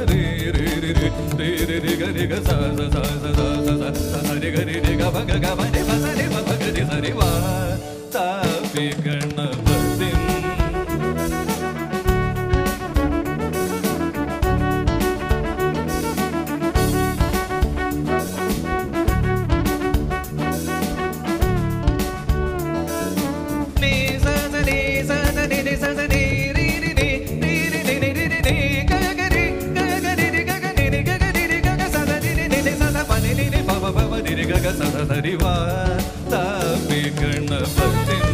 ರಿ ರಿ ರಿ ರಿ ರಿ ರಿ ರಿ ಗ ರಿ ಗ ಸ ಸ ಸ ಸ ಸ ಸ ಸ ಸ ಸ ರಿ ಗ ರಿ ರಿ ಗ ಪ ಗ ಗ ಪ ನಿ ಪ ಸ ನಿ ಪ ಪ ಗ ರಿ ಸ ರಿ ವಾ ತಾಪಿ ಗಣಪತಿಂ. ನಿ ಸ ಸ ನಿ ಸ ಸ ನಿ ನಿ ಸ ಸ ನಿ ರಿ ರಿ ನಿ ರಿ ರಿ ನಿ ನಿ ರಿ ರಿ ನಿ ಗ ಗ ರಿ ಗ ಗ ರಿ ರಿ ಗ ಗ ನಿ ನಿ ಗ ಗ ರಿ ರಿ ಗ ಗ ಸ ಸ ನಿ ನಿ ನಿ ನಿ ಸ ಸ ಪ ನಿ ನಿ ನಿ ಪ ಪ ಪ ಪ ನಿ ರಿ ಗ ಗ ಸ ಸ ಸ ರಿ ವಾ ತಾಪಿ ಗಣಪತಿಂ.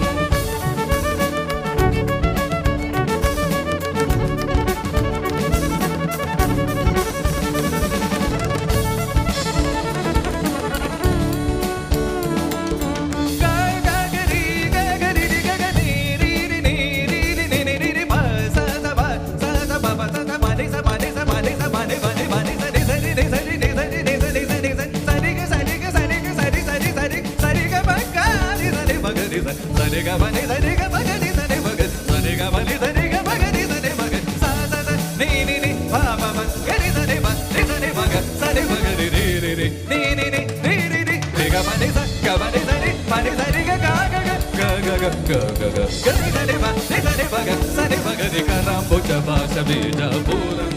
ಗ ಗ ಗ ರಿ ಗ ಗ ರಿ ರಿ ಗ ಗ ನಿ ರಿ ರಿ ನಿ ರಿ ರಿ ನಿ ನಿ ರಿ ರಿ ಪ ಸ ಸ ಪ ಸ ಸ ಪ ಪ ಸ ಸ ಪ ನಿ ಸ ಪ ನಿ ಸ ಪ ನಿ ಸ ಪ ನಿ ಪ ನಿ ಪ ನಿ ಸ ನಿ ಸ ರಿ ನಿ ಸ ರಿ ನಿ ಸ ರಿ ನಿ ಸ ನಿ ಸ ನಿ ಸ ಸ ರಿ ಗ ಸ ರಿ ಗ ಸ ರಿ ಗ ಸ ರಿ ಸ ರಿ ಸ ರಿ ಸ ರಿ ಗ ಪ ಗ ರಿ ಸ ರಿ ಮ ಗ ರಿ ಸ ಸ ರಿ ಗ ಪ ನಿ ಸ ರಿ ಗ ಪ ಗ ರಿ ಸ ರಿ ಮ ಗ ಸ ರಿ ಗ ಪ ನಿ ಸ ರಿ ಗ ಪ ಗ ರಿ ಸ ರಿ ಮ ಗ ಸ ಸ ಸ ನಿ ನಿ ನಿ ಪ ಪ ಪ ಗ ರಿ ಸ ರಿ ಪ ರಿ ಸ ರಿ ಮ ಗ ಸ ರಿ ಮ ಗ ರಿ ರಿ ರಿ ರಿ ನಿ ನಿ ನಿ ರಿ ರಿ ರಿ ರಿ ಗ ಪ ನಿ ಸ ಗ ಪ ನಿ ಸ ರಿ ಪ ನಿ ಸ ರಿ ಗ ಗ ಗ ಗ ಗ ಗ ಗ ಗ ಗ ಗ ಗ ರಿ ಸ ರಿ ಪ ರಿ ಸ ರಿ ಮ ಗ ಸ ರಿ ಮ ಗ ರಿ ಕ ರಾಂಬುಜ ಭಾಷ ಬೀಜಪುರಂ.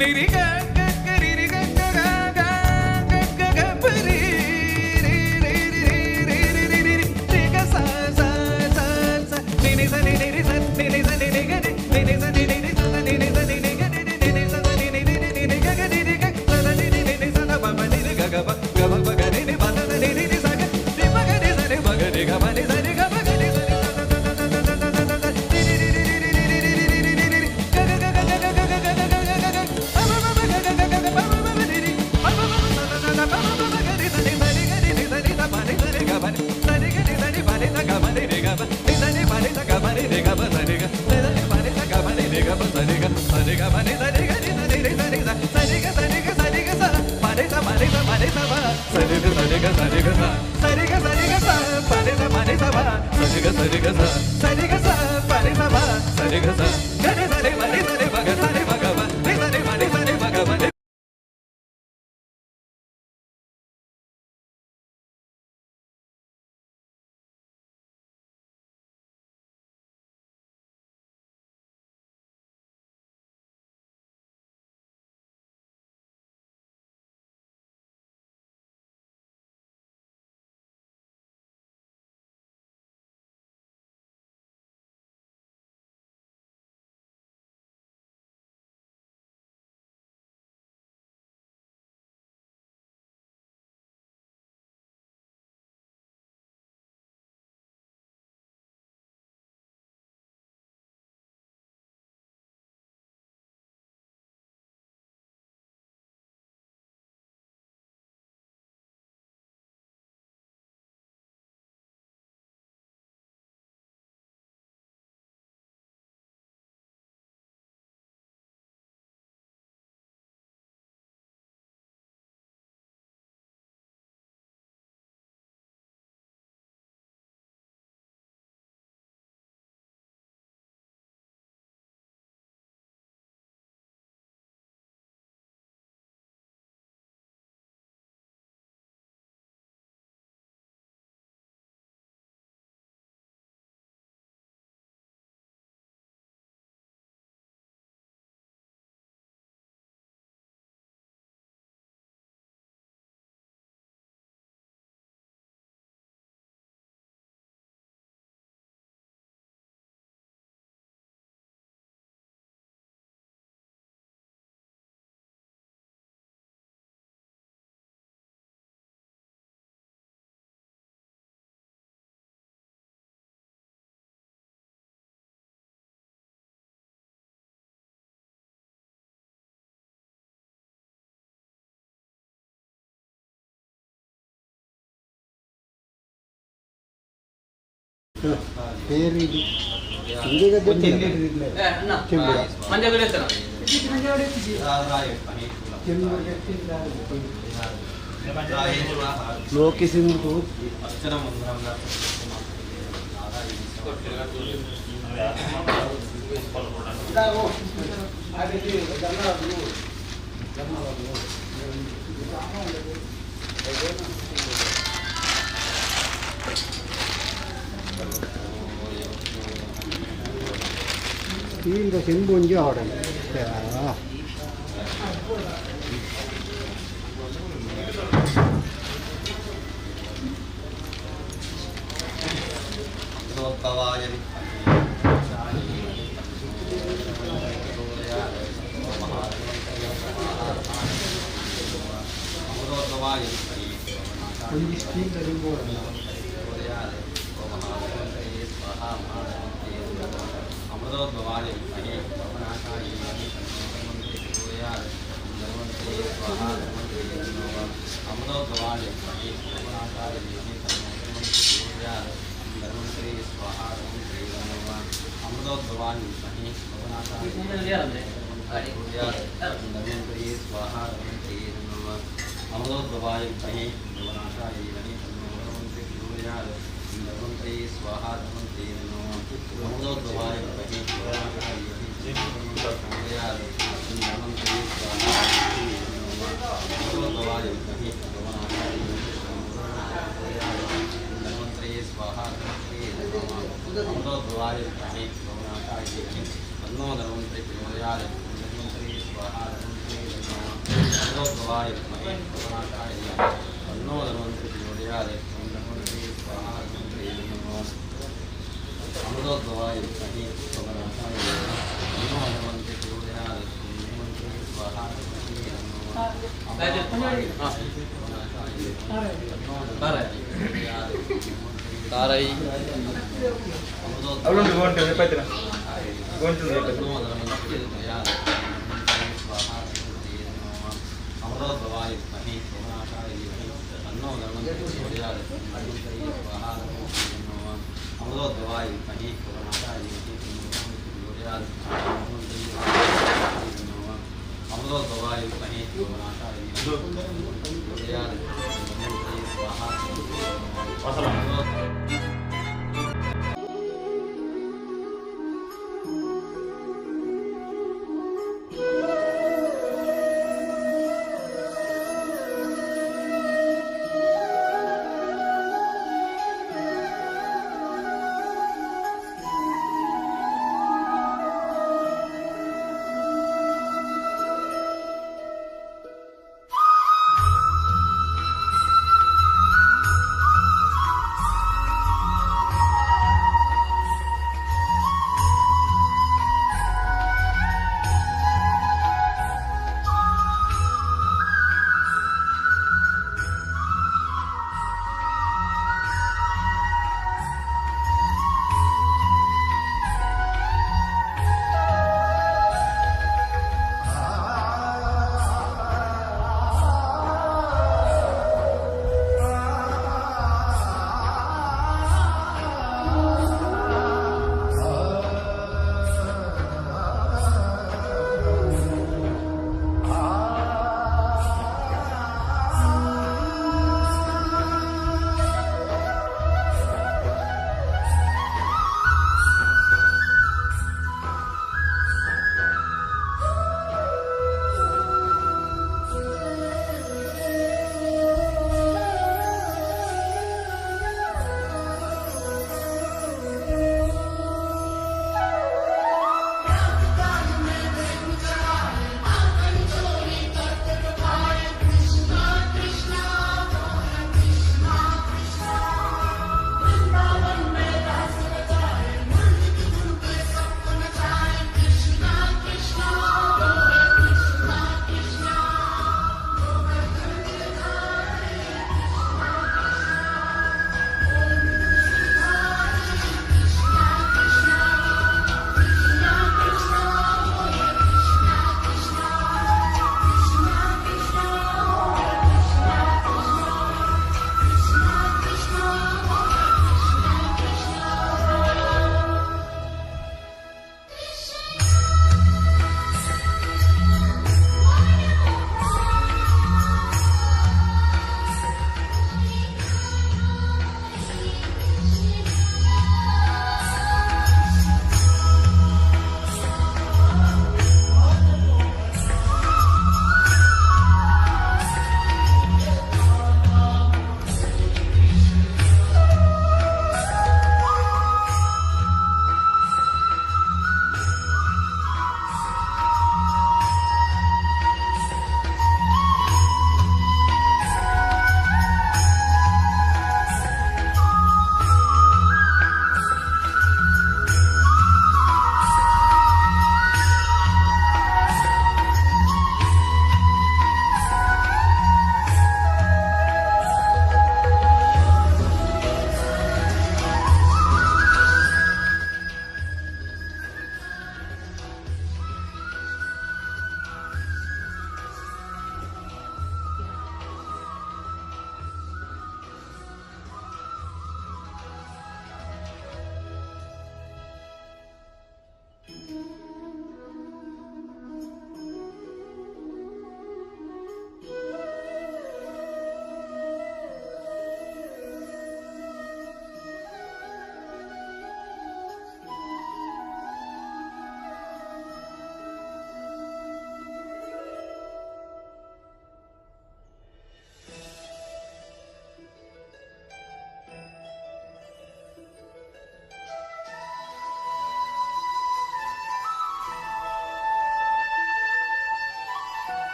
ನಿರಿ ಗ ಗ ಗ ರಿ ರಿ ಗ ಗ ಗ ಗ ಗ ಗ ಗ ಪ ರಿ ರಿ ರಿ ರಿ ರಿ ರಿ ರಿ ರಿ ರಿ ರಿ ಗ ಸ ಸ ಸ ಸ ನಿ ನಿ ಸ ನಿ ನಿ ರಿ ಸ ನಿ ನಿ ಸ ನಿ ನಿ ಗ ರಿ ನಿ ನಿ ಸ ನಿ ನಿ ರಿ ಸ ಸ ನಿ ನಿ ಸ ನಿ ನಿ ಗ ರಿ ರಿ ನಿ ನಿ ಸ ಸ ನಿ ನಿ ರಿ ರಿ ನಿ ನಿ ಗ ಗ ರಿ ರಿ ಗ ಸ ಸ ನಿ ನಿ ನಿ ನಿ ಸ ಸ ಪ ಪ ನಿ ರಿ ಗ ಗ ಪ ಗ ಪ ಪ ಗ ರಿ ನಿ ಪ ಸ ಸ ನಿ ರಿ ನಿ ಸ ಗ ರಿ ಪ ಗ ರಿ ಸ ರಿ ಪ ಗ ರಿ ಗ ಪ ನಿ ಸ ರಿ ಗ ಪ ಗ ರಿ ಸ ರಿ ಸ ಸ ಸ ಸ ಸ ಸ ಸ ಸ ಸ ರಿ ರಿ ರಿ ರಿ ರಿ ರಿ ರಿ ರಿ ರಿ ರಿ ರಿ ರಿ ಗ ಗ ಗ ಗ ಗ ಗ ಗ ಗ ಗ ಗ ಗ ಗ ಸರಿ. ಪೇರು ಲೋಕಿಸಿಂದು ಸ್ಟೀಲ್ದ ಚೆಂಬು ಒಂಜಿ ಆವಡಂಗೆ. ಒಂಜಿ ಸ್ಟೀಲ್ದ ಚೆಂಬು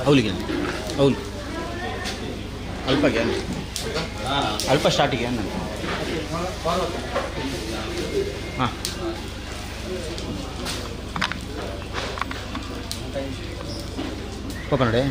ಅವಲಿಗೆ ಅವಲು ಅಲ್ಪಗೆ ಅಲ್ಪ ಸ್ಟಾರ್ಟಿಗೆ ನಾನು ಹಾಂ ಪಾಪ ನೋಡಿ.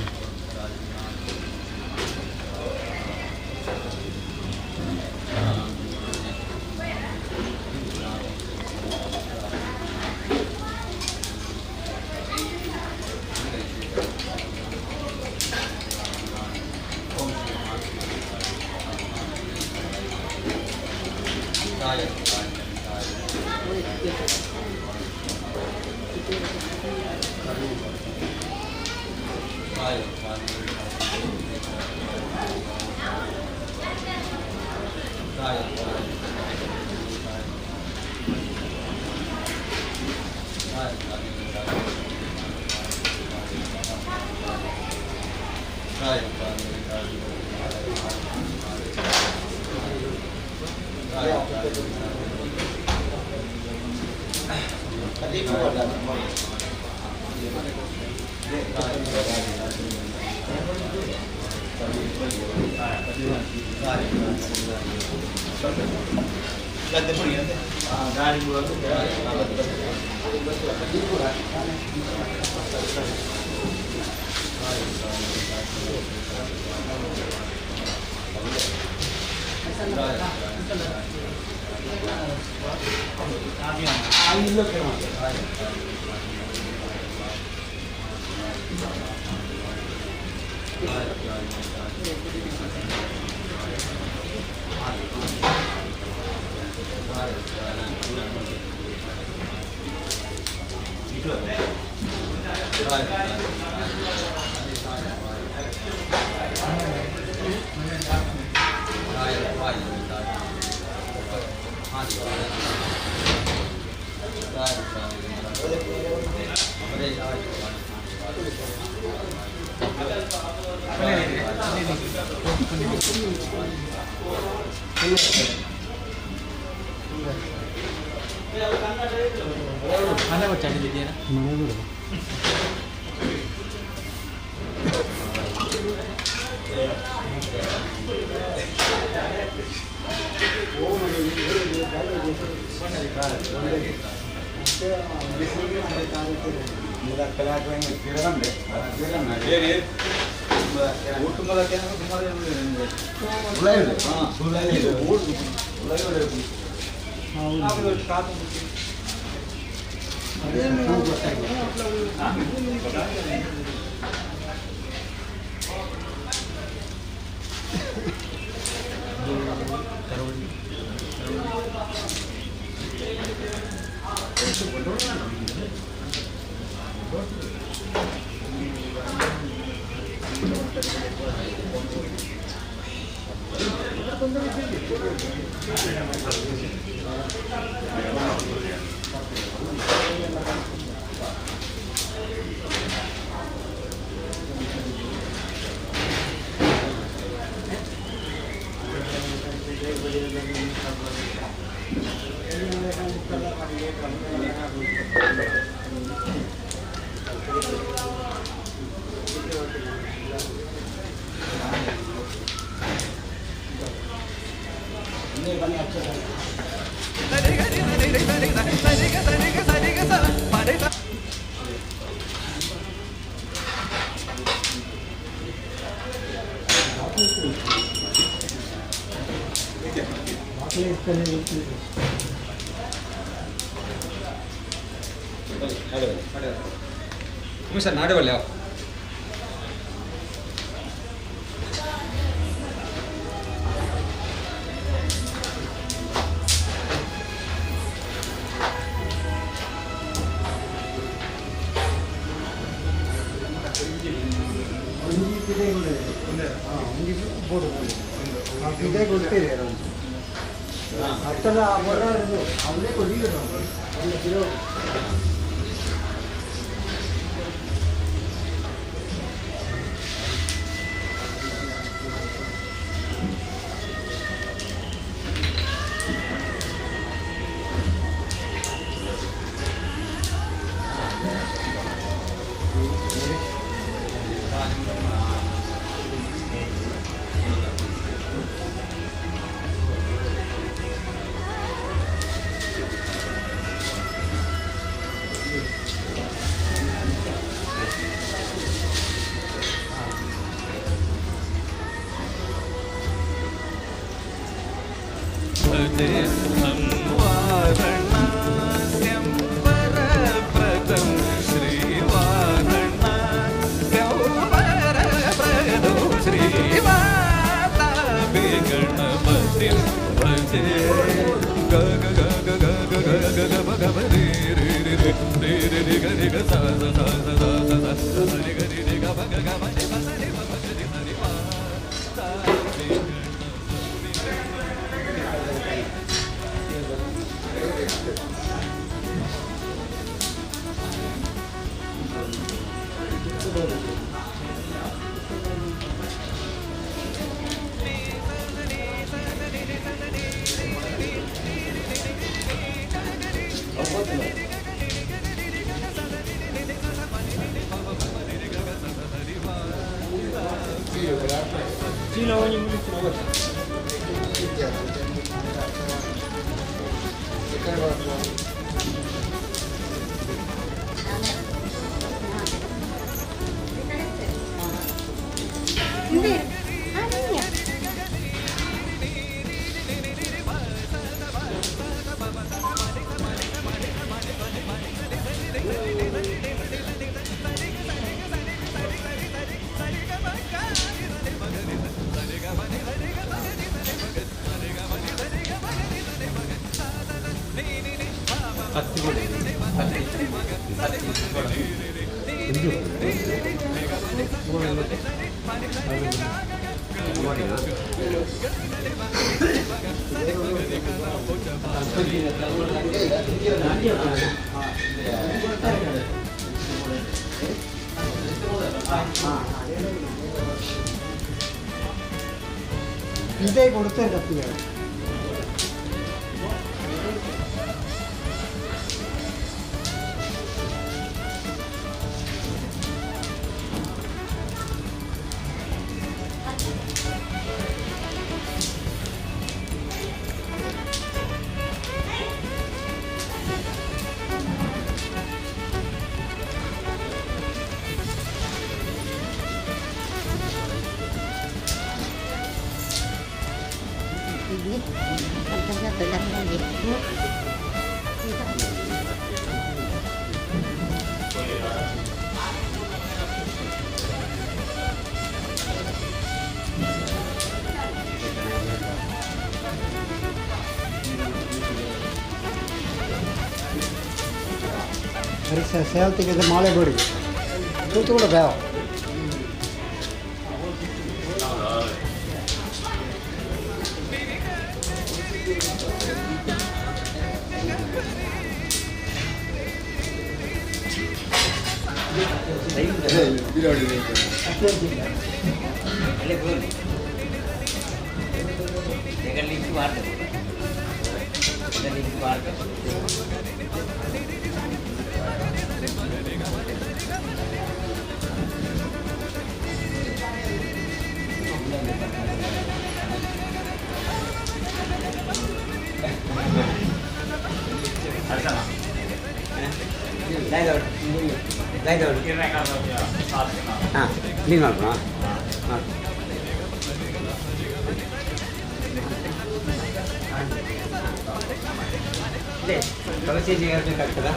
ಸರ್ ನಾಡೆ ಬಲ್ಲೆ. ಇದೇ ಕೊಡ್ತಾರೆ ಕತ್ತಿಗೆ. 你。ಸೇವತಿಗೆ ಮಾಲೆ ಬೋಡಿ ತೂತುಕೂಡ ಬೇವ ಕ್ಲೀನ್ ಮಾಡ್ಬೋಣ. ಹಾಂ, ತುಳಸಿ ಬೇಕಾಗ್ತದ.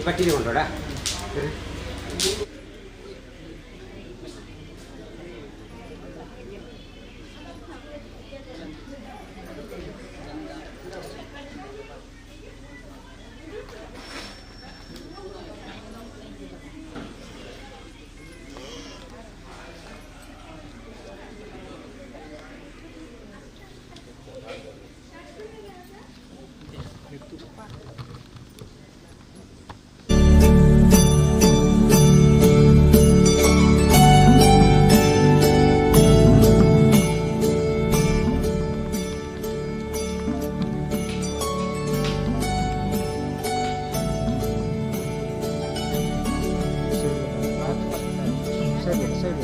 ಬಟ್ಟಿ ತಗೊಂಡೋಡ. Side side.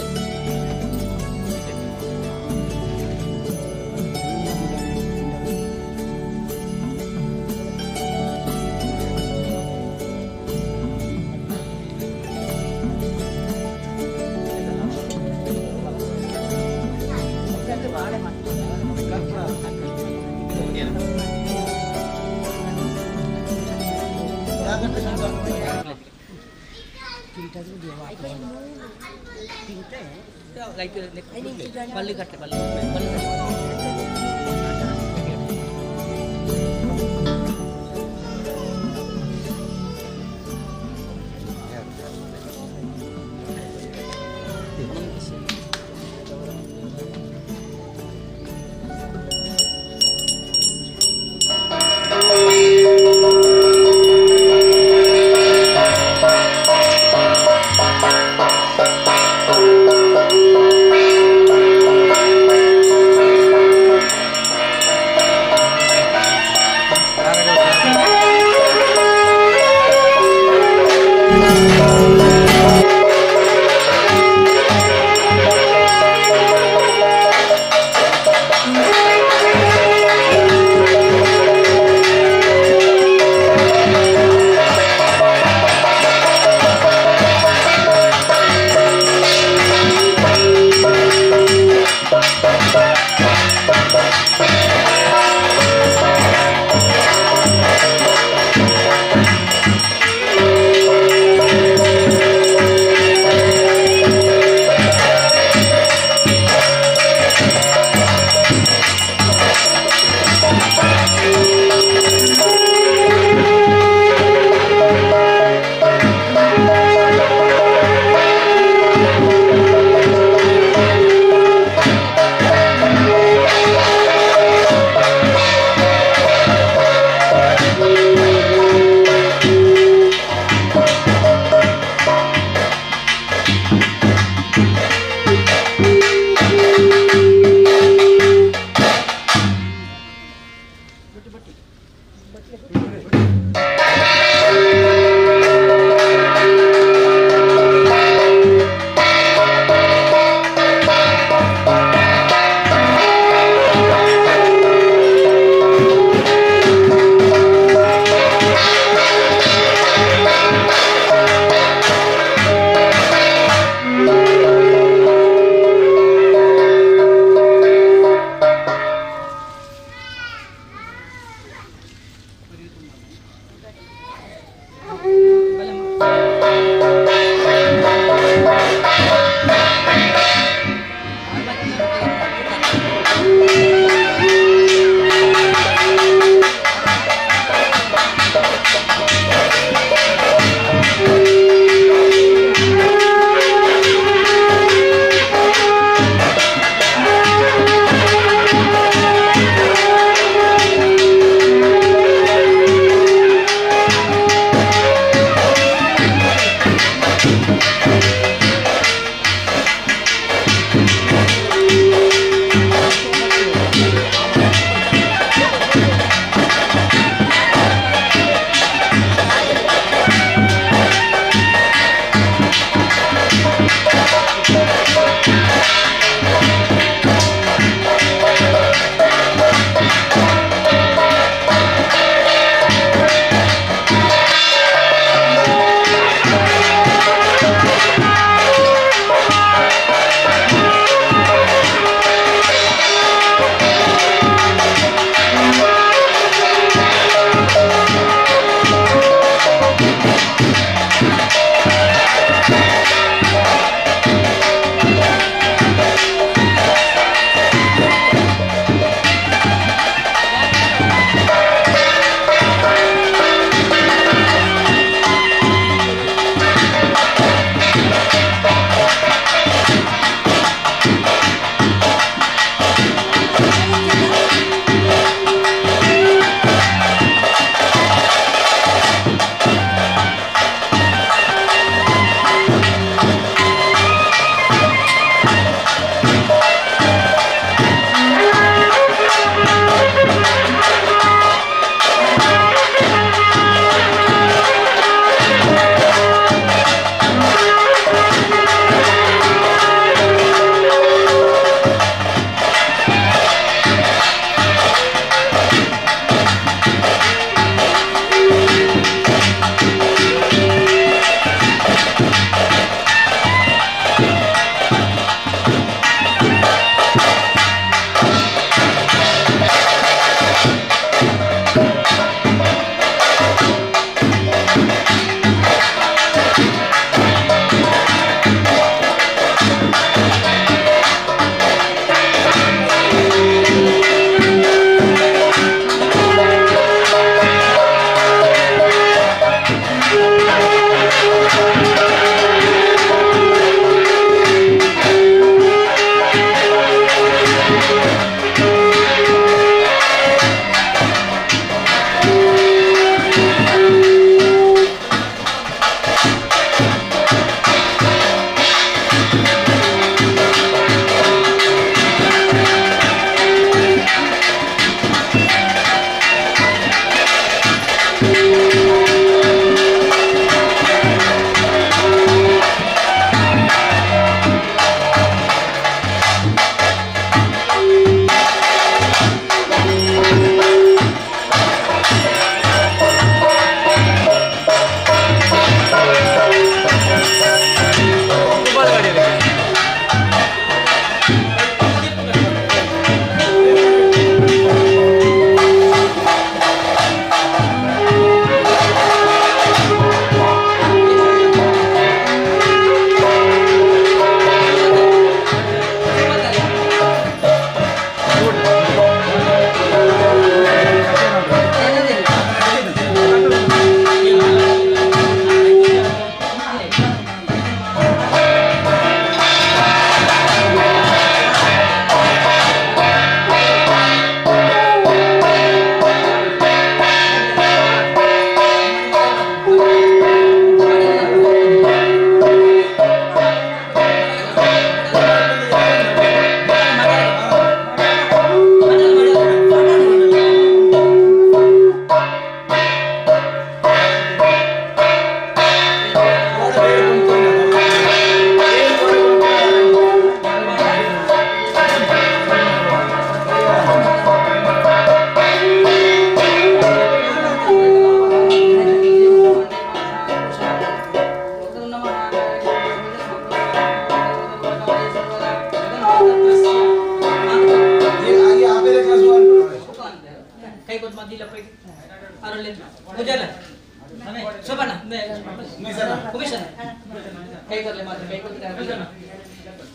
ಕೈ ಕೊರ್ಲೆ ಮಾತ್ರ, ಕೈ ಕೊರ್ಲೆ.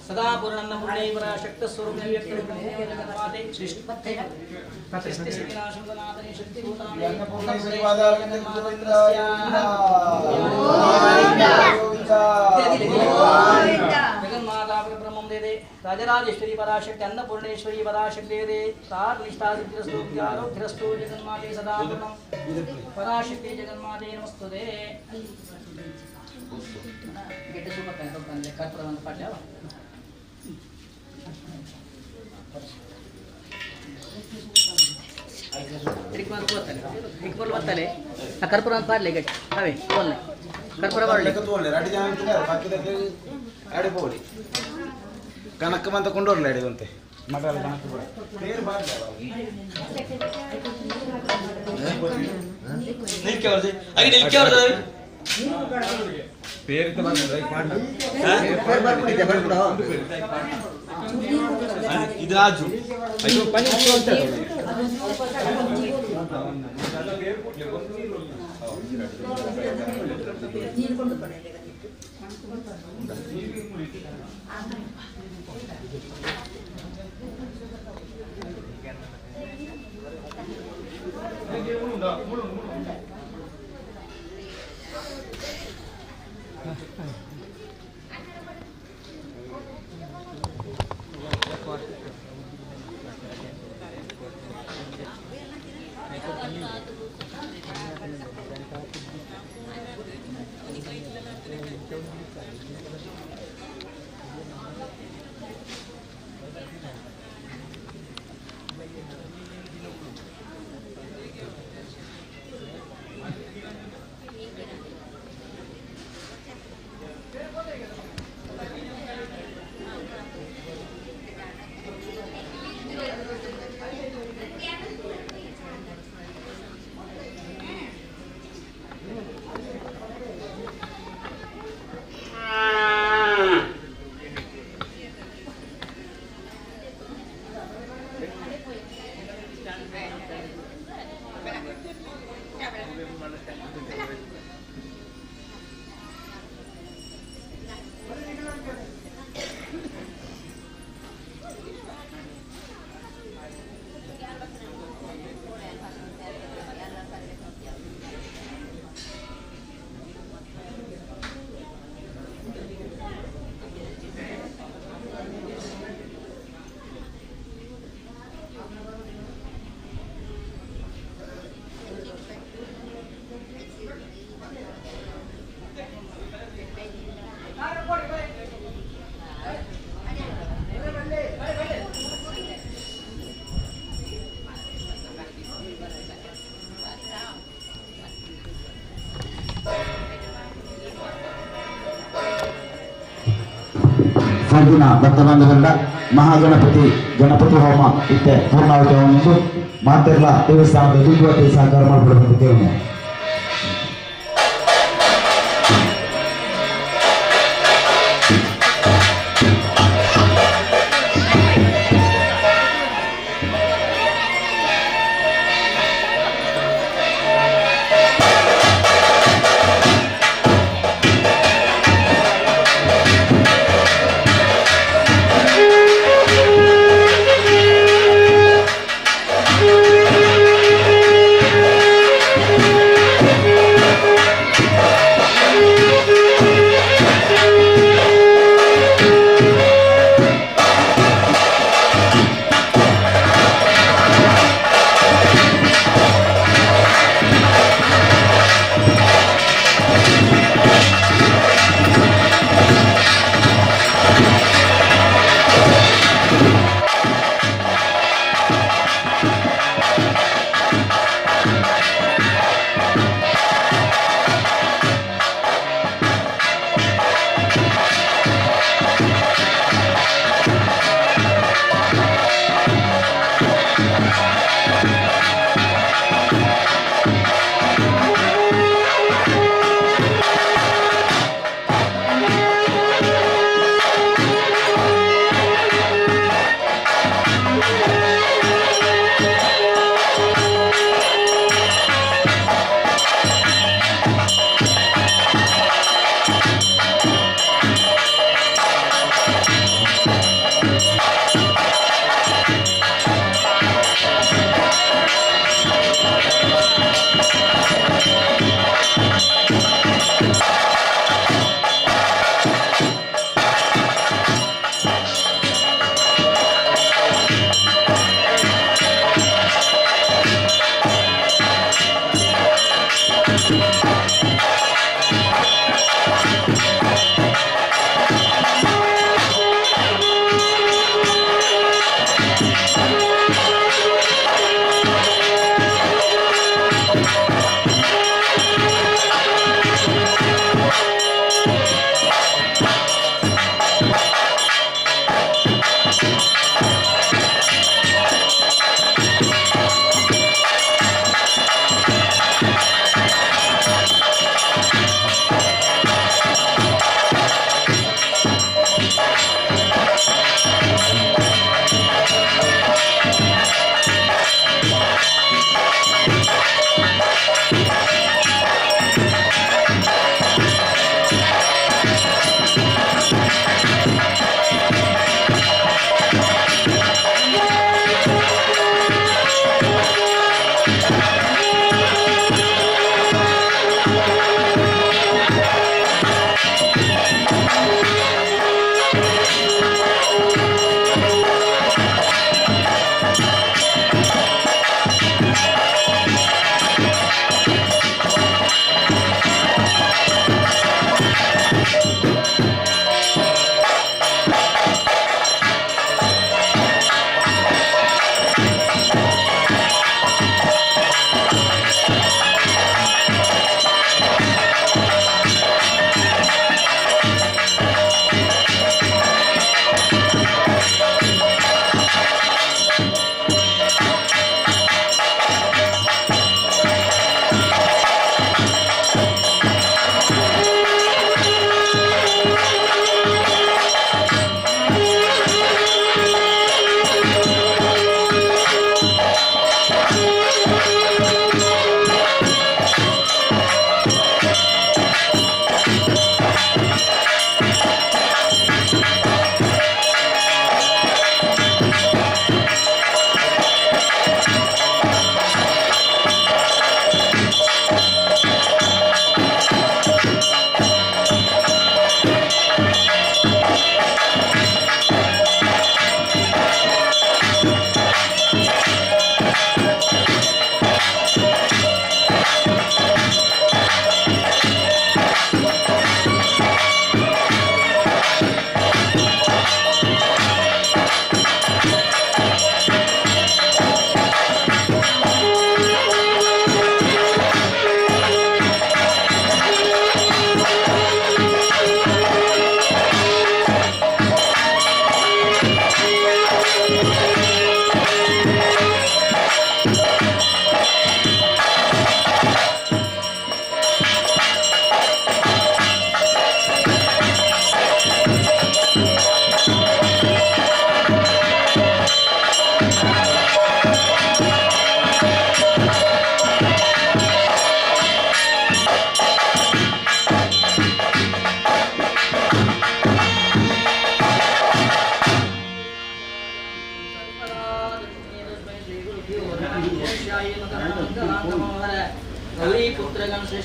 ಸದಾ ಪೂರ್ಣನ್ನ ಪೂರ್ಣೈವರ ಶಕ್ತ ಸ್ವರೂಪ ಜಗನ್ಮಾತೆ ಸೃಷ್ಟಿ ಸ್ಥಿತಿನಾಶ ಸನಾತನಿ ಶಕ್ತಿಭೂತಾನಿ. ಜಗನ್ಮಾತಾ ಬ್ರಹ್ಮಂ ದೇದೆ ರಾಜರಾಜೇಶ್ವರಿ ಪರಾಶಕ್ತಿ ಅನ್ನಪೂರ್ಣೇಶ್ವರಿ ಪರಾಶಕ್ತಿ ದೇದೆ ಪ್ರಾರ್ಥನಿಷ್ಠಾ ಸಿದ್ಧಿರಸ್ತು ಆರೋಗ್ಯರಸ್ತು ಜಗನ್ಮಾತೆ ಸದಾ ಪೂರ್ಣಂ ಪರಾಶಕ್ತಿ ಜಗನ್ಮಾತೆ ನಮಸ್ತುತೆ. ಗೆಡ್ಡೆ ಸೂಪರ್ ಕರ್ಪೂರ ಒಂದು ಪಾಟ್ಲೆ ಅವ. ಇಕ್ಬಲ್ ಬತ್ತಲೆ ಆ ಕರ್ಪೂರ ಒಂದು ಪಾಡ್ಲೆ ಗಟ್ಟಿ ಅವೇ ತೋಲ್ನೆ ಕರ್ಪೂರ ಬಾರ್ಲೆ. ಅಡಿ ಜನ ಅಂತಿದ್ದಾರೆ, ಬಾಕಿದಕ್ಕೆ ಅಡಿ ಪೋಡಿ ಕಣಕ್ಕೆ ಮಂತ ಕೊಂಡೋರ್ಲ ಅಡಿದಂತೆ ಮಟಲ್ ಕಣಕ್ಕೆ ಕೂಡ ಪೇರು ಬಾರ್ಲೆ. ಇದು ರಾಜು. ಫರ್ದಿನ ಭಕ್ತ ಮಹಾಗಣಪತಿ ಗಣಪತಿ ಹೋಮ ಇತ್ತೆ ಪೂರ್ಣಾಹುತಿ ಹೋಮ ಮಾತೆರ್ಲ ದೇವಸ್ಥಾನದ ದುರ್ಗವತಿ ಸಹಕಾರ ಮಾಡಿಕೊಡಬೇಕು ದೇವನು.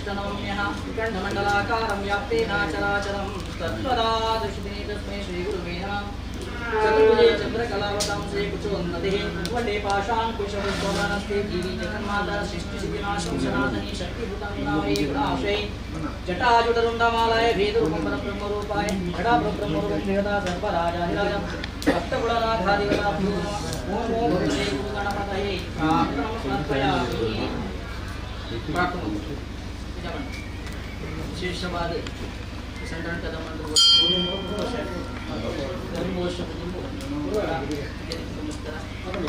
षष्ठनवम्यः खण्डमण्डलाकारं व्याप्तेनाचराचरं तत्त्वदादर्शिने तस्मै श्रीगुरुवे नमः। चतुर्भुजे चन्द्रकलावतांसे कुचोन्नतिः वडे पाशाङ्कुशपुष्पवनस्ते देवी जगन्माता सृष्टिसिद्धिनाशं सनातनी शक्तिभूतं नामे गुणाशये जटाजुटरुण्डमालाय भेदरूपं परब्रह्मरूपाय जटाब्रह्मरूपं जगदा सर्वराजाधिराज भक्तकुलनाथाधिवताभ्यो नमः। ओम ओम भगवते गुरुगणपतये प्रार्थनां समर्पयामि। ವಿಶೇಷವಾದ ಸಂಕ್ರಾಂತದ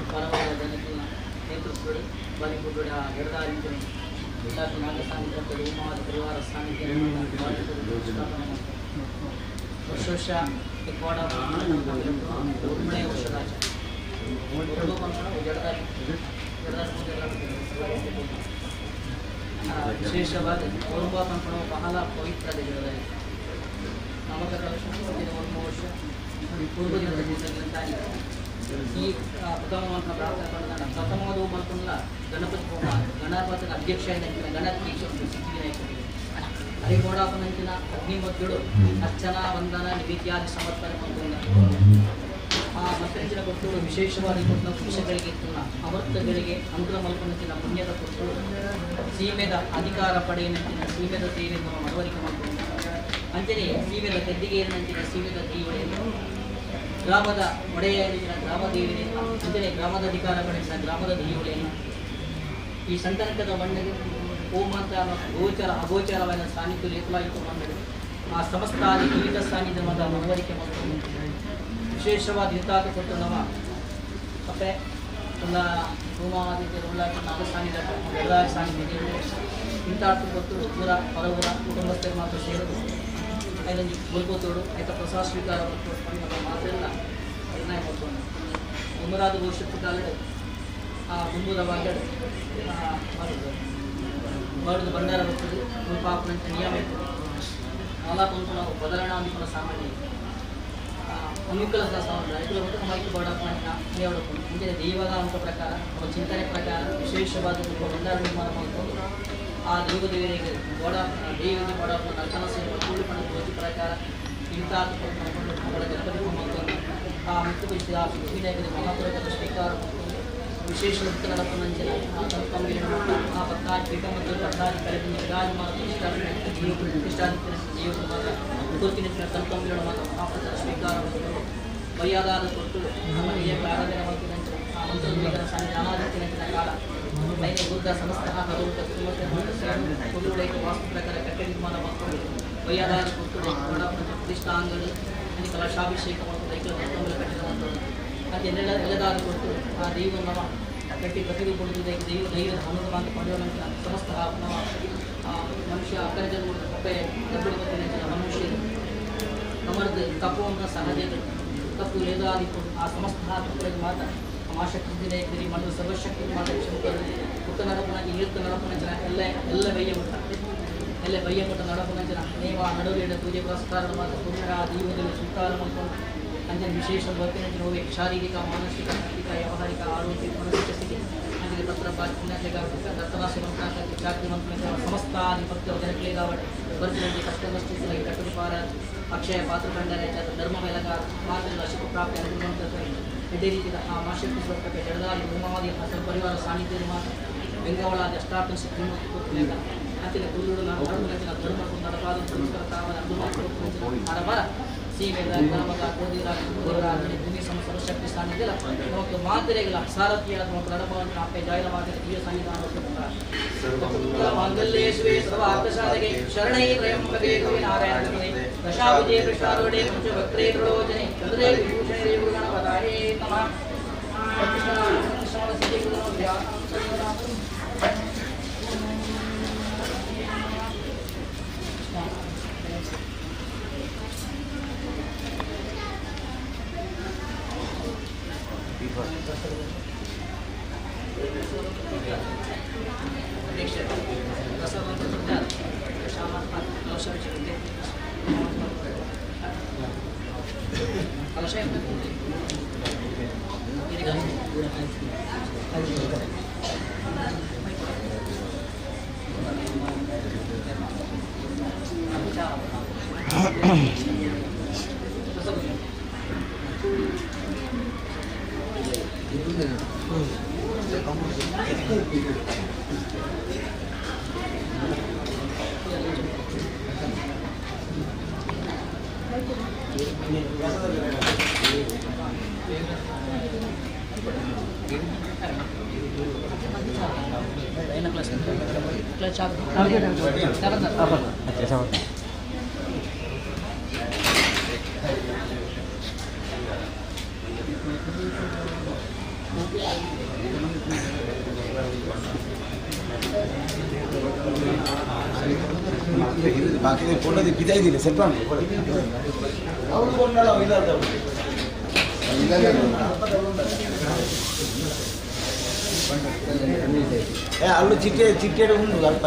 ಪರವಾದ ಜನತೆಯ ನೇತೃತ್ವಗಳು ಬಾಲಿಪುಟ್ಟೋಡ ಎಡದಾರಿಂಚನೆ ನಾಗ ಸಾನ್ನಿಧ್ಯ ಉಮಾವಾದ ಪರಿವಾರ ಸಾನ್ನಿಧ್ಯ ವರ್ಷ ವರ್ಷ ಕೋಡ ಮೂರನೇ ವರ್ಷದ ಜಡದಾರಿ ವಿಶೇಷವಾದ ಓರ್ವ ಪಂಪಣ ಬಹಳ ಪವಿತ್ರ ಜಗದಲ್ಲಿ ನವಕ ವರ್ಷ ವರ್ಷ ಪೂರ್ವಜನ ಈ ಪ್ರಥಮವಂತ ಪ್ರಾರ್ಥನೆ ಪಡೆದ ಪ್ರಥಮವಾದ ಮಲ್ಪುಲ್ಲ ಗಣಪತಿ ಹೋಮ ಗಣಪತಿನ ಅಧ್ಯಕ್ಷ ಏನಂತಿನ ಗಣಾಧ್ಯಕ್ಷ ಸಿದ್ಧಿವಿನಾಯಕನಿಗೆ ಹರಿಗೋಡಾಪನಂಚಿನ ಅಗ್ನಿಮದ್ದುಡು ಅರ್ಚನಾ ವಂದನ ನಿವೇದ್ಯಾದಿ ಸಮರ್ಪಣೆ ಮಲ್ಪುಲ್ಲ ಆ ಮತ್ತಂಚಿನ ಕೊಟ್ಟುಗಳು ವಿಶೇಷವಾಗಿ ಕೊಟ್ಟ ಪುರುಷಗಳಿಗೆ ಅಮೃತಗಳಿಗೆ ಅಂಕುಲ ಮಲ್ಪನಂಚಿನ ಪುಣ್ಯದ ಕೊಟ್ಟುಗಳು ಸೀಮೆದ ಅಧಿಕಾರ ಪಡೆಯನಂಚಿನ ಸೀಮೆದ ಸೇವೆ ನಮ್ಮ ಮನವರಿಕೆ ಮಲ್ಪುಂಡು ಅಂಚನೆ ಸೀಮೆದ ಗದ್ದಿಗೇರಿನಂಚಿನ ಸೀಮೆದ ದೇವಳೆಯನ್ನು ಗ್ರಾಮದ ಒಡೆಯನಿನ ಗ್ರಾಮ ದೇವಿಯನ್ನು ಅಂಚನೆ ಗ್ರಾಮದ ಅಧಿಕಾರ ಪಡೆಯಿನ ಗ್ರಾಮದ ದೇವಳೆಯನ್ನು ಈ ಸಂತನಕದ ಮಣ್ಣಿಗೆ ಓಮಾಂತ ಗೋಚರ ಅಗೋಚರವಾದ ಸಾನ್ನಿಧ್ಯ ಲೇಖಲಾಯಿತು ಮಣ್ಣಿಗೆ ಆ ಸಮಸ್ತಾದಿ ಕೀಟ ಸಾನ್ನಿಧ್ಯ ಮನವರಿಕೆ ಮಲ್ಪುಂಡು ವಿಶೇಷವಾದ ಹಿತಾತ ಕೊಟ್ಟು ನಮ್ಮ ಅಪ್ಪೆ ಉಳ್ಳ ಭೂಮಾವಾದಿತ್ಯರು ಉಳ್ಳ ನಾಗ ಸಾನ್ನಿಧ್ಯ ಎಲ್ಲರ ಸಾನ್ನಿಧ್ಯ ಇಂತಾರ್ಥ ಕೊಟ್ಟು ಊರ ಹೊರವೂರ ಕುಟುಂಬಸ್ಥರು ಮಾತ್ರ ಸೇರೋದು ಐದೊಂದು ಮುಲ್ಕೋತೋಡು ಆಯ್ತಾ ಪ್ರಸಾದ ಸ್ವೀಕಾರ ಮತ್ತು ನಮ್ಮ ಮಾತೆಲ್ಲ ನಿರ್ಣಯ ಮಾಡ್ಕೊಂಡು ಮುಮ್ಮರಾದ ವರ್ಷದ ಕಾಲ ಆ ಮುಮ್ಮೂರವಾಗ ಮಾಡೋದು ಮಾಡೋದು ಭಂಡಾರ ಬರ್ತದೆ ಮುಲ್ಪಾಪನಂತ ನಿಯಮ ಇರ್ತದೆ ನಾಲ್ಕು ನಾವು ಬದಲಾವಣೆ ಅಂದ್ಕೊಂಡು ಸಾಮಾನ್ಯ ಅನುಕೂಲ ರೈತರು ಮತ್ತು ಮೈಕ್ ಬೋರ್ಡಪ್ಪ ಅಂದರೆ ದೈವದ ಅಂಶ ಪ್ರಕಾರ ಅವರ ಚಿಂತನೆ ಪ್ರಕಾರ ವಿಶೇಷವಾದ ಭಂಡಾರ ನಿರ್ಮಾಣ ಮಾಡಿಕೊಂಡು ಆ ದೈವ ದೇವರಿಗೆ ಬೋಡ ದೇವಿಗೆ ಬೋಡಪ್ಪ ನರ್ಕನ ಸೇರುವ ಕೂಡಿಕೊಂಡು ಜ್ಯೋತಿ ಪ್ರಕಾರ ಇಂಥ ಮಾಡಿಕೊಂಡು ಅವಳ ಗಣಪತಿ ಹೋಮವನ್ನು ಆ ಮುಖ್ಯ ಸಿದ್ಧಿವಿನಾಯಕನ ಮಹಾಪುರಕದ ಸ್ವೀಕಾರ ಮಾಡಿಕೊಂಡು ವಿಶೇಷ ನಡಪನಂಚಿನ ಆ ತತ್ವಂಗಿನ ಆ ಪತ್ನಾಜ್ ಪೀಠ ಮತ್ತು ಪತ್ನಾಜ್ ಕಳೆದ ವಿರಾಜಮಾನ ಪ್ರತಿಷ್ಠಾದಿತ್ಯನ ಜೀವಕುಮಾರ ಕುರ್ತಿನ ತತ್ವಂಗಿನ ಮಾತ್ರ ಮಹಾಪ್ರಸಾದ ಸ್ವೀಕಾರ ಮಾಡಿಕೊಂಡು ಮರ್ಯಾದಾದ ಕೊಟ್ಟು ನಮ್ಮ ಹಿರಿಯ ಆರಾಧನೆ ಮಾಡ್ತಿದ್ದಂತೆ ಆ ಮಂತ್ರ ಸಾನ್ನಿಧ್ಯ ಕಾಲ ನೈನ ಗುರುದ ಸಮಸ್ತ ವಾಸ್ತು ಪ್ರಕಾರ ಕಟ್ಟೆ ನಿರ್ಮಾಣ ಮಾಡಿಕೊಂಡು ಮರ್ಯಾದಾದ ಕೊಟ್ಟು ಪ್ರತಿಷ್ಠಾಂಗಗಳು ಕಲಶಾಭಿಷೇಕ ಮತ್ತು ರೈತರ ಕಟ್ಟಿರುವಂಥದ್ದು ಅದು ಎಲ್ಲ ಎಲ್ಲದಾದ ಕೊಟ್ಟು ಆ ದೈವವನ್ನು ಕಟ್ಟಿ ಪ್ರತಿಗೆ ಕೊಡುವುದಕ್ಕೆ ದೈವ ದೈವದ ಅನುಗುಣ ಪಡೆಯುವಂಥ ಸಮಸ್ತ ಆ ಮನುಷ್ಯ ಅಕರಜನ ಕಪ್ಪೆ ದಬ್ಬಡಿ ಮನುಷ್ಯರು ನಮ್ಮದು ತಪ್ಪು ಅಂತ ಸಹಜಗಳು ತಪ್ಪು ಲೇದಾದಿ ಆ ಸಮಸ್ತ ತಪ್ಪುಗಳಿಗೆ ಮಾತ್ರ ಮಾಶಕ್ತಿ ಮಣ್ಣು ಸರ್ವಶಕ್ತಿ ಮಾತ್ರ ಕ್ಷಮಕರು ಪುಟ್ಟ ನಡಪನ ನೀರ್ತ ನಡಪನ ಜನ ಎಲ್ಲ ಎಲ್ಲ ಬಯ್ಯ ಮುಟ್ಟ ಎಲ್ಲ ಬಯ್ಯ ಮುಟ್ಟ ನಡಪನ ಜನ ನೇವ ನಡುವೆ ಪೂಜೆ ಪುರಸ್ಕಾರ ಮಾತ್ರ ಪುಣ್ಯ ದೈವದಲ್ಲಿ ಸ್ವೀಕಾರ ಮಾಡಿಕೊಂಡು ಅಂಜನ ವಿಶೇಷ ಬರ್ತಿನ ಹೋಗಿ ಶಾರೀರಿಕ ಮಾನಸಿಕ ಆರ್ಥಿಕ ವ್ಯಾವಹಾರಿಕ ಆರೋಗ್ಯ ಮಾನಸಿಕ ಸ್ಥಿತಿ ಅಂಜನೆ ಪತ್ರ ದತ್ತರಾಶಿ ಮಂತ್ರ ಚಾಕ್ರಿ ಮಂತ್ರ ಸಮಸ್ತ ಆಧಿಪತ್ಯ ಜನಕ್ಲೇಗಾವಟ್ ಬರ್ತಿನಲ್ಲಿ ಕಷ್ಟ ನಷ್ಟ ಕಟ್ಟುಪಾರ ಅಕ್ಷಯ ಪಾತ್ರ ಭಂಡಾರ ಧರ್ಮ ಮೇಲಗ ಮಾತ್ರ ಶುಭ ಪ್ರಾಪ್ತಿ ಅನುಗುಣವಂತ ಅದೇ ರೀತಿಯ ಆ ಮಾಶಕ್ತಿ ಸ್ವರ್ಗಕ್ಕೆ ಜಡದಾರಿ ಭೂಮಾವಾದಿ ಪರಿವಾರ ಸಾನ್ನಿಧ್ಯದ ಮಾತ್ರ ಬೆಂಗಾವಳಾದಿ ಅಷ್ಟಾರ್ಥ ಸಿದ್ಧಿ ಅಂತಿನ ಗುರುಗಳು ಧರ್ಮ ನಡಪಾದ ಅರಬರ ಸೀಮೆದ ಗ್ರಾಮದ ಕೋದಿರ ದೇವರ ಭೂಮಿ ಸಮ ಸರ್ವಶಕ್ತಿ ಸಾನ್ನಿಧ್ಯ ಮತ್ತು ಮಾತೆರೆಗಳ ಸಾರಥಿಯಾದ ಮತ್ತು ನಡಪವನ್ನು ಅಪ್ಪೆ ಜಾಯಲ ಮಾತೆರೆ ದಿವ್ಯ ಸನ್ನಿಧಾನ ಮಾಂಗಲ್ಯೇಶ್ವೇ ಸರ್ವಾರ್ಥಸಾಧಕೆ ಶರಣೈ ತ್ರಯಂಬಕೆ ಗೌರಿ ನಾರಾಯಣ ದಶಾಭುಜೆ ವೃಷಾರೂಢೆ ಪಂಚವಕ್ರೇ ತ್ರಿಲೋಚನೆ ಚಂದ್ರೇ ವಿಭೂಷಣೇ ಗುರುಗಣಪತಾಯೇ ನಮಃ. ಬಾಕಿ ಕೊಡೋದು ಬಿದ್ದಾಯಿದಿಲ್ಲ ಸ್ವಲ್ಪ ಅವಳು ಕೊಂಡಾಳ ಇಲ್ಲ. ಏ ಅಲ್ಲೂ ಚಿಟ್ಟೆ ಚಿಟ್ಟೆ ಉಂಟು ಅಲ್ಪ.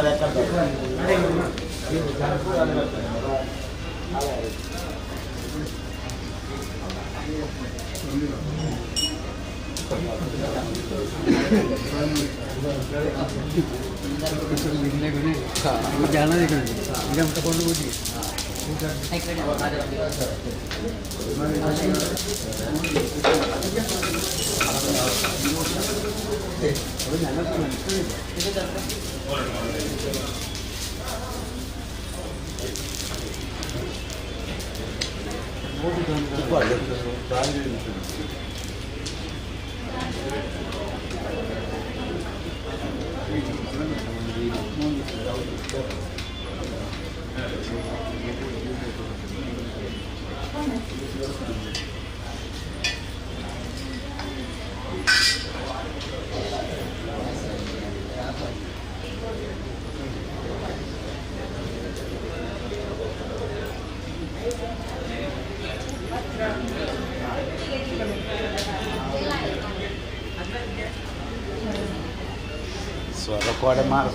ಸ್ವರ ಕೋಡೆ ಮಾರು.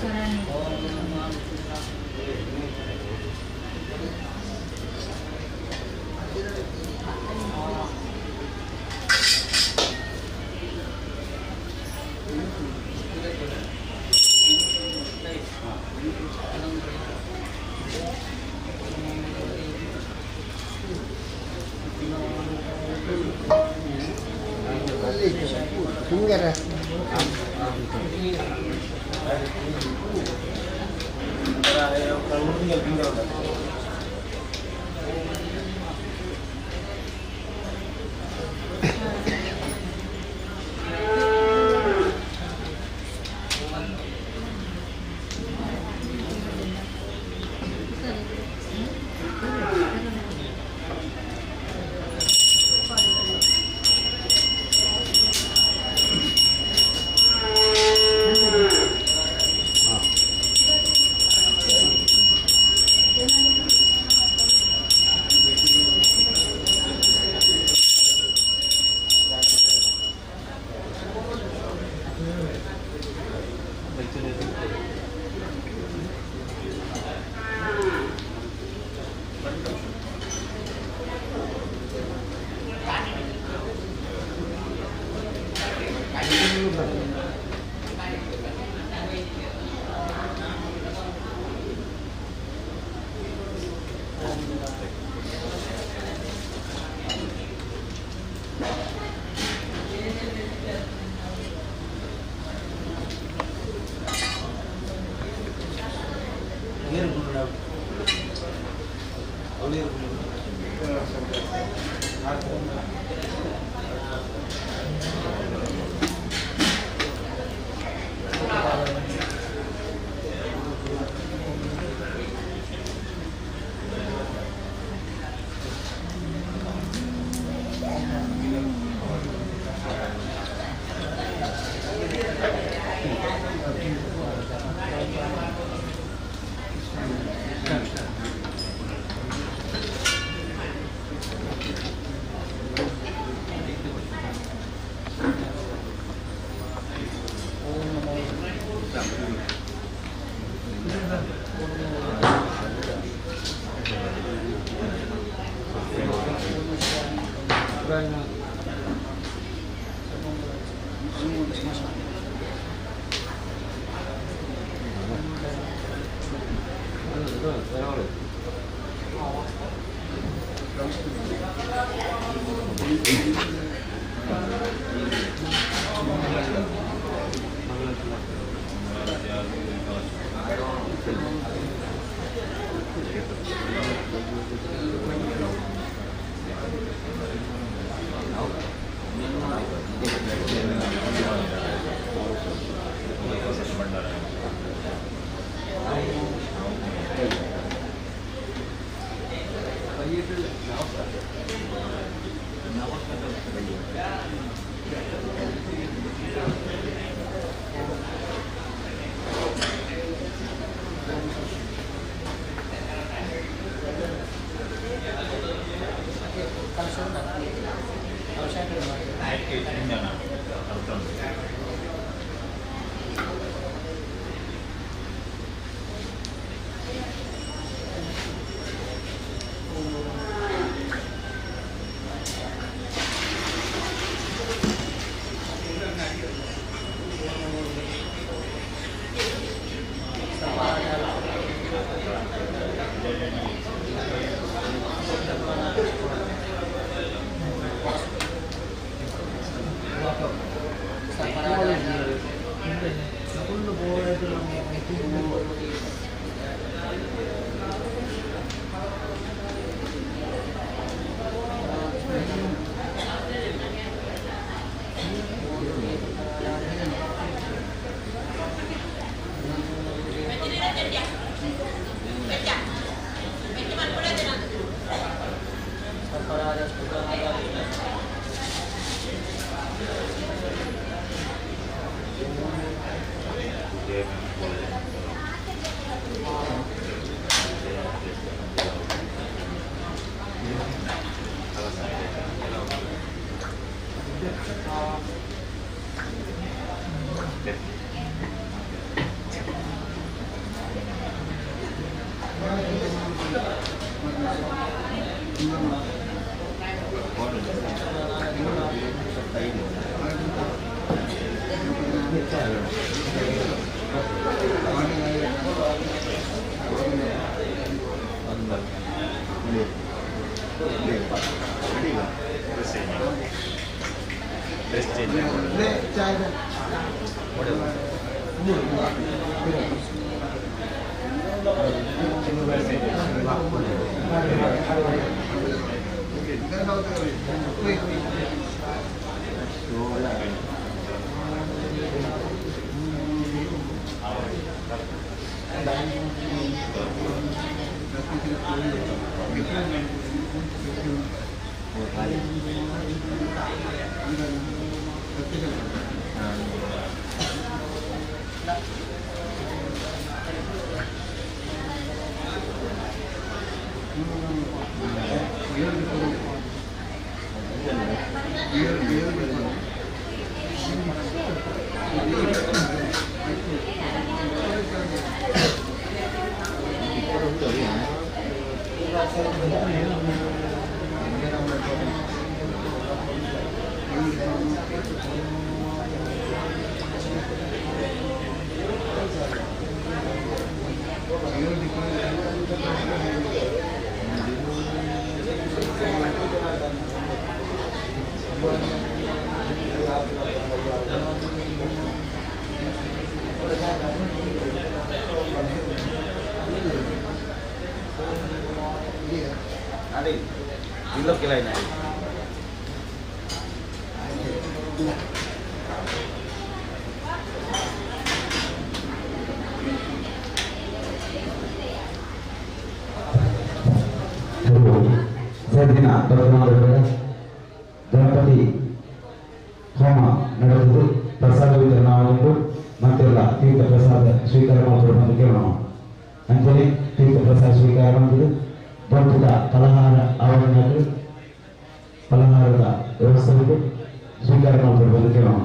ಗಣಪತಿ ಹೋಮ ನಡೆದಿದ್ದು ಪ್ರಸಾದ ವಿತರಣೆ ಉಂಟು ಮತ್ತೆಲ್ಲ ತೀರ್ಥ ಪ್ರಸಾದ ಸ್ವೀಕಾರ ಮಾಡಿಕೊಂಡು ಕೇಳೋಣ. ಅಂಚನೆ ತೀರ್ಥ ಪ್ರಸಾದ ಸ್ವೀಕಾರ ಮಾಡಿದ್ದು ದೊಡ್ಡದ ಫಲಹಾರ ಆವರಣದಲ್ಲಿ ಫಲಹಾರದ ವ್ಯವಸ್ಥೆ ಉಂಟು, ಸ್ವೀಕಾರ ಮಾಡಿಕೊಂಡು ಕೇಳೋಣ.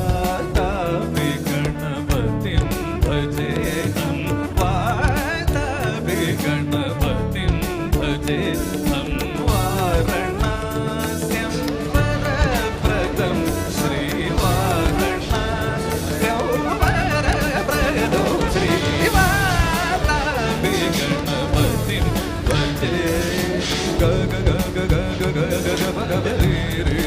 Vatapi गणपतिं भजेऽहं वातापि गणपतिं भजेऽहं वारणास्यं वरप्रदं श्रीवारणास्यं वरप्रदो श्रीवातापि गणपतिं भजे ग ग ग ग ग ग ग ग ग ग ग रे रे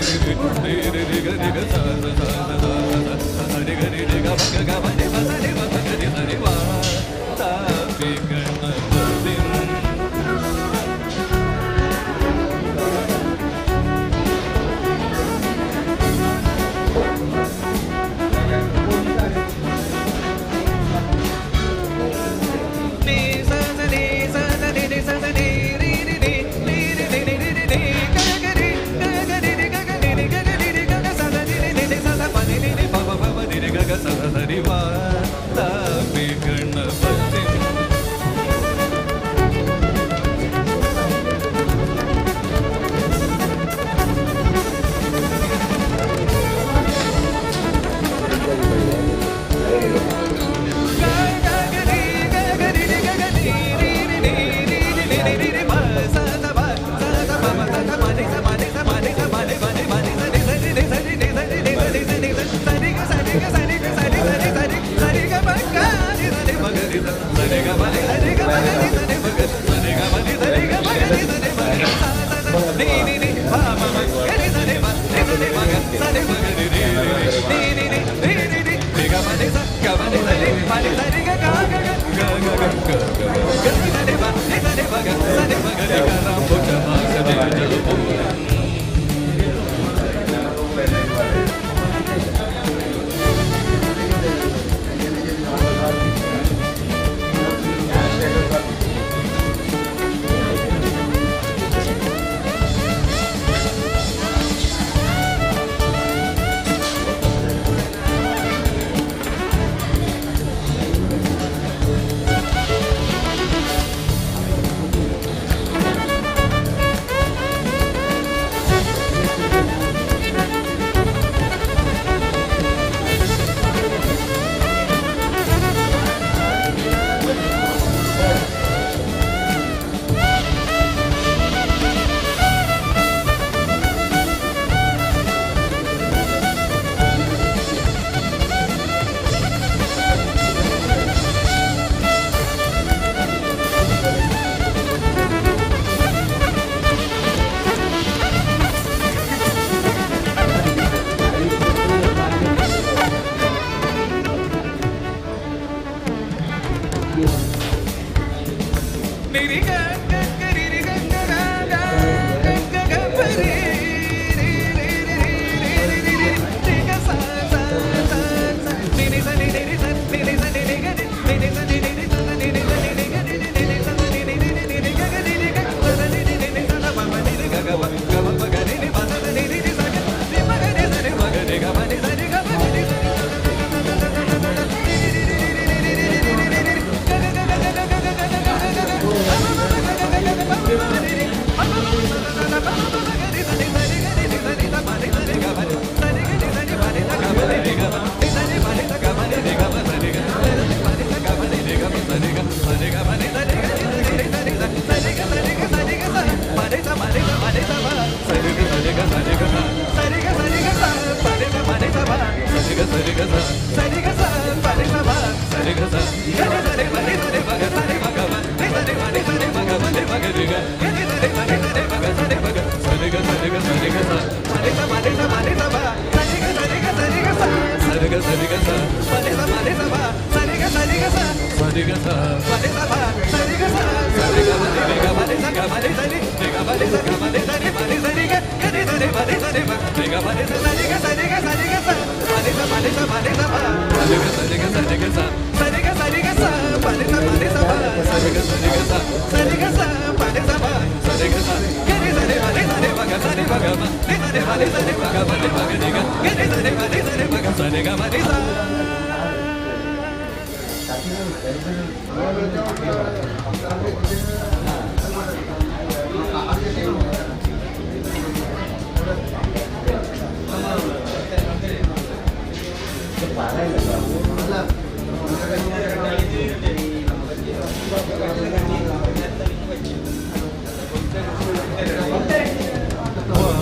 रे रे रे ग रे ग सा सा सा सा सा सा रे ग रे रे ग ग ग ग रे ग सा रे ग ग रे सा रे वा ता पि गणपतिं. गणपति. ಸ ರಿ ಗ ಸ ಪ ನಿ ಸ ಮ ನಿ ಸ ಪ ಸ ರಿ ಗ ಸ ರಿ ಗ ಸ ಸ ರಿ ಗ ಸ ಪ ನಿ ಸ ಪ ಸ ರಿ ಗ ಸ ಸ ರಿ ಗ ಮ ನಿ ರಿ ಗ ಮ ನಿ ಸ ಗ ಮ ನಿ ಸ ರಿ ರಿ ಗ ಮ ನಿ ಸ ಗ ಮ ನಿ ಸ ರಿ ಮ ನಿ ಸ ರಿ ಗ ಗ ನಿ ಸ ರಿ ಮ ನಿ ಸ ರಿ ಮ ರಿ ಗ ಮ ನಿ ಸ ಸ ರಿ ಗ ಸ ರಿ ಗ ಸ ರಿ ಗ ಸ ಪ ನಿ ಸ ಮ ನಿ ಸ ಮ ನಿ ಸ ಪ ಸ ರಿ ಗ ಸ ರಿ ಗ ಸ ರಿ ಗ ಸ ಸ ರಿ ಗ ಸ ರಿ ಗ ಸ ಪ ನಿ ಸ ಮ ನಿ ಸ ಪ ಸ ರಿ ಗ ಸ ರಿ ಗ ಸ ಸ ರಿ ಗ ಸ ಪ ನಿ ಸ ಪ ಸ ರಿ ಗ ಸ ಗ ರಿ ಸ ರಿ ಮ ನಿ ಸ ರಿ ಮ ಗ ಸ ರಿ ಮ ಗ ಮ ನಿ ಸ ರಿ ಮ ನಿ ಸ ರಿ ಮ ಗ ಮ ನಿ ಮ ಗ ನಿ ಗ ಗ ರಿ ಸ ರಿ ಮ ನಿ ಸ ರಿ ಮ ಗ ಸ ರಿ ಗ ಮ ನಿ ಸ.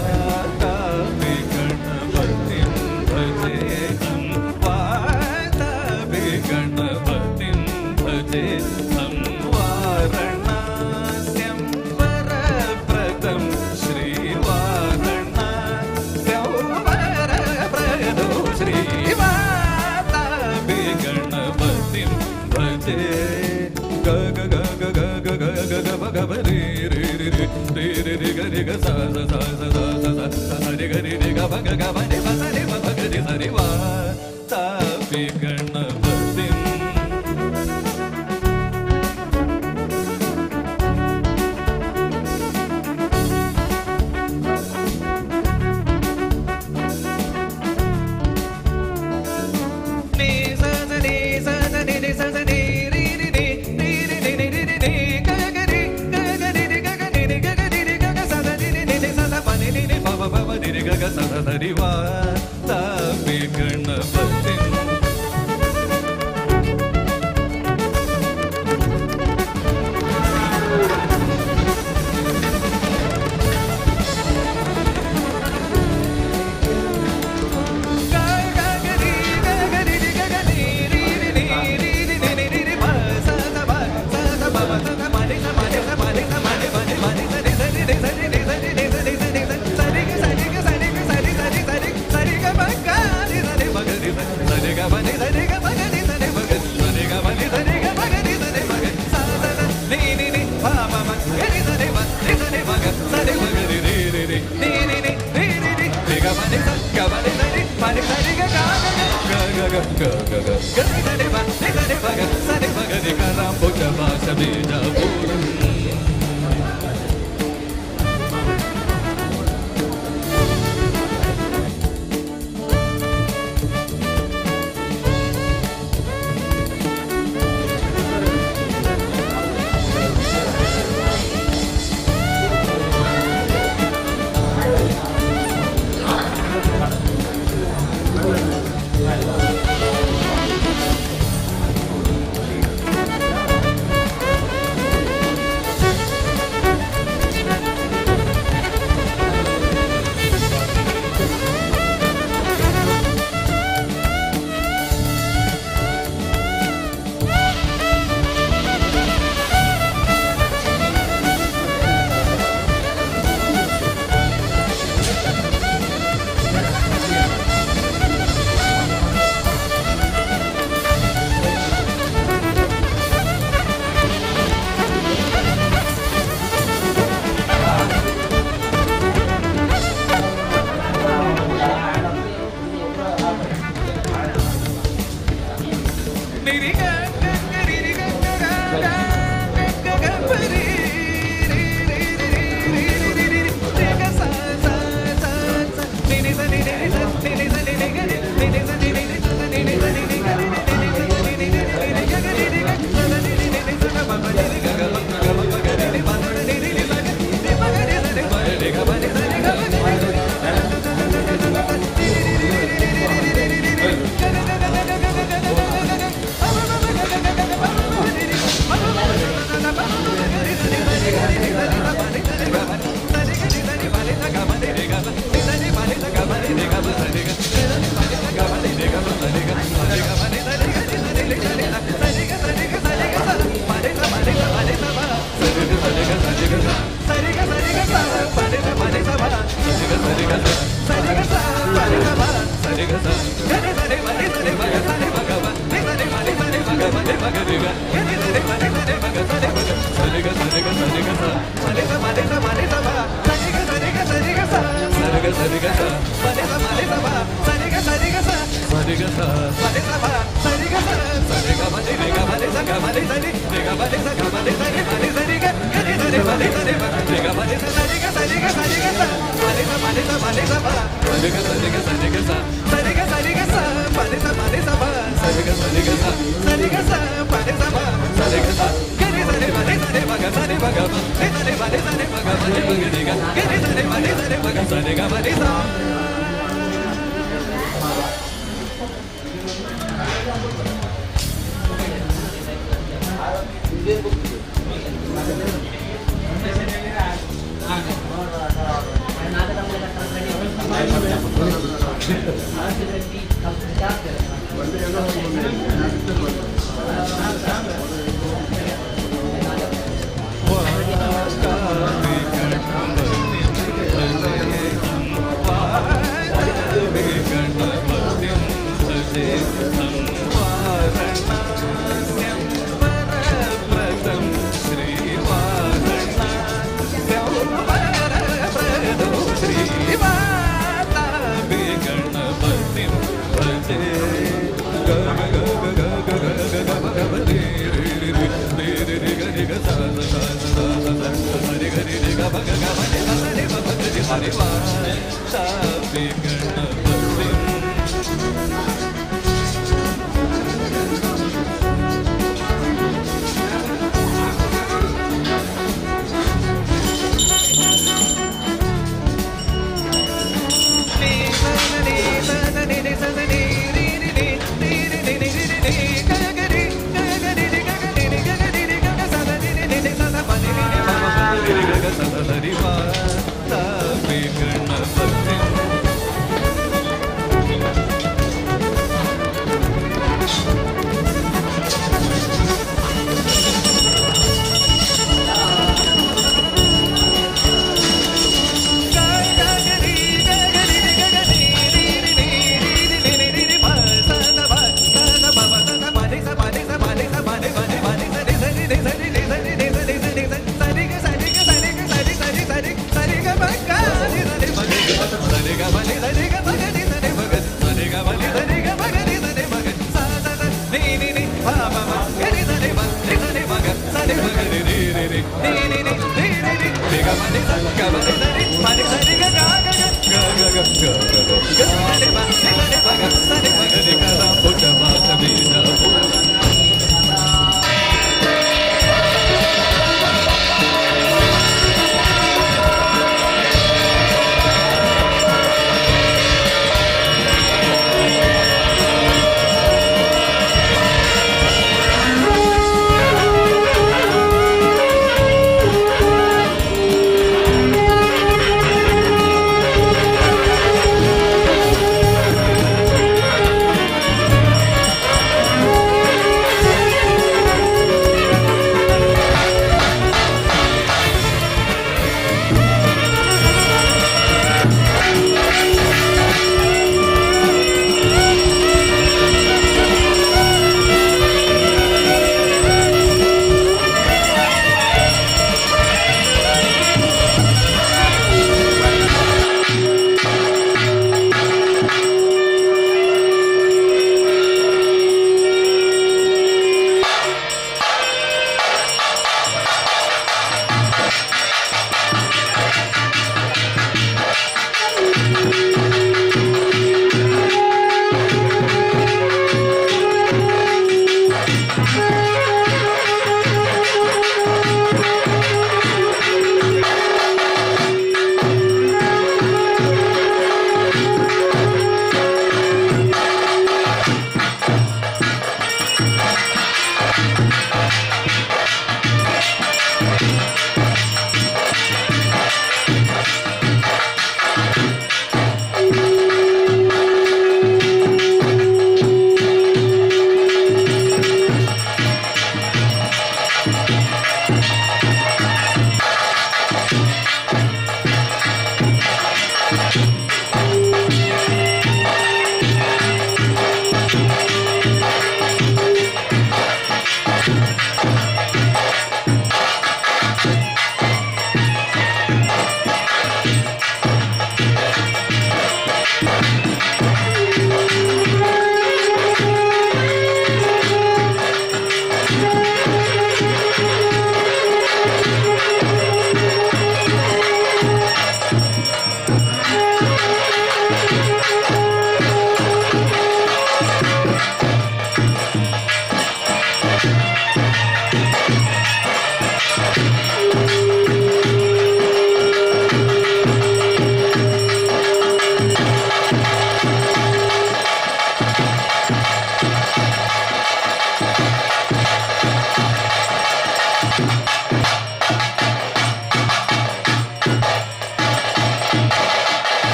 वातापि गणपतिं भजेऽहं, वातापि गणपतिं भजेऽहं, वारणास्यं वरप्रदं, श्रीवारणास्यं वरप्रदो, श्रीवातापि गणपतिं भजे. ग ग ग ग ग ग ग ग ग ग ग रे रे रे रे रे रे रे ग रे ग सा सा सा सा सा सा सा सा रे ग रे रे ग भ ग ग भ रे भ स रे भ भ ग रे स रे वा तापि गणपतिं. ನಿ ಸ ಸ ನಿ ಸ ಸ ನಿ ನಿ ಸ ಸ ನಿ ರಿ ರಿ ನಿ ರಿ ರಿ ನಿ ನಿ ರಿ ರಿ ನಿ ಗ ಗ ರಿ ಗ ಗ ರಿ ರಿ ಗ ಗ ನಿ ನಿ ಗ ಗ ರಿ ರಿ ಗ ಗ ಸ ಸ ನಿ ನಿ ನಿ ನಿ ಸ ಸ ಪ ನಿ ನಿ ನಿ ಪ ಪ ಪ ಪ ನಿ ರಿ ಗ ಗ ಸ ಸ ಸ ರಿ ವಾ ತಾಪಿ ಗಣಪತಿಂ. ಗ ಗ ಗ ರಿ ಗ ಗ ರಿ ರಿ ಗ ಗ ನಿ ರಿ ರಿ ನಿ ರಿ ರಿ ನಿ ನಿ ರಿ ರಿ ಪ ಸ ಸ ಪ ಸ ಸ ಪ ಪ ಸ ಸ ಮ ನಿ ಸ ಮ ನಿ ಸ ಮ ನಿ ಸ ಮ ನಿ ಮ ನಿ ಮ ನಿ ಸ ನಿ ಸ ನಿ ನಿ ಸ ರಿ ನಿ ಸ ರಿ ನಿ ಸ ನಿ ಸ ನಿ ಸ ಸ ರಿ ಗ ಸ ರಿ ಗ ಸ ರಿ ಗ ಸ ರಿ ಸ ರಿ ಸ ರಿ ಸ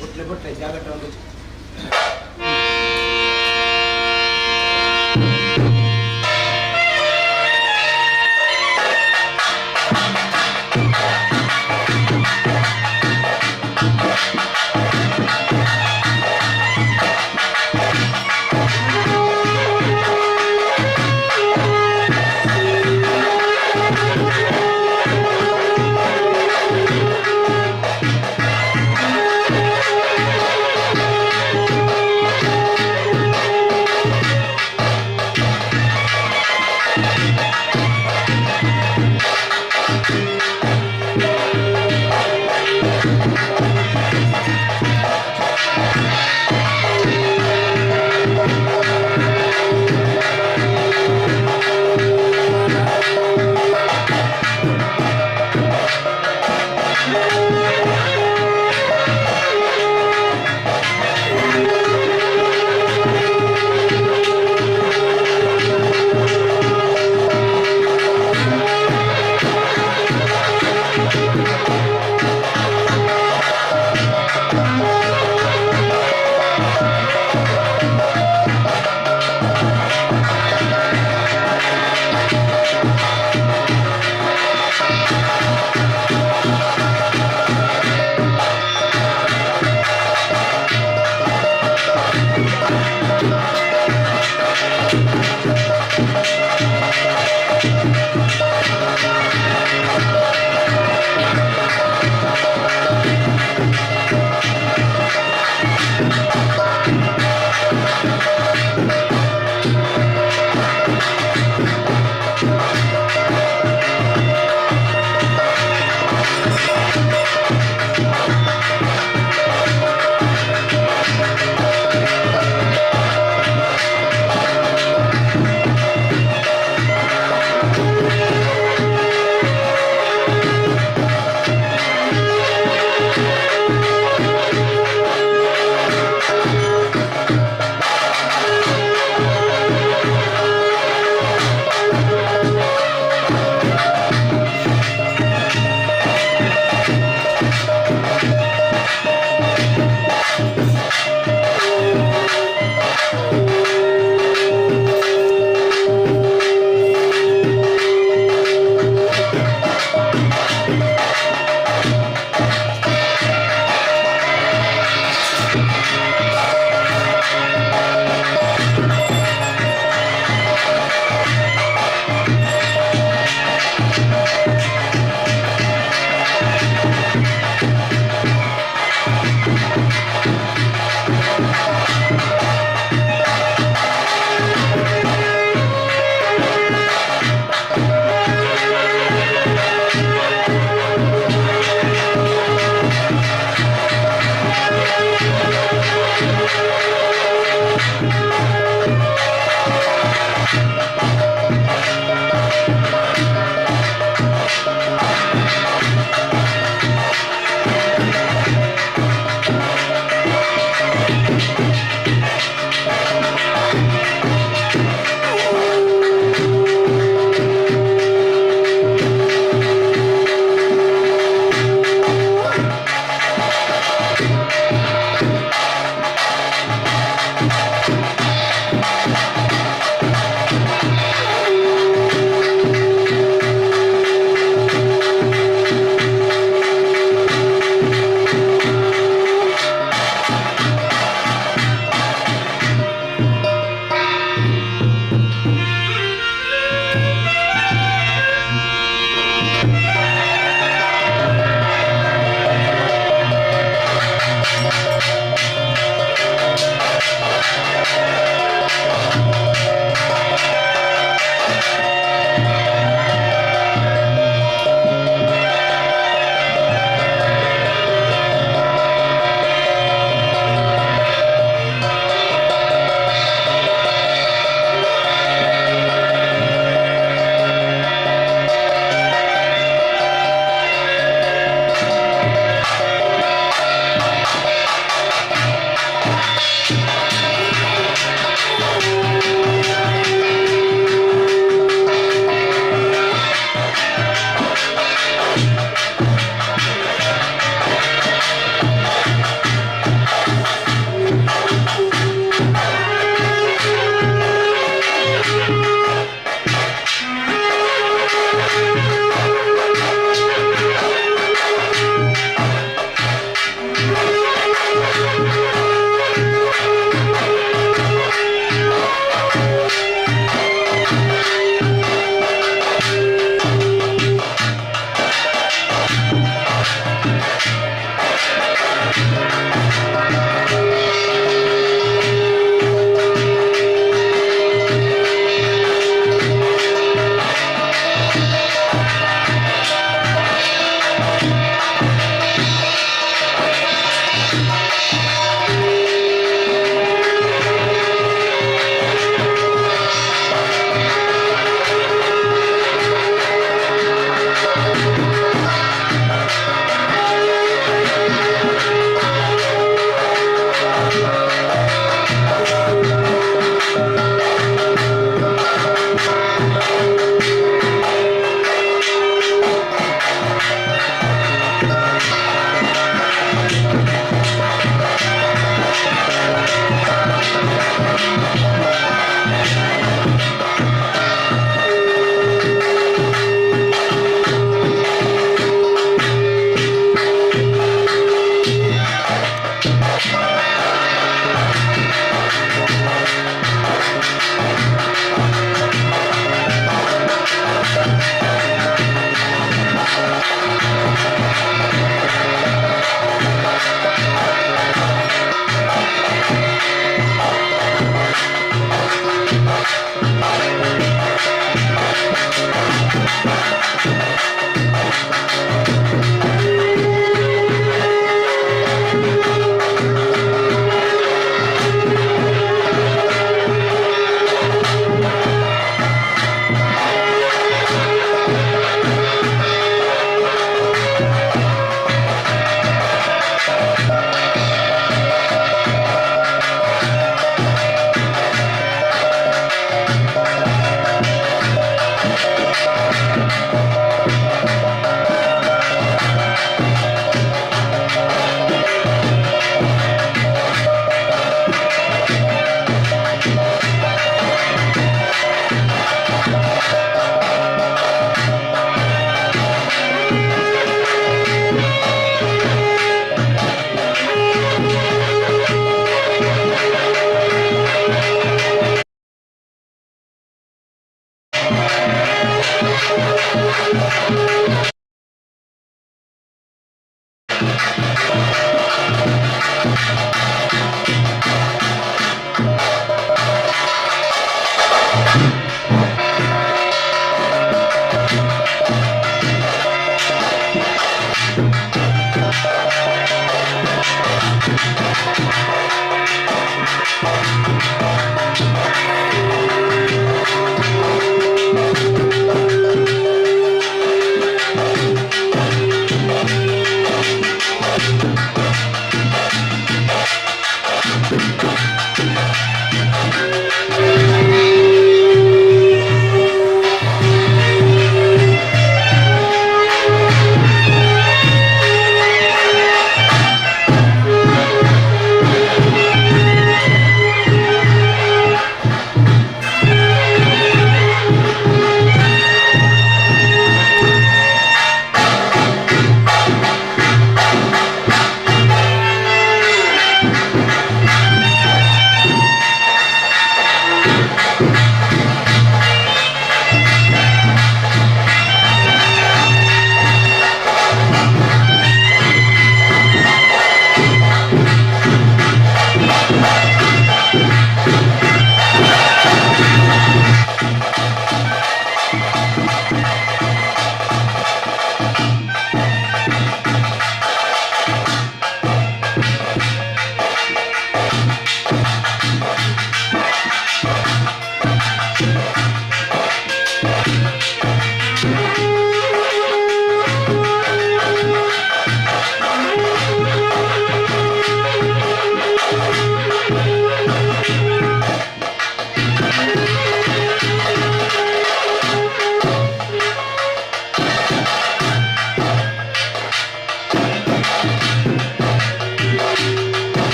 ಬೊಟ್ಲೆ ಬೊಟ್ಲೆ ಜಾಗಟ್ಟ ಒಂದು. ಿ.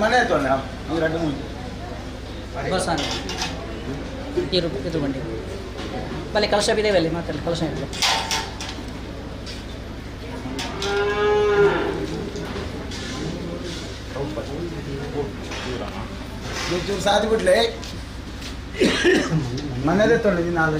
ಮನೆ ಎರಡು ಮೂರು ಬಸ್ ಇರು ಇದು ಬಂಡಿ ಬಲೆ ಕಲಶ ಇದೆ ಬಲೆ ಮಾತಾಡಿ ಕಲಶ ಇದೆ. ಚೂರು ಸಾಧಿ ಬಿಡ್ಲೆ ಮನೆದೇ ತೊಂಡೆ ನೀನು ನಾಳೆ.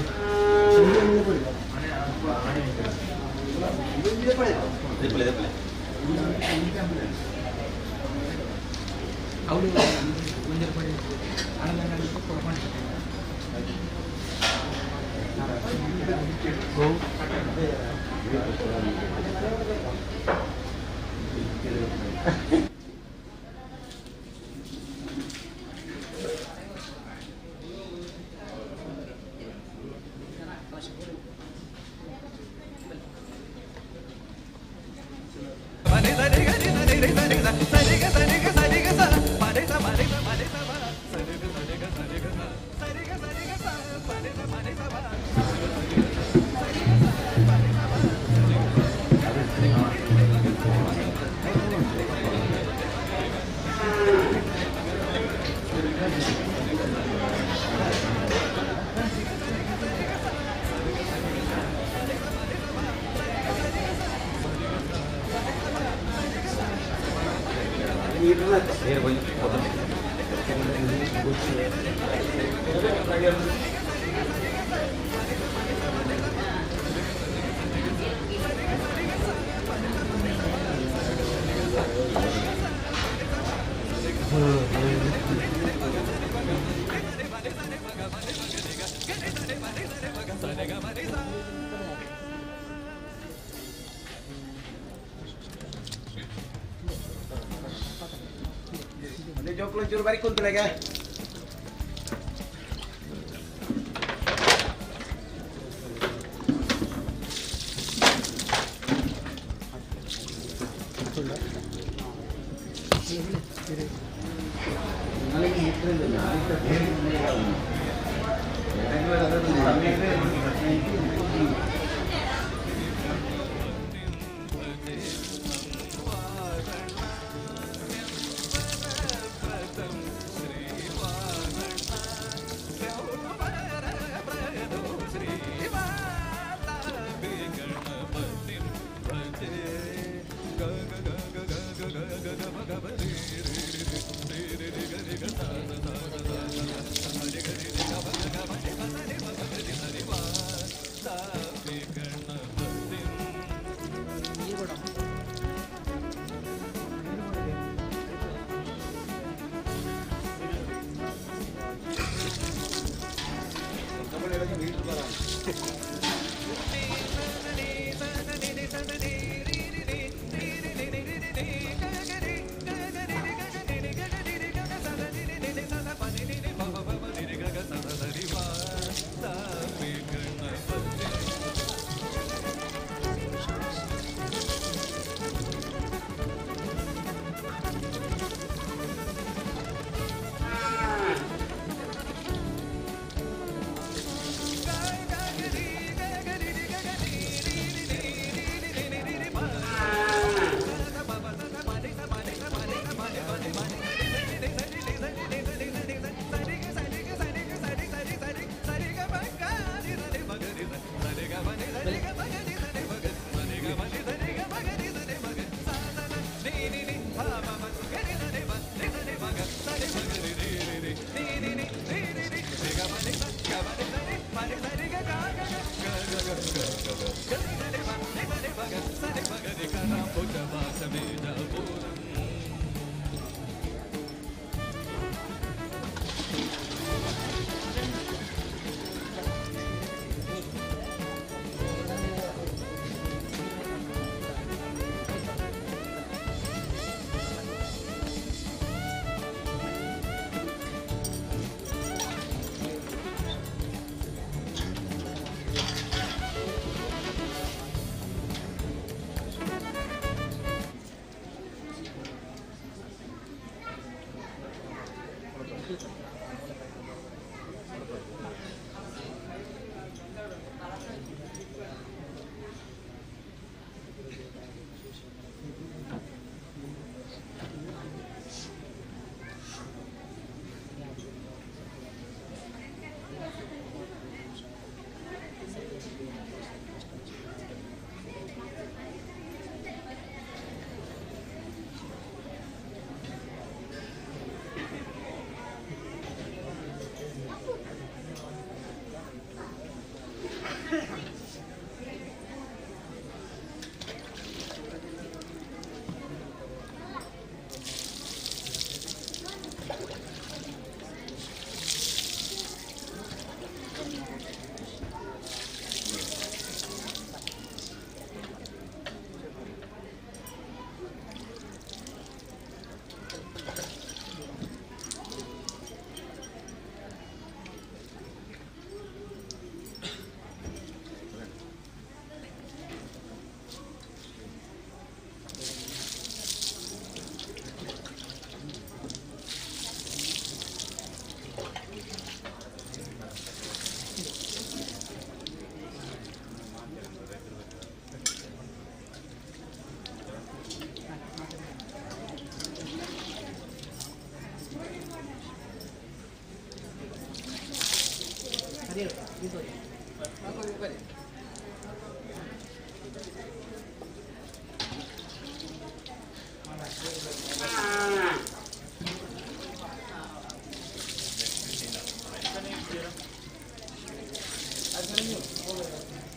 ಜೋಕ್ಲು ಚೂರು ಬಾರಿ ಕುಂತಲೆಗೆ.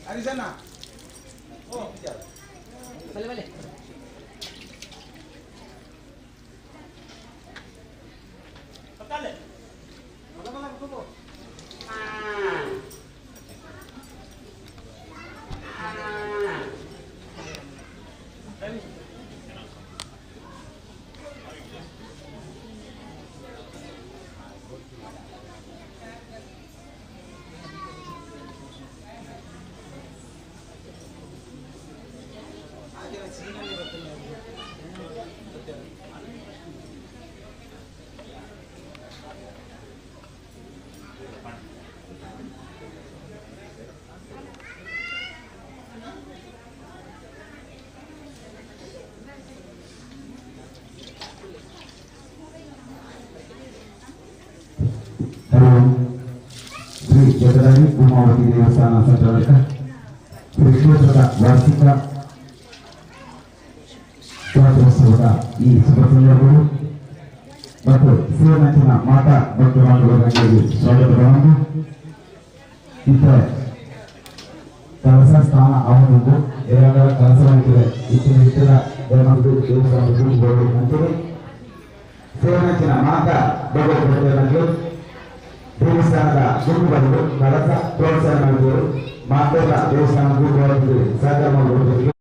ಹರಿಸಣ್ಣ ಬಲೆ ಬಲೆ ಶ್ರೀ ಜಗದಾಯಿ ಉಮಾವತಿ ದೇವಸ್ಥಾನ ಸಂಚಾಲಕ ಶ್ರೀ ಕ್ಷೇತ್ರದ ವಾರ್ಷಿಕ ಜಾತ್ರೋತ್ಸವದ ಈ ಶುಭ ಸಂದರ್ಭವು ಮತ್ತು ಶಿವನಂಚಿನ ಮಾತಾ ಭಕ್ತ ಬಾಂಧವರಿಗೆ ಸ್ವಾಗತಗಳನ್ನು ಇತರ ಕಲಸ ಸ್ಥಾನ ಅವನೊಂದು ಎರಡರ ಕಲಸವಾಗಿದೆ ಇತ್ತಿನ ಇತರ ಧರ್ಮದ್ದು ದೇವಸ್ಥಾನದ್ದು ಅಂತಿದೆ. ಶಿವನಂಚಿನ ಮಾತಾ ಭಗವದ್ಗೀತೆಯನ್ನು ದೇವಸ್ಥಾನದ ಗುರುಗಳು ಕಳಸ ಪ್ರೋತ್ಸಾಹ ಮಾಡಿದರು. ಮಾತೆಲ್ಲ ದೇವಸ್ಥಾನ ಗುರುಗಳು ಸಹಕಾರ ಮಾಡುವುದು.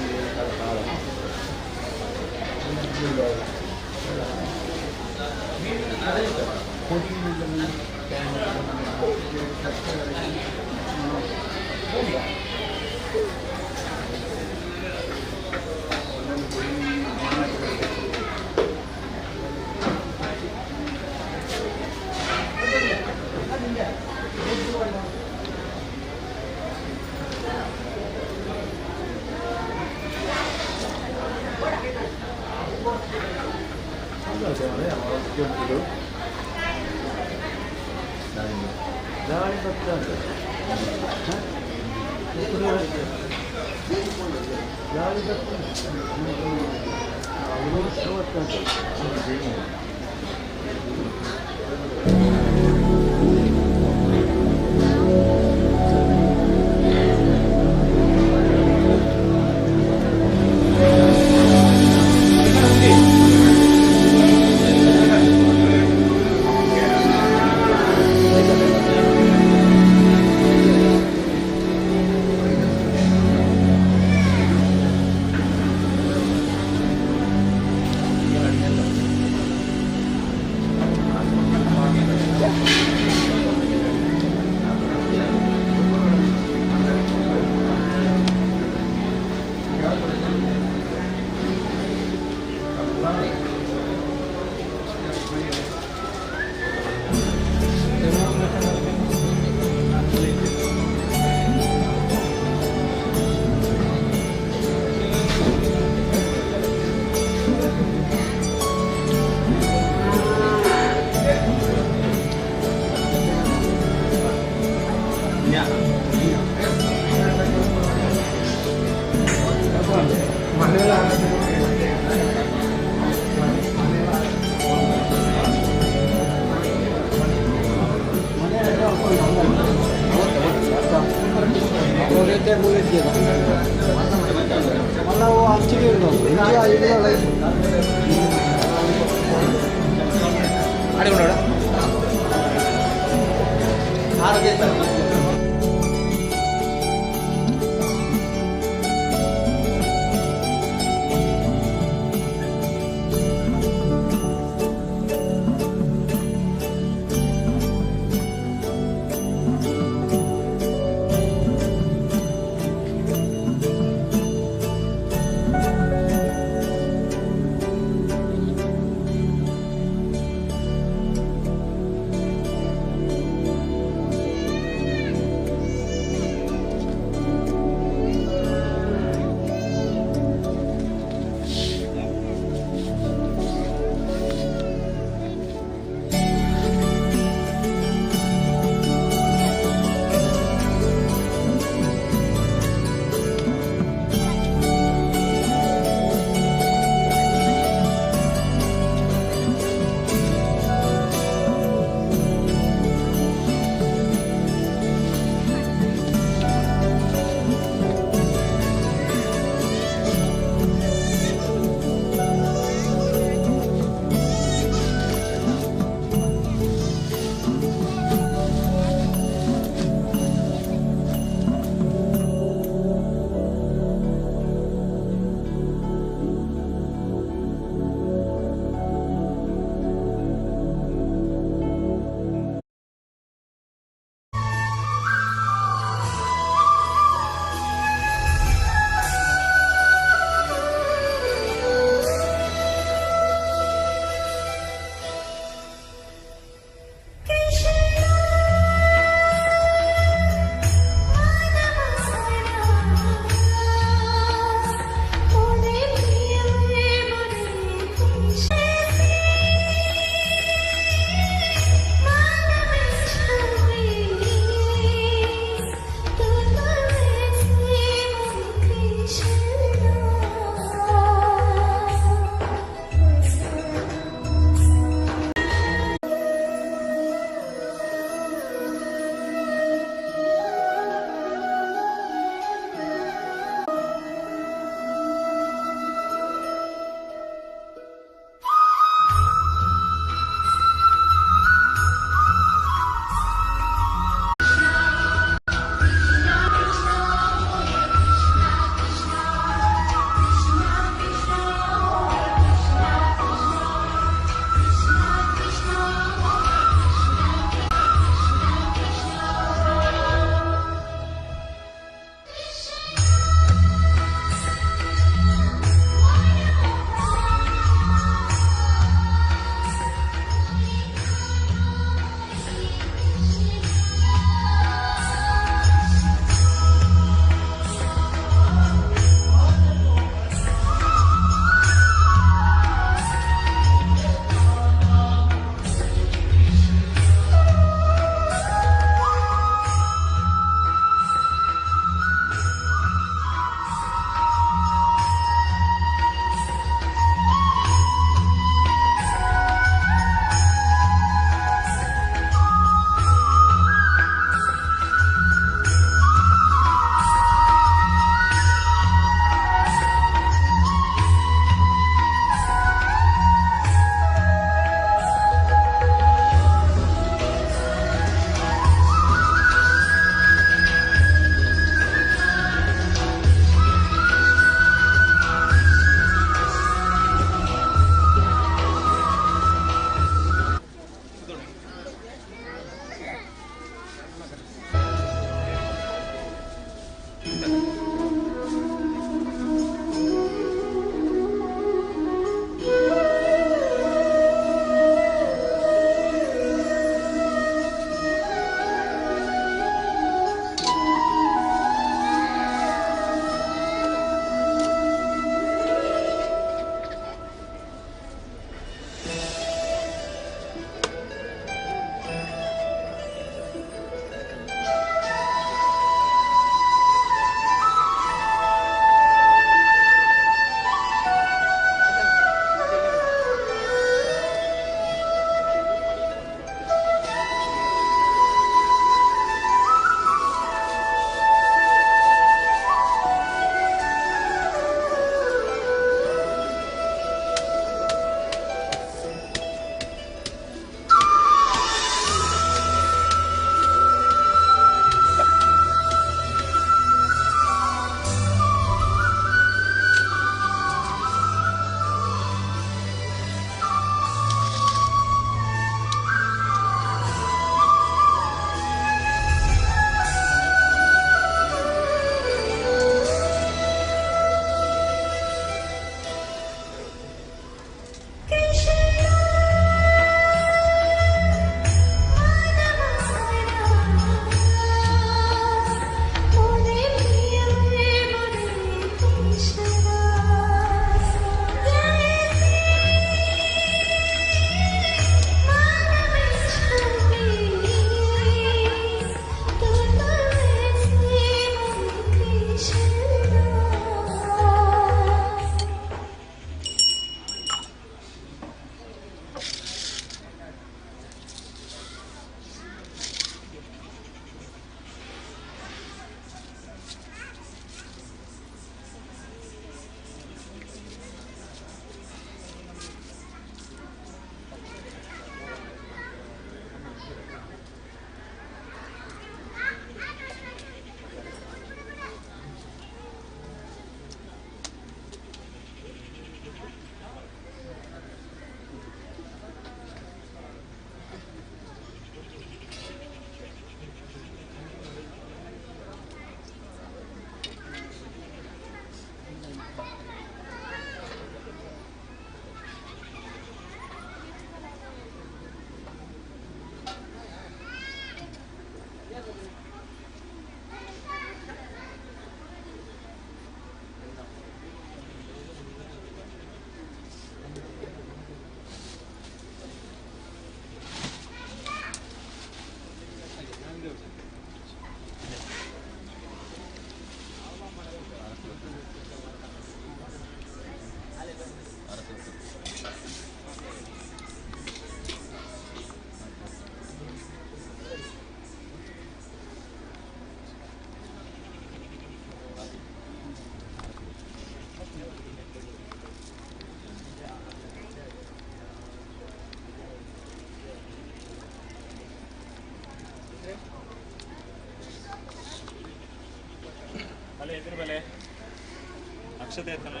ಅಕ್ಷತೆ ಆಯ್ತಲ್ಲ.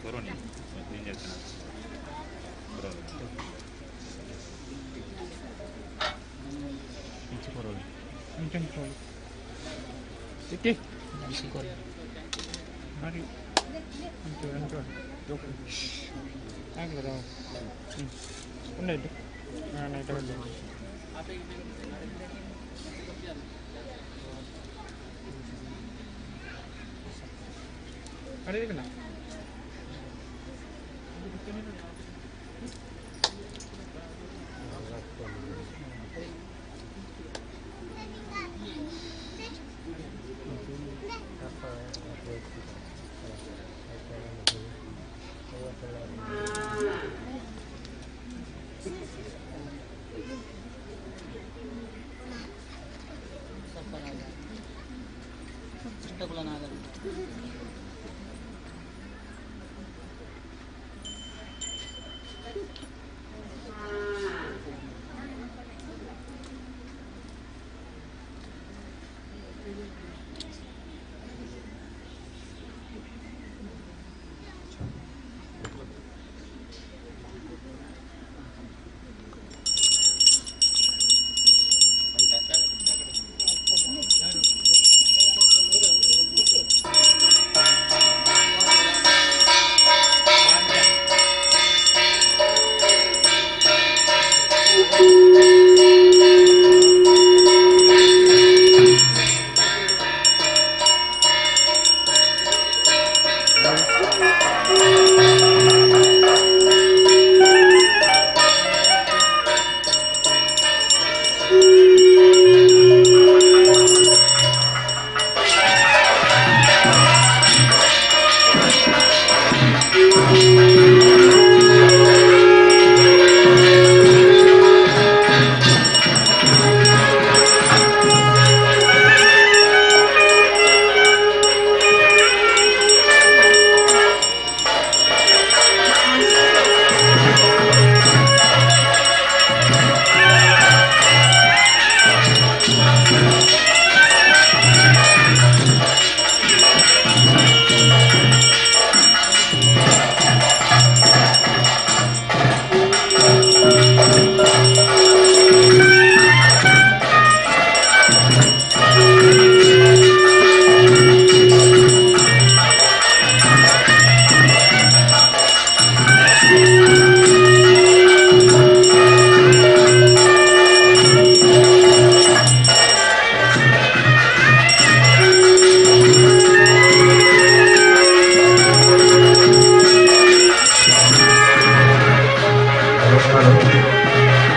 ಕೊರೋನಿ ಸರ್ಪನಾಗ ಚಿಟ್ಟಕುಲನಾಗ.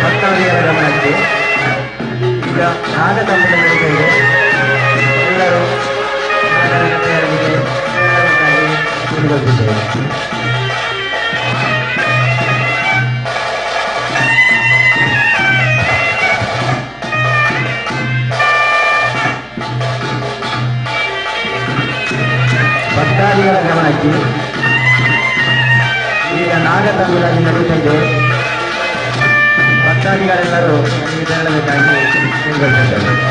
ಭಕ್ತಾದಿಗಳ ಗಮನಕ್ಕೆ, ಈಗ ನಾಗತಂಬಿಲ ನಡೀತಾ ಇದೆ. ಎಲ್ಲರೂ ನಾಗರ ತಯಾರಿಗೆ ತಯಾರಾಗಿ ಕೂಡಿಕೊಳ್ಳುತ್ತಿದ್ದೇವೆ. ಭಕ್ತಾದಿಗಳ ಗಮನಕ್ಕೆ, ಈಗ ನಾಗತಂಬಿಲ ನಡೀತಾ ಇದೆ. ಭಕ್ತಾದಿಗಳೆಲ್ಲರೂ ನಮಗೆ ತೆರಳಬೇಕಾಗಿ ಕೇಳಿಕೊಳ್ಳುತ್ತಿದ್ದೇವೆ.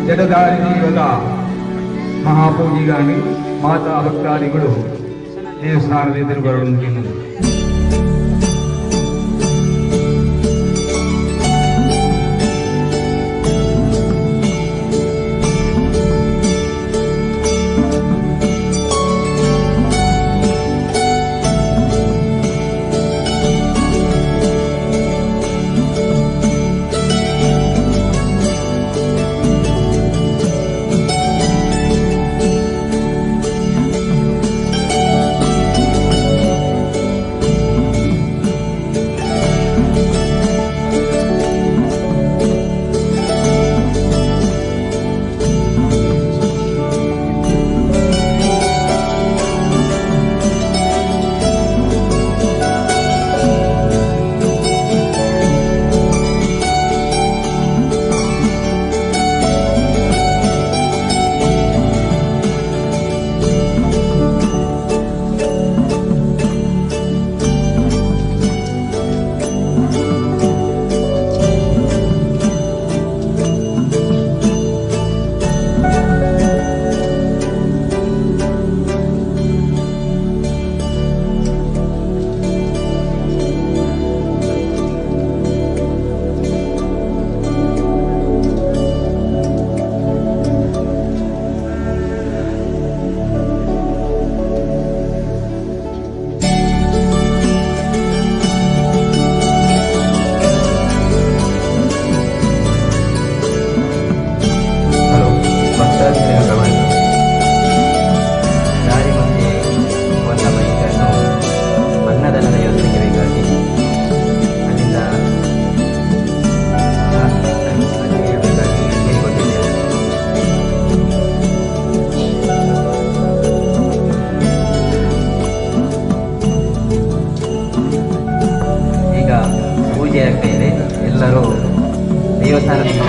ಜಡಧಾರಿ ದೈವದ ಮಹಾಪೂಜೆಗಾಗಿ ಮಾತಾ ಭಕ್ತಾದಿಗಳು ದೇವಸ್ಥಾನದ ಎದುರು ಬರಲು. ಹಲೋ, ಭಕ್ತಾದಿಗಳ ಗಮನ. ದಾರಿ ಮಧ್ಯೆ ಬಂದ ಬೈಕನ್ನು ಅನ್ನದಾನದ ವ್ಯವಸ್ಥೆಗೆ ಬೇಕಾಗಿ ಅಲ್ಲಿಂದ ಅಲ್ಲಿಗೆ ಬೇಕಾಗಿ ಕೇಳಿಕೊಂಡಿದ್ದೇವೆ. ಈಗ ಪೂಜೆ ಆಗ್ತಾ ಇದೆ. ಎಲ್ಲರೂ ದೇವಸ್ಥಾನದಿಂದ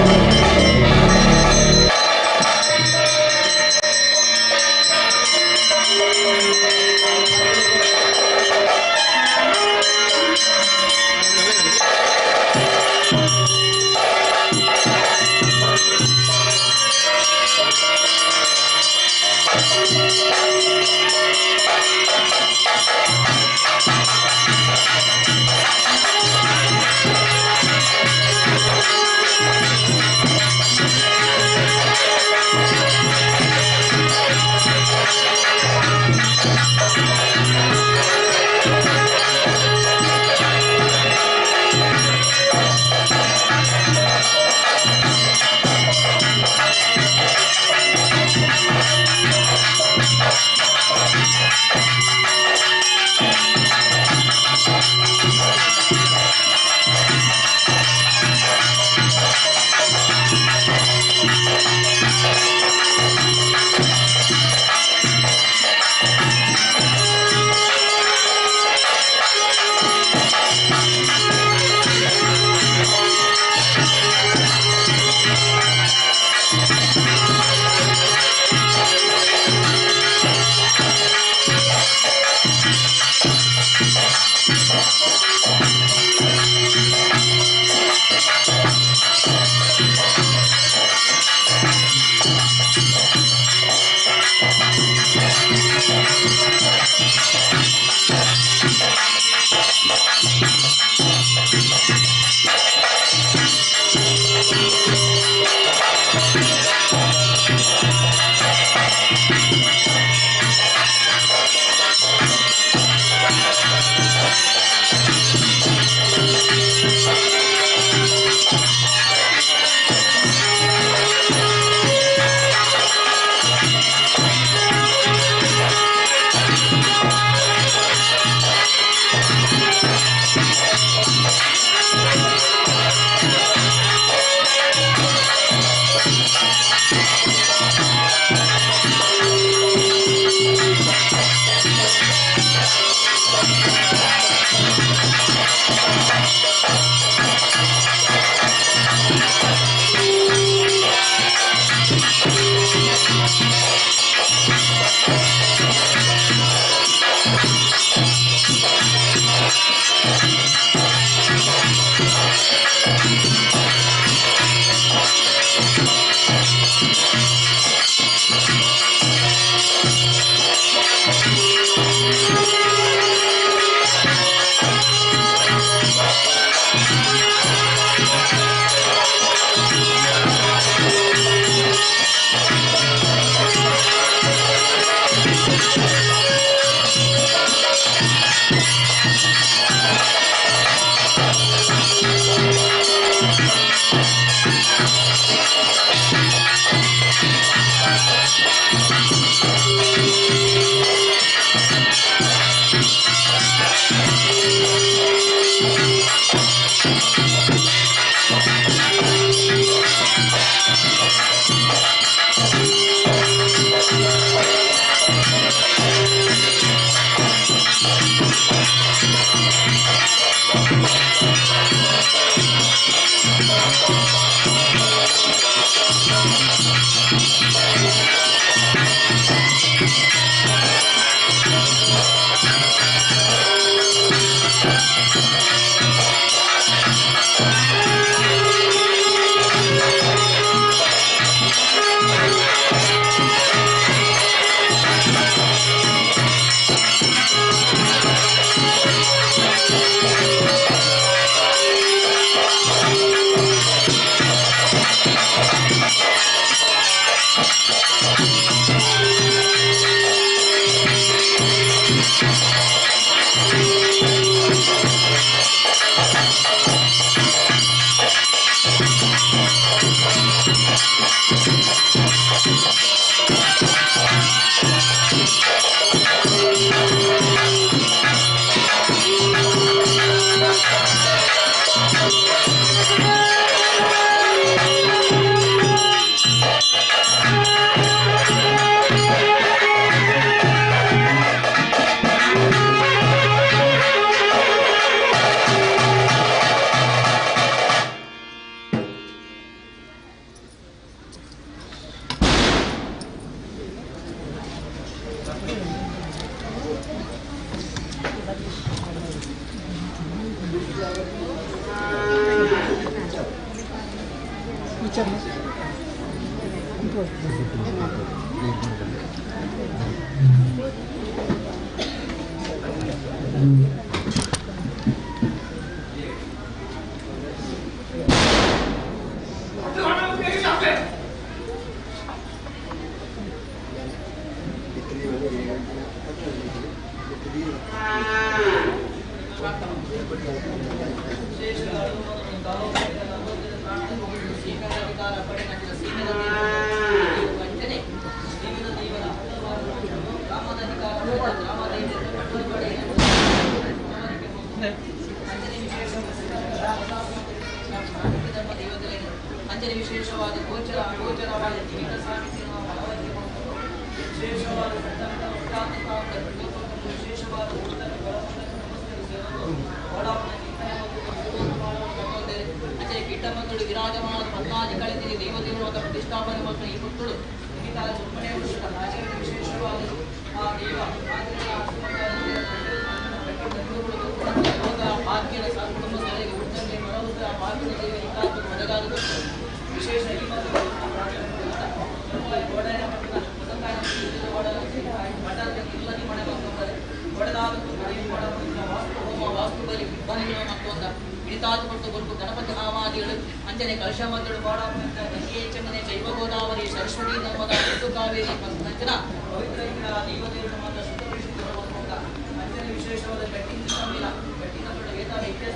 ಅಂಚನೆ ಕಲಶ ಮಧ್ಯಡು ಪಾಡಾಪುನಂಚ ಗಂಗೆ ಚಂದನೆ ಜೈವ ಗೋದಾವರಿ ಸರಸ್ವತಿ ನರ್ಮದಾ ಸಿಂಧು ಕಾವೇರಿ ಪಂಚನ ಪವಿತ್ರ ದೈವದೇವರು ಮಾತ್ರ ಶುದ್ಧ ಅಂಚನೆ ವಿಶೇಷವಾದ ಗಟ್ಟಿ ಮೇಲೆ ಗಟ್ಟಿನ ದೊಡ್ಡ ವೇದ ವ್ಯತ್ಯಾಸ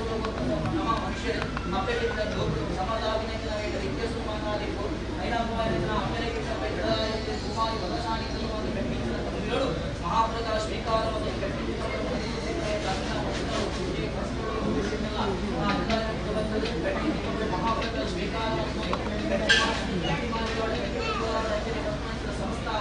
ನಮ್ಮ ಮನುಷ್ಯರು ಅಪ್ಪೆಗಿಂತ ಜೋಗು ಸಮಾಧಾವಿನ ವ್ಯತ್ಯಾಸ ಮಾತಾದಿಪ್ಪು ಮಹಾಪ್ರಕಾರ ಸ್ವೀಕಾರ ಮಹಾಪ್ರಕಾರ ಸ್ವೀಕಾರ ಸಂಸ್ಥಾ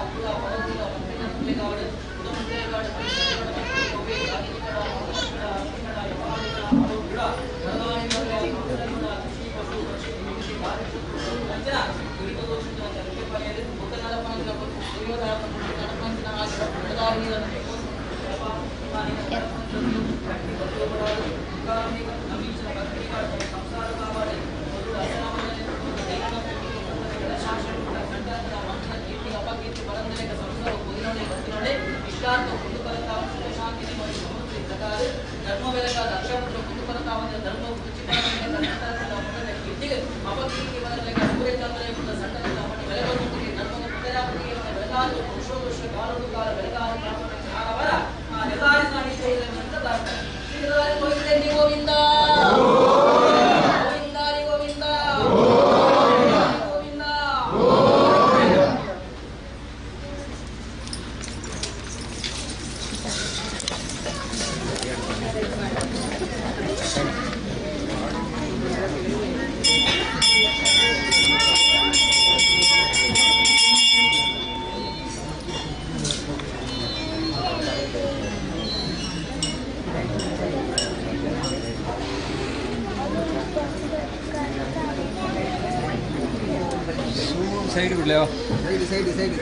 ಸೈಡ್ ಬಿಡ್ಲೇವ ಸೈಡ್ ಸೈಡ್ ಸೈಡ್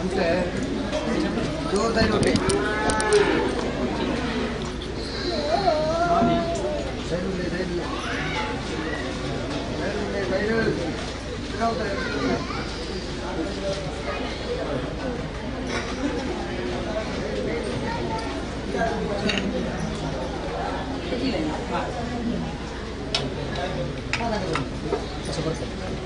ಅಂತೆ ಜೋರ್ ಸೈಡ್ ಬಿಟ್ಟೆ ಸೈಡ್ ಬಿಡ್ಲೆ ಸೈಡ್ ಸೈಡ್ ಸೈಡ್.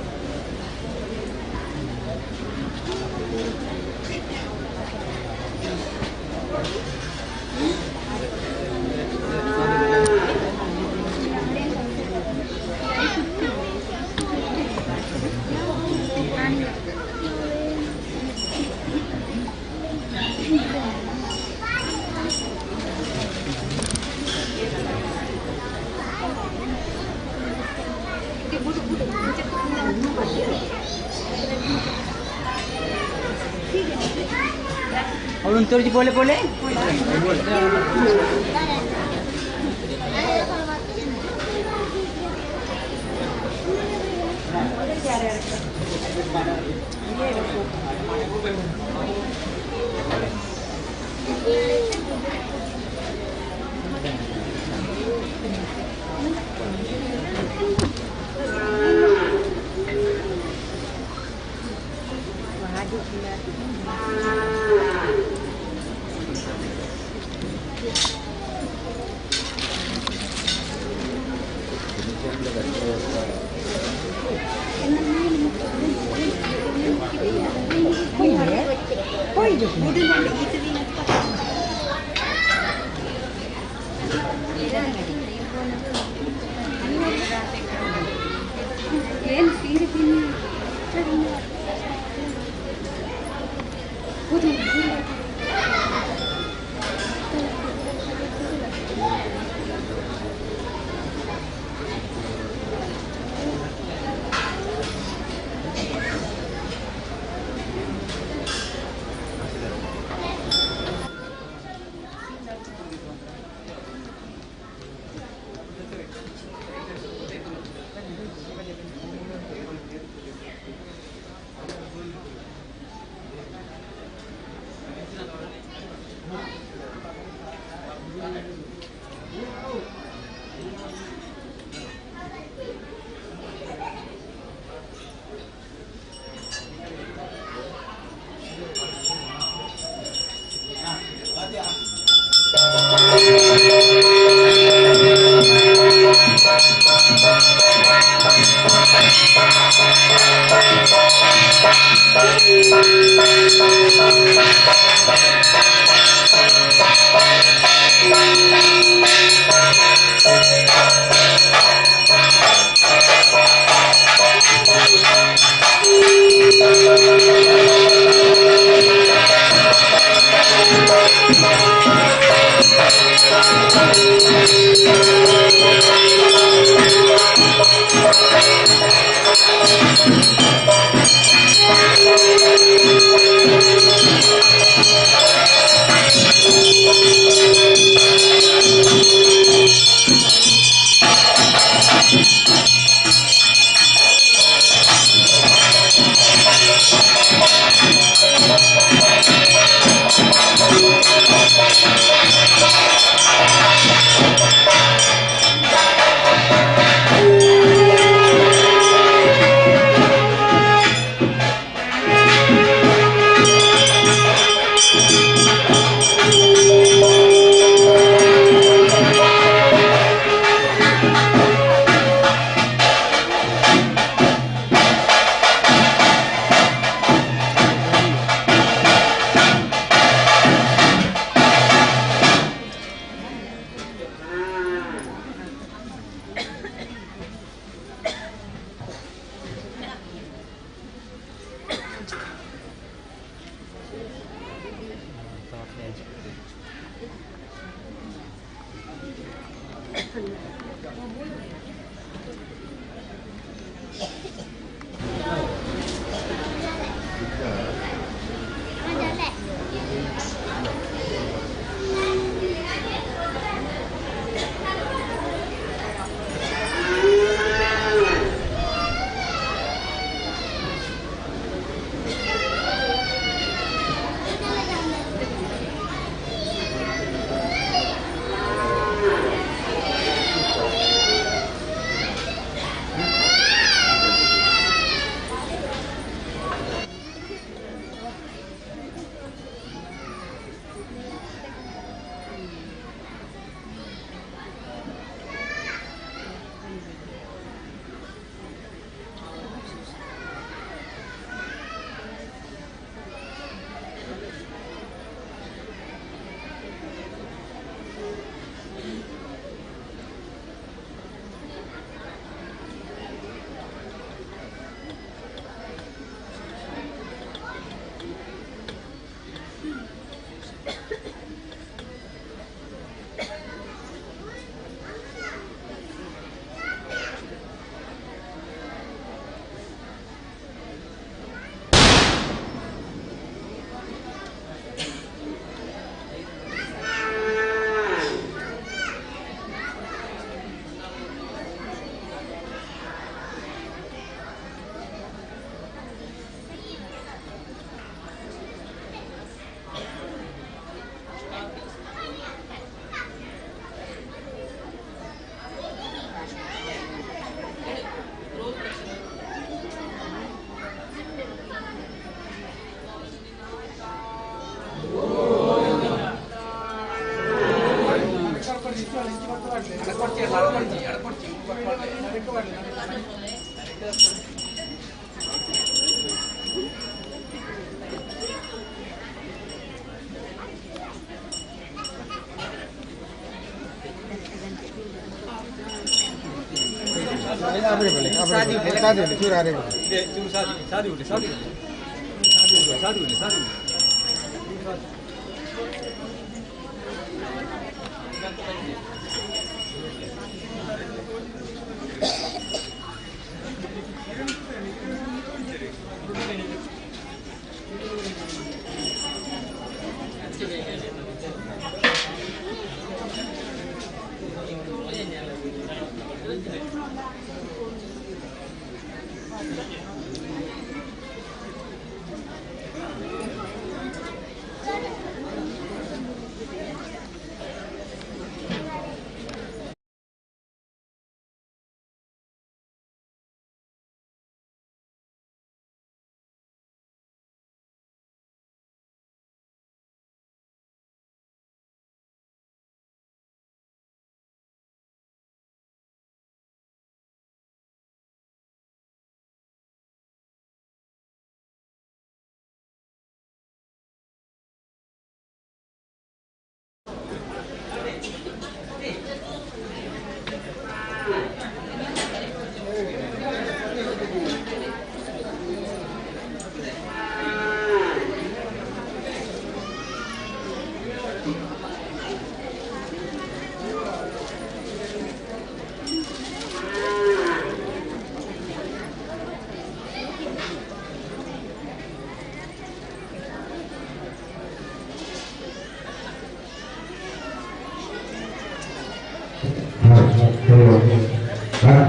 ಅವಳು ಪೋಲೆ ಪೋಲೆ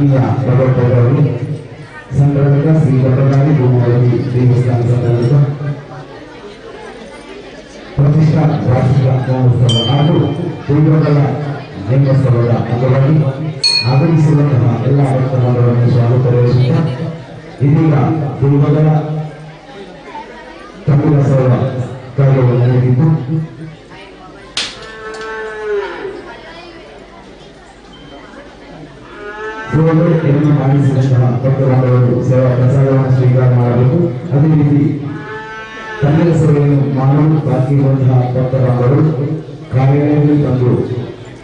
ಆತ್ಮೀಯ ಭಗವತ್ಪಾದರು ಸಂದರ್ಭದ ಶ್ರೀ ದೊಡ್ಡದಾಗಿ ಭೂಮಾವತಿ ದೇವಸ್ಥಾನ ಸಂದರ್ಭದ ಪ್ರತಿಷ್ಠಾ ವಾರ್ಷಿಕ ಮಹೋತ್ಸವ ಹಾಗೂ ದೇವಗಳ ನೇಮೋತ್ಸವದ ಅಂಗವಾಗಿ ಆಗಮಿಸಿರುವಂತಹ ಎಲ್ಲ ಭಕ್ತ ಬಾಂಧವರನ್ನು ಸ್ವಾಗತ ಕೋರುತ್ತಾ ಇದೀಗ ದೇವಗಳ ತಂಬಿಲ ಸೇವಾ ಕಾರ್ಯವು ನಡೆದಿದ್ದು, ಸೇವೆಯನ್ನು ಮಾಡಿಸಿದಂತಹ ಭಕ್ತ ಬಾಂಧವರು ಸೇವಾ ಪ್ರಸಾದವನ್ನು ಸ್ವೀಕಾರ ಮಾಡಬೇಕು. ಅದೇ ರೀತಿ ಕನ್ನಡ ಸೇವೆಯನ್ನು ಮಾಡಲು ಬಾಕಿ ಇರುವಂತಹ ಭಕ್ತ ಬಾಂಧವರು ಕಾರ್ಯಾಲಯದಲ್ಲಿ ಬಂದು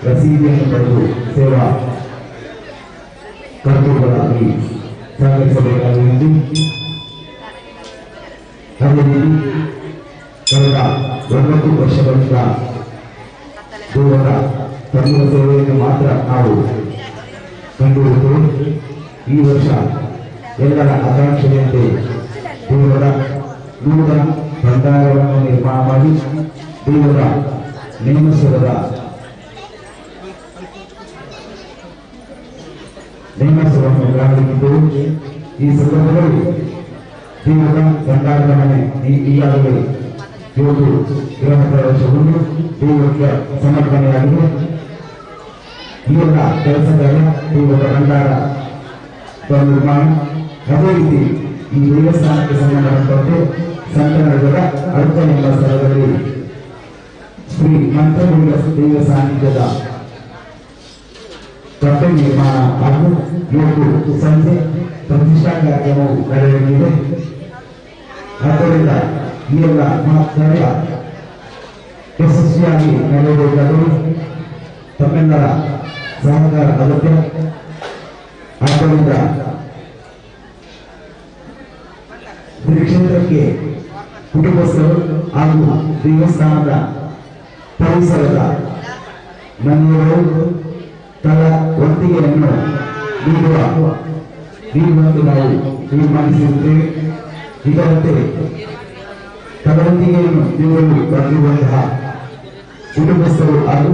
ರಸೀದಿಯನ್ನು ಪಡೆದು ಸೇವಾ ಕರ್ತೃಗಳಾಗಿ ಸಹಕರಿಸಬೇಕಾಗಿದೆ. ಅದೇ ರೀತಿ ಕಳೆದ 9 ವರ್ಷಗಳಿಂದ ದೇವರ ತಮಿಳ ಸೇವೆಯನ್ನು ಮಾತ್ರ ನಾವು ಕಂಡಿರುತ್ತೇವೆ. ಈ ವರ್ಷ ಎಲ್ಲರ ಆಕಾಂಕ್ಷೆಯಂತೆ ದೇವರ ನೂತನ ಭಂಡಾರವನ್ನು ನಿರ್ಮಾಣ ಮಾಡಿ ದೇವರ ನೇಮಸದ ನೇಮಸವನ್ನು ಪ್ರಾರಂಭಿಸಿದ್ದೆವು. ಈ ಸಂದರ್ಭದಲ್ಲಿ ದೇವರ ಭಂಡಾರದ ಮನೆ ಈಗಾಗಲೇ ಇವತ್ತು ಗೃಹ ಪ್ರವೇಶಗೊಂಡು ದೇವಕ್ಕೆ ಸಮರ್ಪಣೆಯಾಗಿದೆ. ಈ ಎಲ್ಲ ಕೆಲಸ ಕಾರ್ಯ ದೇವರ ಭಂಡಾರ ನಿರ್ಮಾಣ, ಅದೇ ರೀತಿ ಈ ದೇವಸ್ಥಾನಕ್ಕೆ ಸಂಬಂಧಪಟ್ಟಂತೆ ಸಂತನಗರದ ಅರ್ಥ ಎಂಬ ಸ್ಥಳದಲ್ಲಿ ಶ್ರೀ ಮಂತ್ರಮೂಲ ದೇವ ಸಾನ್ನಿಧ್ಯದ ಕಟ್ಟೆ ನಿರ್ಮಾಣ ಹಾಗೂ ಇವತ್ತು ಸಂಜೆ ಪ್ರತಿಷ್ಠಾ ಕಾರ್ಯಕ್ರಮವು ನಡೆಯಲಿದೆ. ಆದ್ದರಿಂದ ಈ ಎಲ್ಲ ಮಹತ್ ಕಾರ್ಯ ಯಶಸ್ವಿಯಾಗಿ ನಡೆಯಬೇಕಾದರೂ ತಮ್ಮೆಲ್ಲರ ಸಹಕಾರ ಅಗತ್ಯ. ಆದ್ದರಿಂದ ಶ್ರೀ ಕ್ಷೇತ್ರಕ್ಕೆ ಕುಟುಂಬಸ್ಥರು ಹಾಗೂ ದೇವಸ್ಥಾನದ ಪರಿಸರದ ಮನೆಯವರು ತಲಾ ಒತ್ತಿಗೆಯನ್ನು ನೀಡುವಂತೆ ನಾವು ತೀರ್ಮಾನಿಸಿರುತ್ತೇವೆ. ಇದರಂತೆ ತಲವಂತಿಗೆಯನ್ನು ನೀಡಲು ಬಂದಿರುವಂತಹ ಕುಟುಂಬಸ್ಥರು ಹಾಗೂ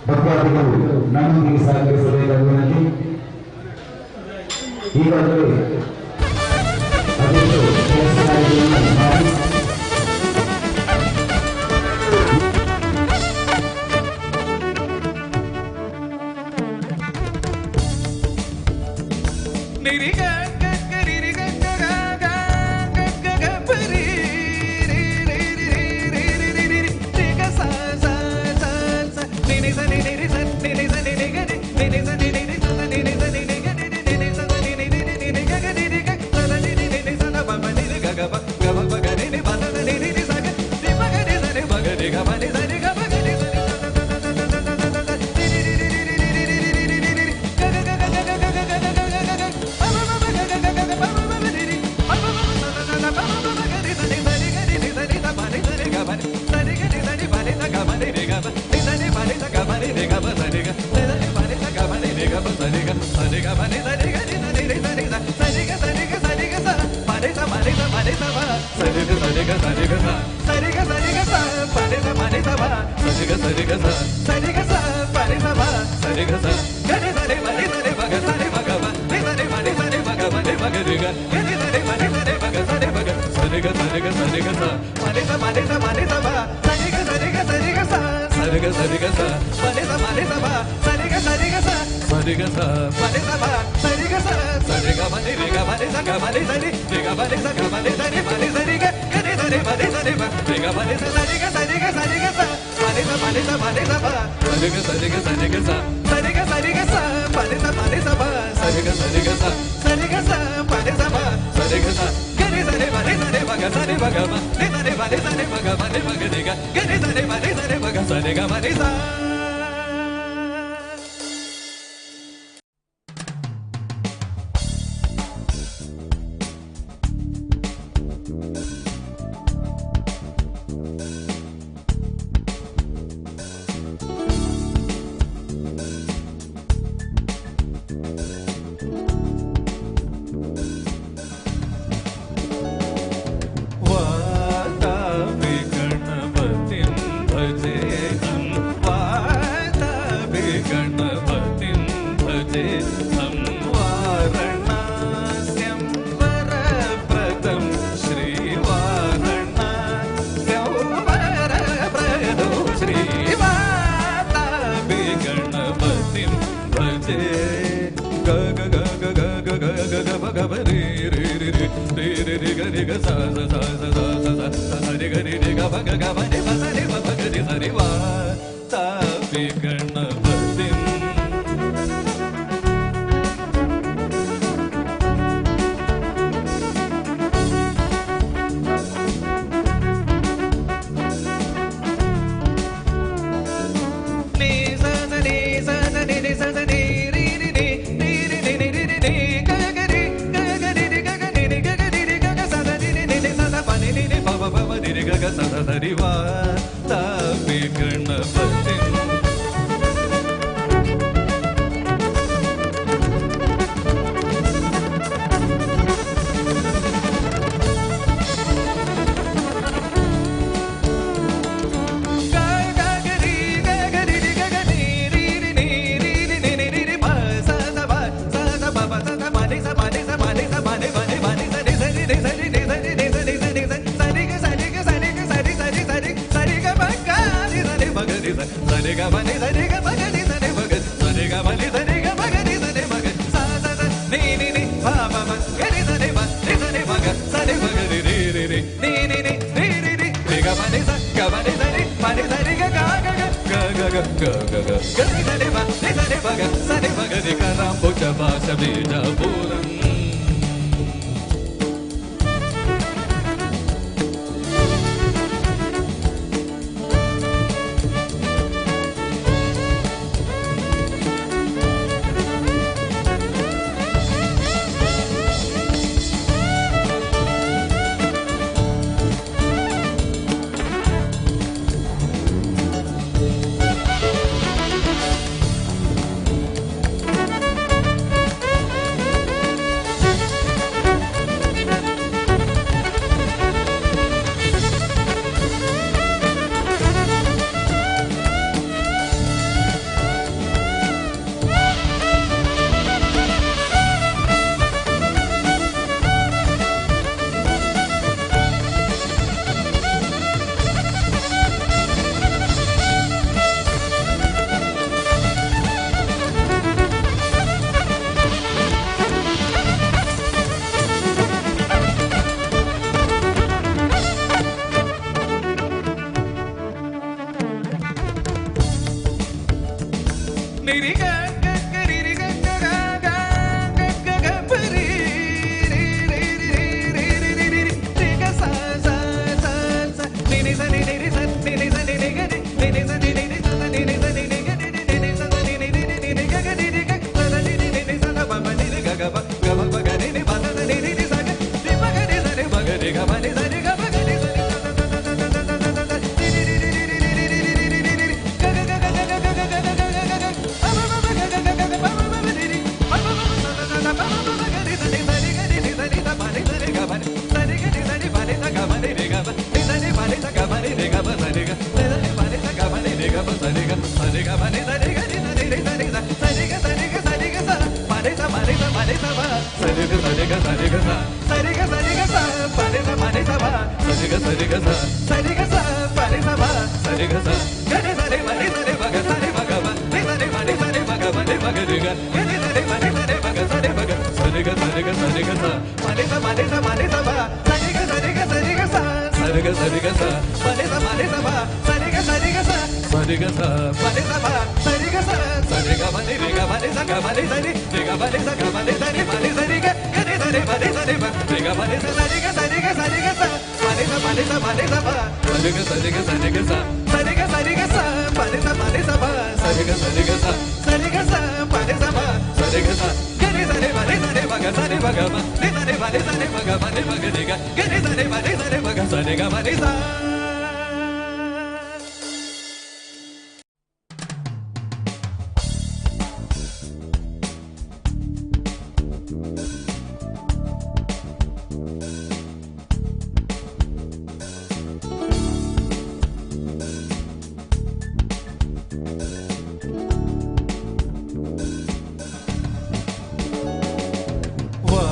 ಭಕ್ತಾದಿಗಳು ನಮ್ಮೊಂದಿಗೆ ಸಹಕರಿಸಬೇಕಾಗುವಂತೆ ಈಗಾಗಲೇ ಅದೆಷ್ಟು ಕೆಲಸ ಕಾರ್ಯಗಳನ್ನು ಮಾಡಿ ನಿರಿ ಗ ಗ ಗ ರಿ ರಿ ಗ ಗ ಗ ಗ ಗ ಗ ಗ ಪ ರಿ ರಿ ರಿ ರಿ ರಿ ರಿ ರಿ ರಿ ರಿ ರಿ ಗ ಸ ಸ ಸ ಸ ನಿ ನಿ ಸ ನಿ ನಿ ರಿ ಸ ನಿ ನಿ ಸ ನಿ ನಿ ಗ ರಿ ನಿ ನಿ ಸ ನಿ ನಿ ರಿ ಸ ಸ ನಿ ನಿ ಸ ನಿ ನಿ ಗ ರಿ ರಿ ನಿ ನಿ ಸ ಸ ನಿ ನಿ ರಿ ರಿ ನಿ ನಿ ಗ ಗ ರಿ ರಿ ಗ ಸ ಸ ನಿ ನಿ ನಿ ನಿ ಸ ನ ಪ ಪ ನಿ ರಿ ಗ ಗ ಪ ಗ ಪ ಪ ಗ ರಿ ನಿ ಪ ಸ ಸ ನಿ ನಿ ರಿ ಸ ಗ ರಿ ಪ ಗ ರಿ ಸ ರಿ ಪ ಗ ರಿ ಗ ಪ ನಿ ಸ ರಿ ಗ ಪ ಗ ರಿ ಸ ರಿ ಸ ಸ ಸ ಸ ಸ ಸ ಸ ಸ ರಿ ರಿ ರಿ ರಿ ರಿ ರಿ ರಿ ರಿ ರಿ ರಿ ರಿ ರಿ ಗ ಗ ಗ ಗ ಗ ಗ ಗ ಗ ಗ ಗ ಗ ಗ वातापि गणपतिं भजेऽहं। ರಿ ರಿ ರಿ ರಿ ರಿ ರಿ ರಿ ಗ ರಿ ಗ ಸ ಸ ಸ ಸ ಸ ಸ ಸ ಸ ಸ ರಿ ಗ ರಿ ರಿ ಗ ಪ ಗ ಗ ಪ ನಿ ಪ ಸ ನಿ ಪ ಪ ಗ ರಿ ಸ ರಿ ವಾ ತಾ ಪಿ ಗಣಪತಿಂ. ನಿ ಸ ಸ ನಿ ಸ ಸ ನಿ ನಿ ಸ ಸ ನಿ ರಿ ರಿ ನಿ ನಿ ರಿ ನಿ ನಿ ರಿ ರಿ ನಿ ಗ ಗ ರಿ ಗ ಗ ರಿ ರಿ ಗ ಗ ನಿ ನಿ ಗ ಗ ರಿ ರಿ ಗ ಗ ಸ ಸ ನಿ ನಿ ನಿ ನಿ ಸ ಸ ಪ ನಿ ನಿ ನಿ ಪ ಪ ಪ ಪ ನಿ ರಿ ಗ ಗ ಸ ಸ ಸ ರಿ ವಾ ತಾ ಪಿ ಗಣಪತಿಂ. ಗ ಗ ಗ ರಿ ಗ ಗ ರಿ ರಿ ಗ ಗ ನಿ ರಿ ರಿ ನಿ ರಿ ರಿ ನಿ ನಿ ರಿ ರಿ ಪ ಸ ಸ ಪ ಸ ಸ ಪ ಪ ಸ ಸ ಪ ನಿ ಸ ಪ ನಿ ಸ ಪ ನಿ ಸ ಪ ನಿ ಪ ನಿ ಪ ನಿ ಸ ನಿ ಸ ರಿ ನಿ ಸ ರಿ ನಿ ಸ ರಿ ನಿ ಸ ನಿ ಸ ನಿ ಸ ಸ ರಿ ಗ ಸ ರಿ ಗ ಸ ರಿ ಗ ಸ ರಿ ಸ ರಿ ಸ ರಿ ಸ ರಿ ಗ ಪ ಗ ರಿ ಸ ನಿ ಪ ಗ ರಿ ಸ ಸ ರಿ ಗ ಪ ನಿ ಸ ರಿ ಗ ಪ ಗ ರಿ ಸ ನಿ ಪ ಗ ಸ ರಿ ಗ ಪ ನಿ ಸ ರಿ ಗ ಪ ಗ ರಿ ಸ ನಿ ಪ ಗ ಸ ಸ ಸ ನಿ ನಿ ನಿ ಪ ಪ ಪ ಗ ರಿ ಸ ನಿ ಪ ನಿ ಸ ನಿ ಪ ಗ ಸ ನಿ ಪ ಗ ರಿ ರಿ ರಿ ರಿ ನಿ ನಿ ನಿ ರಿ ರಿ ರಿ ರಿ ಗ ಪ ನಿ ಸ ಗ ಪ ನಿ ಸ ರಿ ಪ ನಿ ಸ ರಿ ಗ ಗ ಗ ಗ ಗ ಗ ಗ ಗ ಗ ಗ ಗ ರಿ ಸ ನಿ ಪ ನಿ ಸ ನಿ ಪ ಗ ಸ ನಿ ಪ ಗ ರಿ ಕ ರಾಂಬುಜ ಪಾಶ ಬೀಜಪುರಂ. ನಿ ರಿ ಗ ಗ ಗ ರಿ ರಿ ಗ ಗ ಗ ಗ ಗ ಗ ಗ ಪ ರಿ ರಿ ರಿ ರಿ ರಿ ರಿ ರಿ ರಿ ರಿ ರಿ ಗ ಸ ಸ ಸ ಸ ನಿ ನಿ ಸ ನಿ ನಿ ರಿ ಸ ನಿ ನಿ ಸ ನಿ ನಿ ಗ ರಿ ನಿ ನಿ ಸ ನಿ ನಿ ರಿ ಸ ಸ ನಿ ನಿ ಸ ನಿ ನಿ ಗ ರಿ ರಿ ನಿ ನಿ ಸ ಸ ನಿ ನಿ ರಿ ರಿ ನಿ ನಿ ಗ ಗ ರಿ ರಿ ಗ ಸ ಸ ನಿ ನಿ ನಿ ನಿ ಸ ಸ ಪ ಪ ನಿ ರಿ ಗ ಗ ಪ ಗ ಪ ಪ ಗ ನಿ ನಿ ಪ ಸ ಸ ನಿ ನಿ ರಿ ಸ ಗ ರಿ ಪ ಗ ರಿ ಸ ನಿ ಪ ಗ ರಿ ಗ ಪ ನಿ ಸ ರಿ ಗ ಪ ಗ ರಿ ಸ ನಿ ಸ ಸ ಸ ಸ ಸ ಸ ಸ ಸ ರಿ ರಿ ರಿ ರಿ ರಿ ರಿ ರಿ ರಿ ರಿ ರಿ ರಿ ರಿ ಗ ಗ ಗ ಗ ಗ ಗ ಗ ಗ ಗ ಗ ಗ ಗ ಪ ಪ ಪ ಗ ಗ ಗ ಗ ಗ ಪ ಪ ಪ ರಿ ರಿ ಪ ಪ ಪ ಸ ಸ ಸ ಪ ಪ ಪ ಗ ರಿ ಸ ನಿ ಸ ರಿ ಗ ರಿ ನಿ ಸ ನಿ ಸ ಪ ನಿ ಸ ರಿ ಗ ಪ ನಿ ಸ ರಿ ಗ ನಿ ಸ ನಿ ಪ ನಿ ಸ ಗ ಪ ನಿ ರಿ ಗ ಪ ನಿ ಸ ನಿ ಪ ನಿ ಸ ಗ ಪ ನಿ ರಿ ಗ ಪ ಸ ರಿ ಗ ಸ ನಿ ಪ ನಿ ಸ ಗ ಪ ನಿ ರಿ ಗ ಪ ಸ ರಿ ಗ ಸ ರಿ ಗ ಪ ನಿ ಸ ರಿ ಗ ನಿ ಸ ನಿ ರಿ ಸ ನಿ ಸ ಸ ರಿ ಗ ಸ ರಿ ಗ ಸ ರಿ ಗ ಸ ಪ ನಿ ಸ ಪ ನಿ ಸ ಪ ನಿ ಸ ಪ ಸ ರಿ ಗ ಸ ರಿ ಗ ಸ ರಿ ಗ ಸ ಸ ರಿ ಗ ಸ ರಿ ಗ ಸ ಪ ನಿ ಸ ಪ ನಿ ಸ ಪ ಸ ರಿ ಗ ಸ ರಿ ಗ ಸ ಸ ರಿ ಗ ಸ ಪ ನಿ ಸ ಪ ಸ ರಿ ಗ ಸ ಗ ನಿ ಸ ನಿ ಪ ನಿ ಸ ನಿ ಪ ಗ ಸ ನಿ ಪ ಗ ಪ ನಿ ಸ ನಿ ಪ ನಿ ಸ ನಿ ಪ ಗ ಪ ನಿ ಪ ಗ ರಿ ಗ ಗ ನಿ ಸ ನಿ ಪ ನಿ ಸ ನಿ ಪ ಗ ಸ ನಿ ಪ ಗ ಸ ರಿ ಗ ಸ ರಿ ಗ ಸ ರಿ ಗ ಸ ಪ ನಿ ಸ ಪ ನಿ ಸ ಪ ನಿ ಸ ಪ ಸ ರಿ ಗ ಸ ರಿ ಗ ಸ ರಿ ಗ ಸ ಸ ರಿ ಗ ಸ ರಿ ಗ ಸ ಪ ನಿ ಸ ಪ ನಿ ಸ ಪ ಸ ರಿ ಗ ಸ ರಿ ಗ ಸ ಸ ರಿ ಗ ಸ ಪ ನಿ ಸ ಪ ಸ ರಿ ಗ ಸ ಸ ರಿ ಗ ಪ ನಿ ರಿ ಗ ಪ ನಿ ಸ ಗ ಪ ನಿ ಸ ರಿ ರಿ ಗ ಪ ನಿ ಸ ಗ ಪ ನಿ ಸ ರಿ ಪ ನಿ ಸ ರಿ ಗ ಗ ನಿ ಸ ನಿ ಪ ನಿ ಸ ನಿ ಪ ರಿ ಗ ಪ ನಿ ಸ ಸ ರಿ ಗ ಸ ರಿ ಗ ಸ ರಿ ಗ ಸ ಪ ನಿ ಸ ಪ ನಿ ಸ ಪ ನಿ ಸ ಪ ಸ ರಿ ಗ ಸ ರಿ ಗ ಸ ರಿ ಗ ಸ ಸ ರಿ ಗ ಸ ರಿ ಗ ಸ ಪ ನಿ ಸ ಪ ನಿ ಸ ಪ ಸ ರಿ ಗ ಸ ರಿ ಗ ಸ ಸ ರಿ ಗ ಸ ಪ ನಿ ಸ ಪ ಸ ರಿ ಗ ಸ ಗ ನಿ ಸ ನಿ ಪ ನಿ ಸ ನಿ ಪ ಗ ಸ ನಿ ಪ ಗ ಪ ನಿ ಸ ನಿ ಪ ನಿ ಸ ನಿ ಪ ಗ ಪ ನಿ ಪ ಗ ರಿ ಗ ಗ ನಿ ಸ ನಿ ಪ ನಿ ಸ ನಿ ಪ ಗ ಸ ರಿ ಗ ಪ ನಿ ಸ.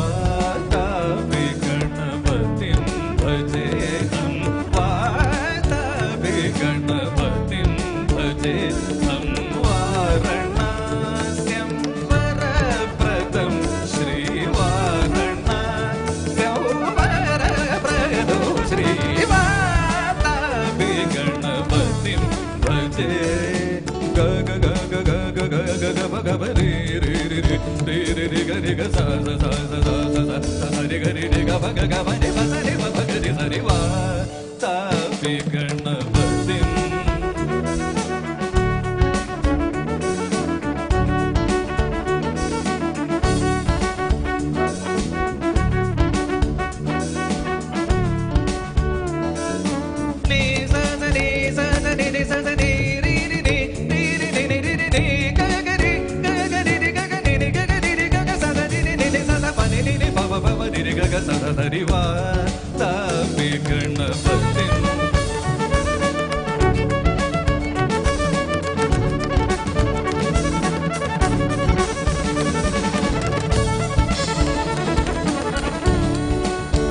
वातापि गणपतिं भजेऽहं। ರಿ ಗ ರಿ ರಿ ಗ ಪ ಗ ಗ ಪ ನಿ ಪ ಸ ನಿ ಪ ಪ ಗ ರಿ ಸ ರಿ ವಾತಾಪಿ ಗಣಪತಿಂ. ನಿ ಸ ಸ ನಿ ಸ ಸ ನಿ ನಿ ಸ ಸ ನಿ ರಿ ರಿ ನಿ ರಿ ರಿ ನಿ ನಿ ರಿ ರಿ ನಿ ಗ ಗ ರಿ ಗ ಗ ರಿ ರಿ ಗ ಗ ನಿ ನಿ ಗ ಗ ರಿ ರಿ ಗ ಗ ಸ ಸ ನಿ ನಿ ನಿ ನಿ ಸ ಸ ಪ ನಿ ನಿ ನಿ ಪ ಪ ಪ ಪ ನಿ ರಿ ಗ ಗ ಸ ಸ ಸ ರಿ ವಾತಾಪಿ ಗಣಪತಿಂ.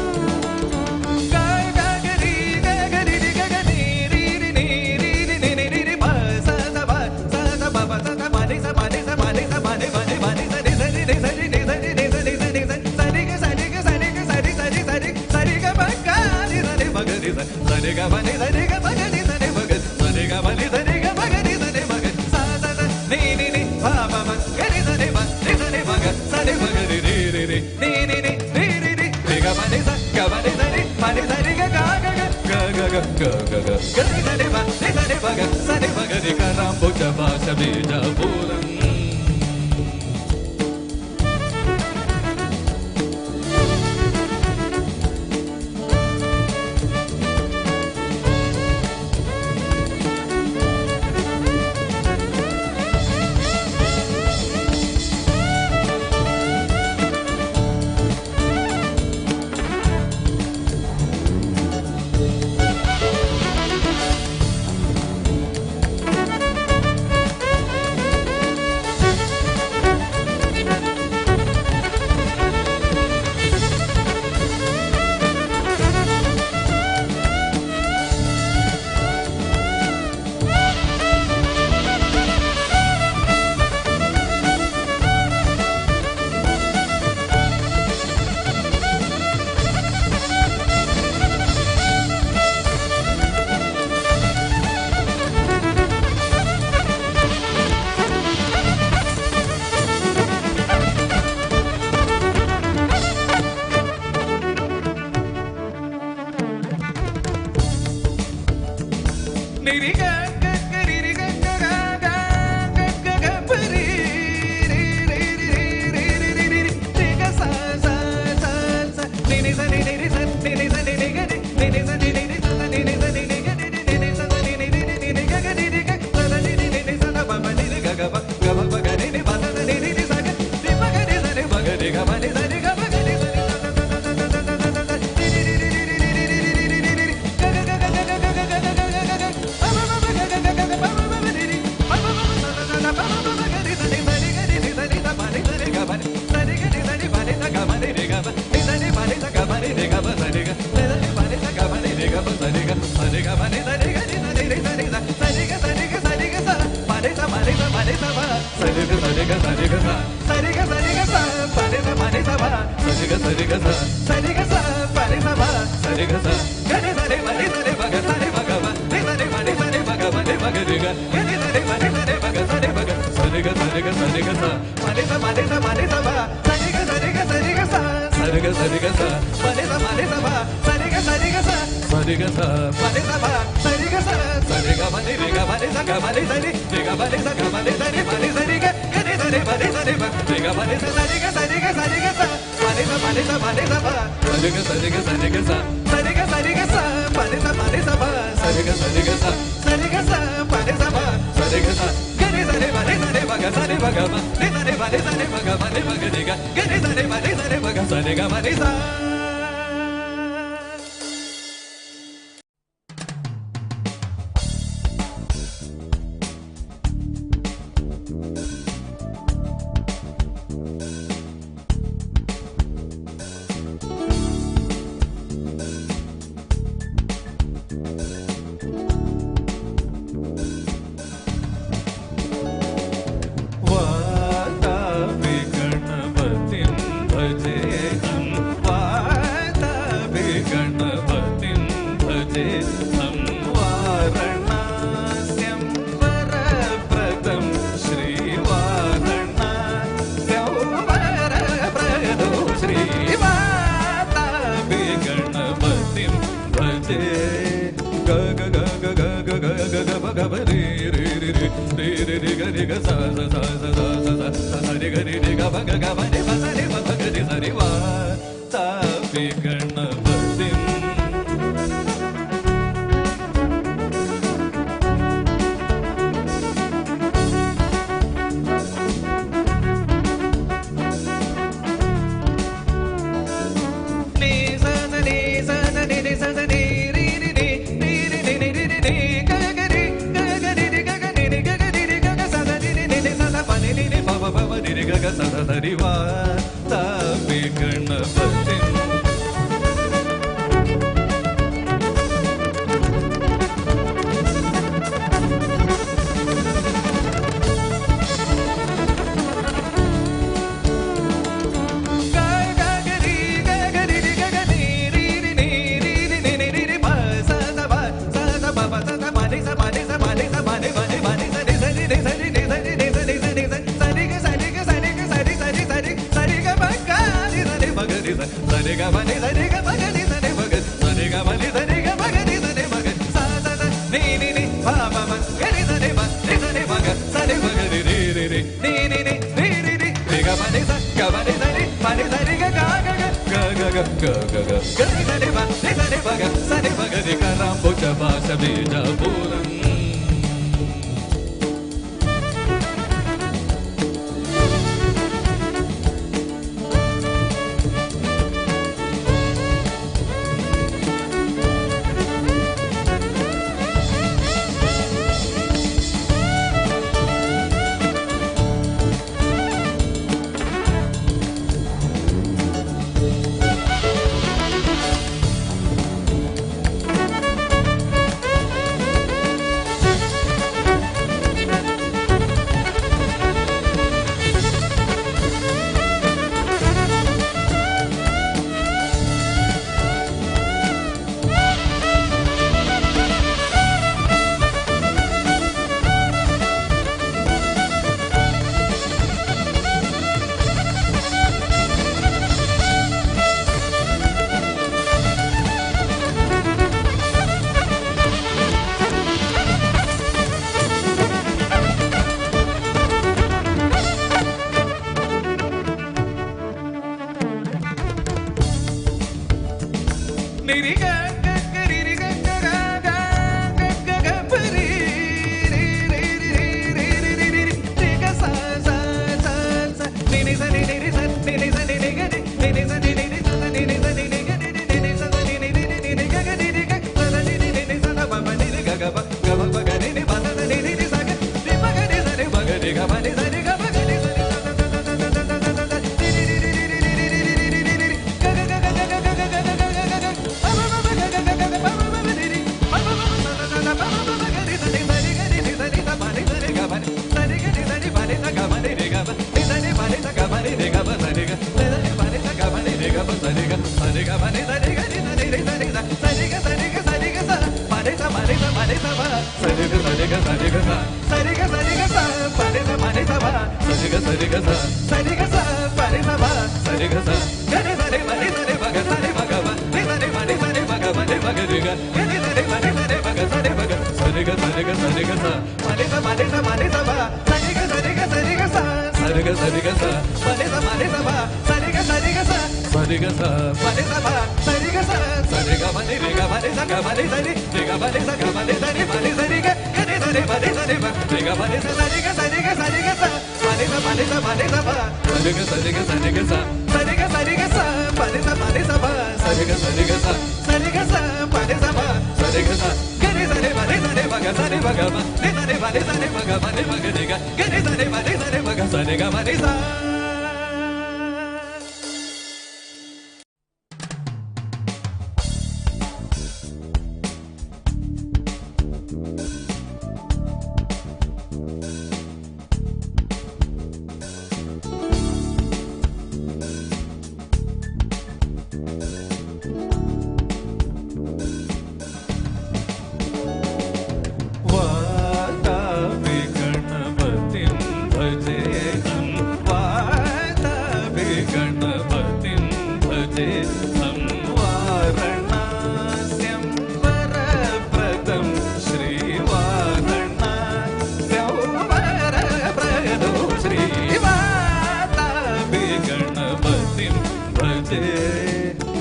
ಗ ಗ ಗ ರಿ ಗ ಗ ರಿ ರಿ ಗ ಗ ನಿ ರಿ ರಿ ನಿ ರಿ ರಿ ನಿ ನಿ ರಿ ರಿ ಪ ಸ ಸ ಪ ಸ ಸ ಪ ಪ ಸ ಸ ಪ ನಿ ಸ ಪ ನಿ ಸ ಪ ನಿ ಸ ಪ ನಿ ಪ ನಿ ಪ ನಿ ಸ ನಿ ಸ ರಿ ನಿ ಸ ರಿ ನಿ ಸ ರಿ ನಿ ಸ ನಿ ಸ ನಿ ಸ ಸ ರಿ ಗ ಸ ರಿ ಗ ಸ ರಿ ಗ ಸ ರಿ ಸ ರಿ ಸ ರಿ ಸ ರಿ ಗ ಪ ಗ ರಿ ಸ ರಿ ಮ ಗ ರಿ ಸ ಸ ರಿ ಗ ಪ ನಿ ಸ ರಿ ಗ ಪ ಗ ರಿ ಸ ರಿ ಮ ಗ ಸ ರಿ ಗ ಪ ನಿ ಸ ರಿ ಗ ಪ ಗ ರಿ ಸ ರಿ ಮ ಗ ಸ ಸ ಸ ನಿ ನಿ ನಿ ಪ ಪ ಪ ಗ ರಿ ಸ ರಿ ಮ ರಿ ಸ ರಿ ಮ ಗ ಸ ರಿ ಮ ಗ ರಿ ರಿ ರಿ ರಿ ನಿ ನಿ ನಿ ರಿ ರಿ ರಿ ರಿ ಗ ಪ ನಿ ಸ ಗ ಪ ನಿ ಸ ರಿ ಪ ನಿ ಸ ರಿ ಗ ಗ ಗ ಗ ಗ ಗ ಗ ಗ ಗ ಗ ರಿ ಸ ರಿ ಮ ರಿ ಸ ರಿ ಮ ಗ ಸ ರಿ ಮ ಗ ರಿ ಗ ರಾಂಬುಜ ಭಾಷ ಬೀಜಪುರಂ. ನಿ ರಿ ಗ ಗ ಗ ರಿ ರಿ ಗ ಗ ಗ ಗ ಗ ಗ ಗ ಪ ರಿ ರಿ ರಿ ರಿ ರಿ ರಿ ರಿ ರಿ ರಿ ರಿ ಗ ಸ ಸ ಸ ಸ ನಿ ನಿ ಸ ನಿ ನಿ ರಿ ಸ ನಿ ನಿ ಸ ನಿ ನಿ ಗ ರಿ ನಿ ನಿ ಸ ನಿ ನಿ ರಿ ಸ ಸ ನಿ ನಿ ಸ ನಿ ನಿ ಗ ರಿ ರಿ ನಿ ನಿ ಸ ಸ ನಿ ನಿ ರಿ ರಿ ನಿ ನಿ ಗ ಗ ರಿ ರಿ ಗ ಸ ಸ ನಿ ನಿ ನಿ ನಿ ಸ ಸ ಪ ಪ ನಿ ರಿ ಗ ಗ ಪ ಗ ಪ ಪ ಗ ರಿ ನಿ ಪ ಸ ಸ ನಿ ನಿ ರಿ ಸ ಗ ರಿ ಪ ಗ ರಿ ಸ ರಿ ಪ ಗ ರಿ ಗ ಪ ನಿ ಸ ರಿ ಗ ಪ ಗ ರಿ ಸ ರಿ ಸ ಸ ಸ ಸ ಸ ಸ ಸ ಸ ಸ ರಿ ರಿ ರಿ ರಿ ರಿ ರಿ ರಿ ರಿ ರಿ ರಿ ರಿ ರಿ ಗ ಗ ಗ ಗ ಗ ಗ ಗ ಗ ಗ ಗ ಗ ಗ ಪ ಪ ಪ ಗ ಗ ಗ ಗ ಗ ಪ ಪ ಪ ರಿ ರಿ ಪ ಪ ಪ ಸ ಸ ಸ ಪ ಪ ಪ ಗ ರಿ ಸ ನಿ ಸ ರಿ ಗ ರಿ ನಿ ಸ ರಿ ಸ ಪ ನಿ ಸ ರಿ ಗ ಪ ನಿ ಸ ರಿ ಗ ರಿ ಸ ರಿ ಪ ನಿ ಸ ಗ ಪ ನಿ ರಿ ಗ ಪ ನಿ ಸ ರಿ ಪ ನಿ ಸ ಗ ಪ ನಿ ರಿ ಗ ಪ ಸ ರಿ ಗ ನಿ ಸ ರಿ ಪ ನಿ ಸ ಗ ಪ ನಿ ರಿ ಗ ಪ ಸ ರಿ ಗ ಸ ರಿ ಗ ಪ ನಿ ಸ ರಿ ಗ ರಿ ಸ ನಿ ರಿ ಸ ನಿ ಸ ಸ ರಿ ಗ ಸ ರಿ ಗ ಸ ರಿ ಗ ಸ ಪ ನಿ ಸ ಪ ನಿ ಸ ಪ ನಿ ಸ ಪ ಸ ರಿ ಗ ಸ ರಿ ಗ ಸ ರಿ ಗ ಸ ಸ ರಿ ಗ ಸ ರಿ ಗ ಸ ಪ ನಿ ಸ ಪ ನಿ ಸ ಪ ಸ ರಿ ಗ ಸ ರಿ ಗ ಸ ಸ ರಿ ಗ ಸ ಪ ನಿ ಸ ಪ ಸ ರಿ ಗ ಸ ಗ ರಿ ಸ ರಿ ಪ ನಿ ಸ ರಿ ಪ ಗ ಸ ರಿ ಪ ಗ ಪ ನಿ ಸ ರಿ ಪ ನಿ ಸ ರಿ ಪ ಗ ಪ ನಿ ಪ ಗ ರಿ ಗ ಗ ರಿ ಸ ರಿ ಪ ನಿ ಸ ರಿ ಪ ಗ ಸ ರಿ ಪ ಗ ಸ ರಿ ಗ ಸ ರಿ ಗ ಸ ರಿ ಗ ಸ ಪ ನಿ ಸ ಪ ನಿ ಸ ಪ ನಿ ಸ ಪ ಸ ರಿ ಗ ಸ ರಿ ಗ ಸ ರಿ ಗ ಸ ಸ ರಿ ಗ ಸ ರಿ ಗ ಸ ಪ ನಿ ಸ ಪ ನಿ ಸ ಪ ಸ ರಿ ಗ ಸ ರಿ ಗ ಸ ಸ ರಿ ಗ ಸ ಪ ನಿ ಸ ಪ ಸ ರಿ ಗ ಸ ಸ ರಿ ಗ ಪ ನಿ ರಿ ಗ ಪ ನಿ ಸ ಗ ಪ ನಿ ಸ ರಿ ರಿ ಗ ಪ ನಿ ಸ ಗ ಪ ನಿ ಸ ರಿ ಪ ನಿ ಸ ರಿ ಗ ಗ ರಿ ಸ ರಿ ಪ ನಿ ಸ ರಿ ಪ ರಿ ಗ ಪ ನಿ ಸ ಸ ರಿ ಗ ಸ ರಿ ಗ ಸ ರಿ ಗ ಸ ಪ ನಿ ಸ ಪ ನಿ ಸ ಪ ನಿ ಸ ಪ ಸ ರಿ ಗ ಸ ರಿ ಗ ಸ ರಿ ಗ ಸ ಸ ರಿ ಗ ಸ ರಿ ಗ ಸ ಪ ನಿ ಸ ಪ ನಿ ಸ ಪ ಸ ರಿ ಗ ಸ ರಿ ಗ ಸ ಸ ರಿ ಗ ಸ ಪ ನಿ ಸ ಪ ಸ ರಿ ಗ ಸ ಗ ರಿ ಸ ರಿ ಪ ನಿ ಸ ರಿ ಪ ಗ ಸ ರಿ ಪ ಗ ಪ ನಿ ಸ ರಿ ಪ ನಿ ಸ ರಿ ಪ ಗ ಪ ನಿ ಪ ಗ ರಿ ಗ ಗ ರಿ ಸ ರಿ ಪ ನಿ ಸ ರಿ ಪ ಗ ಸ ರಿ ಗ ಪ ನಿ ಸ. वातापि गणपतिं भजेऽहं। ವಾತಾಪಿ ಗಣಪತಿಂ. ವಾತಾಪಿ ಗಣಪತಿಂ. ಗ. वातापि गणपतिं भजेऽहं।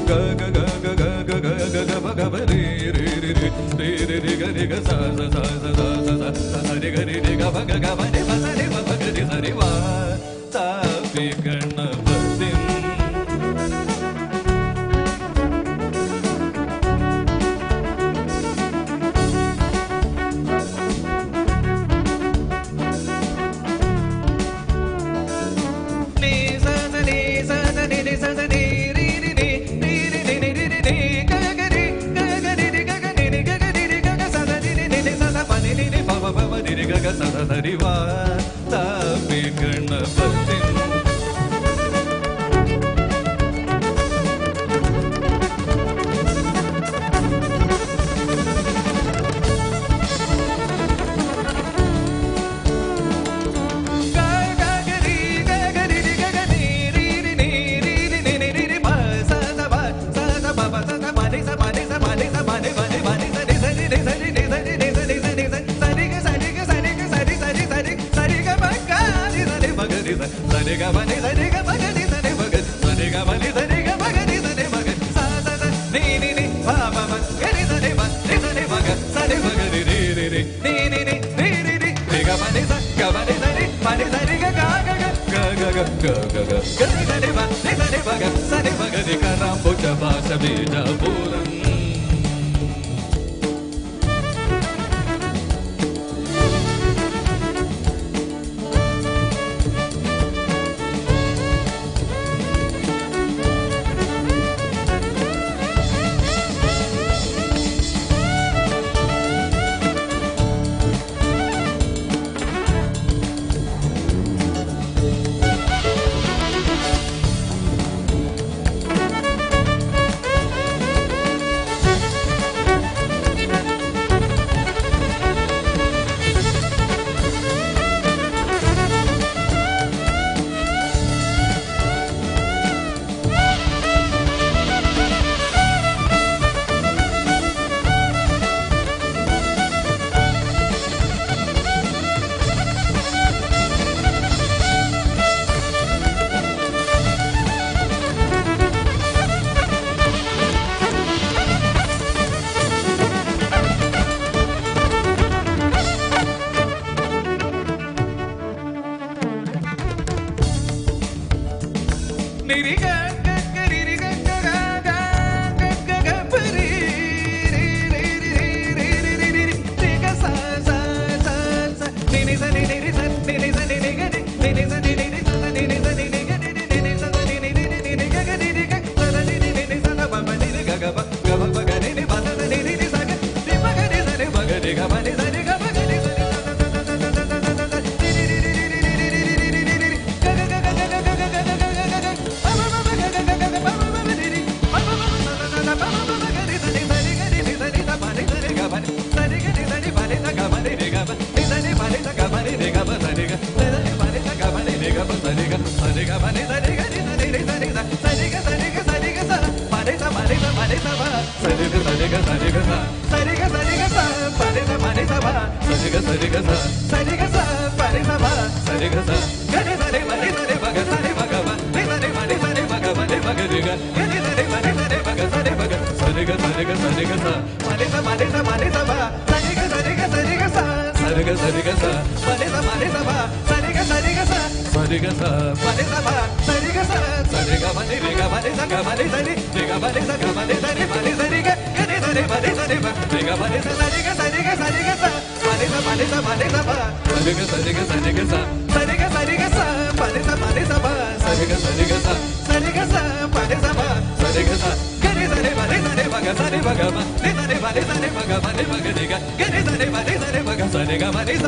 ಗ ಗ ಗ ಗ ಗ ಗ ಗ ಗ ಗ ಪ ಗ ಪ ರಿ ರಿ ರಿ ರಿ ರಿ ರಿ ರಿ ಗ ರಿ ಗ ಸ ಸ ಸ ಸ ಸ ಸ ಸ ಸ ಸ ರಿ ಗ ರಿ ರಿ ಗ ಪ ಗ ಗ ಪ ನಿ ಪ ಸ ರಿ ಪ ಪ ಗ ರಿ ಸ ರಿ ವಾ ತಾಪಿ ಗಣಪತಿಂ. ನಿ ಸ ಸ ನಿ ಸ ಸ ನಿ ನಿ ಸ ಸ ನಿ ರಿ ರಿ ನಿ ರಿ ರಿ ನಿ ನಿ ರಿ ರಿ ನಿ ಗ ಗ ರಿ ಗ ಗ ರಿ ರಿ ಗ ಗ ನಿ ನಿ ಗ ಗ ರಿ ರಿ ಗ ಗ ಸ ಸ ನಿ ನಿ ನಿ ನಿ ಸ ಸ ಪ ನಿ ನಿ ನಿ ಪ ಪ ಪ ಪ ನಿ ರಿ ಗ ಗ ಸ ಸ ಸ ರಿ ವಾ ತಾಪಿ ಗಣಪತಿಂ. ಗ ಗ ಗ ರಿ ಗ ಗ ರಿ ರಿ ಗ ಗ ನಿ ರಿ ರಿ ನಿ ರಿ ರಿ ನಿ ನಿ ರಿ ರಿ ಪ ಸ ಸ ಪ ಸ ಸ ಪ ಪ ಸ ಸ ಪ ನಿ ಸ ಪ ನಿ ಸ ಪ ನಿ ಸ ಪ ನಿ ಪ ನಿ ಪ ನಿ ಸ ನಿ ಸ ನಿ ನಿ ಸ ನಿ ನಿ ಸ ನಿ ನಿ ಸ ನಿ ಸ ನಿ ಸ ಸ ರಿ ಗ ಸ ರಿ ಗ ಸ ರಿ ಗ ಸ ರಿ ಸ ರಿ ಸ ರಿ ಸ ರಿ ಗ ಪ ಗ ರಿ ಸ ರಿ ಪ ಗ ರಿ ಸ ಸ ರಿ ಗ ಪ ನಿ ಸ ರಿ ಗ ಪ ಗ ರಿ ಸ ರಿ ಪ ಗ ಸ ರಿ ಗ ಪ ನಿ ಸ ರಿ ಗ ಪ ಗ ರಿ ಸ ರಿ ಪ ಗ ಸ ಸ ಸ ನಿ ನಿ ನಿ ಪ ಪ ಪ ಗ ರಿ ಸ ರಿ ಪ ರಿ ಸ ರಿ ಪ ಗ ಸ ರಿ ಪ ಗ ರಿ ರಿ ರಿ ರಿ ನಿ ನಿ ನಿ ರಿ ರಿ ರಿ ರಿ ಗ ಪ ನಿ ಸ ಗ ಪ ನಿ ಸ ರಿ ಪ ನಿ ಸ ರಿ ಗ ಗ ಗ ಗ ಗ ಗ ಗ ಗ ಗ ಗ ಗ ರಿ ಸ ರಿ ಪ ರಿ ಸ ರಿ ಪ ಗ ಸ ರಿ ಪ ಗ ರಿ ಕ ರಾಂಬುಜ ವಾಸ ಬೀಜಪುರಂ. ನಿ ರಿ ಗ ಗ ಗ ರಿ ರಿ ಗ ಗ ಗ ಗ ಗ ಗ ಗ ಪ ರಿ ರಿ ರಿ ರಿ ರಿ ರಿ ರಿ ರಿ ರಿ ರಿ ಗ ಸ ಸ ಸ ಸ ನಿ ನಿ ಸ ನಿ ನಿ ರಿ ಸ ನಿ ನಿ ಸ ನಿ ನಿ ಗ ರಿ ನಿ ನಿ ಸ ನಿ ನಿ ರಿ ಸ ಸ ನಿ ನಿ ಸ ನಿ ನಿ ಗ ರಿ ರಿ ನಿ ನಿ ಸ ಸ ನಿ ನಿ ರಿ ರಿ ನಿ ನಿ ಗ ಗ ರಿ ರಿ ಗ ಸ ಸ ನಿ ನಿ ನಿ ನಿ ಸ ಸ ಪ ಪ ನಿ ರಿ ಗ ಗ ಪ ಗ ಪ ಪ ಗ ರಿ ನಿ ಪ ಸ ಸ ನಿ ನಿ ರಿ ಸ ಗ ರಿ ಪ ಗ ರಿ ಸ ರಿ ಪ ಗ ರಿ ಗ ಪ ನಿ ಸ ರಿ ಗ ಪ ಗ ರಿ ಸ ರಿ ಸ ಸ ಸ ಸ ಸ ಸ ಸ ಸ ಸ ರಿ ರಿ ರಿ ರಿ ರಿ ರಿ ರಿ ರಿ ರಿ ರಿ ರಿ ಗ ಗ ಗ ಗ ಗ ಗ ಗ ಗ ಗ ಗ ಗ ಗ ಪ ಪ ಪ ಗ ಗ ಗ ಗ ಗ ಪ ಪ ಪ ರಿ ರಿ ಪ ಪ ಪ ಸ ಸ ಸ ಪ ಪ ಪ ಗ ರಿ ಸ ನಿ ಸ ರಿ ಗ ರಿ ನಿ ಸ ರಿ ಸ ಪ ನಿ ಸ ರಿ ಗ ಪ ನಿ ಸ ರಿ ಗ ರಿ ಸ ರಿ ಪ ನಿ ಸ ಗ ಪ ನಿ ರಿ ಗ ಪ ನಿ ಸ ರಿ ಪ ನಿ ಸ ಗ ಪ ನಿ ರಿ ಗ ಪ ಸ ರಿ ಗ ಸ ರಿ ಪ ನಿ ಸ ಗ ಪ ನಿ ರಿ ಗ ಪ ಸ ರಿ ಗ ಸ ರಿ ಗ ಪ ನಿ ಸ ರಿ ಗ ರಿ ಸ ರಿ ರಿ ಸ ರಿ ಸ ಸ ರಿ ಗ ಸ ರಿ ಗ ಸ ರಿ ಗ ಸ ಪ ನಿ ಸ ಪ ನಿ ಸ ಪ ನಿ ಸ ಪ ಸ ರಿ ಗ ಸ ರಿ ಗ ಸ ರಿ ಗ ಸ ಸ ರಿ ಗ ಸ ರಿ ಗ ಸ ಪ ನಿ ಸ ಪ ನಿ ಸ ಪ ಸ ರಿ ಗ ಸ ರಿ ಗ ಸ ಸ ರಿ ಗ ಸ ಪ ನಿ ಸ ಪ ಸ ರಿ ಗ ಸ ಗ ರಿ ಸ ರಿ ಪ ನಿ ಸ ರಿ ಪ ಗ ಸ ರಿ ಪ ಗ ಪ ನಿ ಸ ರಿ ಪ ನಿ ಸ ರಿ ಪ ಗ ಪ ನಿ ಪ ಗ ರಿ ಗ ಗ ರಿ ಸ ರಿ ಪ ನಿ ಸ ರಿ ಪ ಗ ಸ ರಿ ಪ ಗ ಸ ರಿ ಗ ಸ ರಿ ಗ ಸ ರಿ ಗ ಸ ಪ ನಿ ಸ ಪ ನಿ ಸ ಪ ನಿ ಸ ಪ ಸ ರಿ ಗ ಸ ರಿ ಗ ಸ ರಿ ಗ ಸ ಸ ರಿ ಗ ಸ ರಿ ಗ ಸ ಪ ನಿ ಸ ಪ ನಿ ಸ ಪ ಸ ರಿ ಗ ಸ ರಿ ಗ ಸ ಸ ರಿ ಗ ಸ ಪ ನಿ ಸ ಪ ಸ ರಿ ಗ ಸ ಸ ರಿ ಗ ಪ ನಿ ರಿ ಗ ಪ ನಿ ಸ ಗ ಪ ನಿ ಸ ರಿ ರಿ ಗ ಪ ನಿ ಸ ಗ ಪ ನಿ ಸ ರಿ ಪ ನಿ ಸ ರಿ ಗ ಗ ರಿ ಸ ರಿ ಪ ನಿ ಸ ರಿ ಪ ರಿ ಗ ಪ ನಿ ಸ ಸ ರಿ ಗ ಸ ರಿ ಗ ಸ ರಿ ಗ ಸ ಪ ನಿ ಸ ಪ ನಿ ಸ ಪ ನಿ ಸ ಪ ಸ ರಿ ಗ ಸ ರಿ ಗ ಸ ರಿ ಗ ಸ ಸ ರಿ ಗ ಸ ರಿ ಗ ಸ ಪ ನಿ ಸ ಪ ನಿ ಸ ಪ ಸ ರಿ ಗ ಸ ರಿ ಗ ಸ ಸ ರಿ ಗ ಸ ಪ ನಿ ಸ ಪ ಸ ರಿ ಗ ಸ ಗ ರಿ ಸ ರಿ ಪ ನಿ ಸ ರಿ ಪ ಗ ಸ ರಿ ಪ ಗ ಪ ನಿ ಸ ರಿ ಪ ನಿ ಸ ರಿ ಪ ಗ ಪ ನಿ ಪ ಗ ರಿ ಗ ಗ ರಿ ಸ ರಿ ಪ ನಿ ಸ ರಿ ಪ ಗ ಸ ರಿ ಗ ಪ ನಿ ಸ.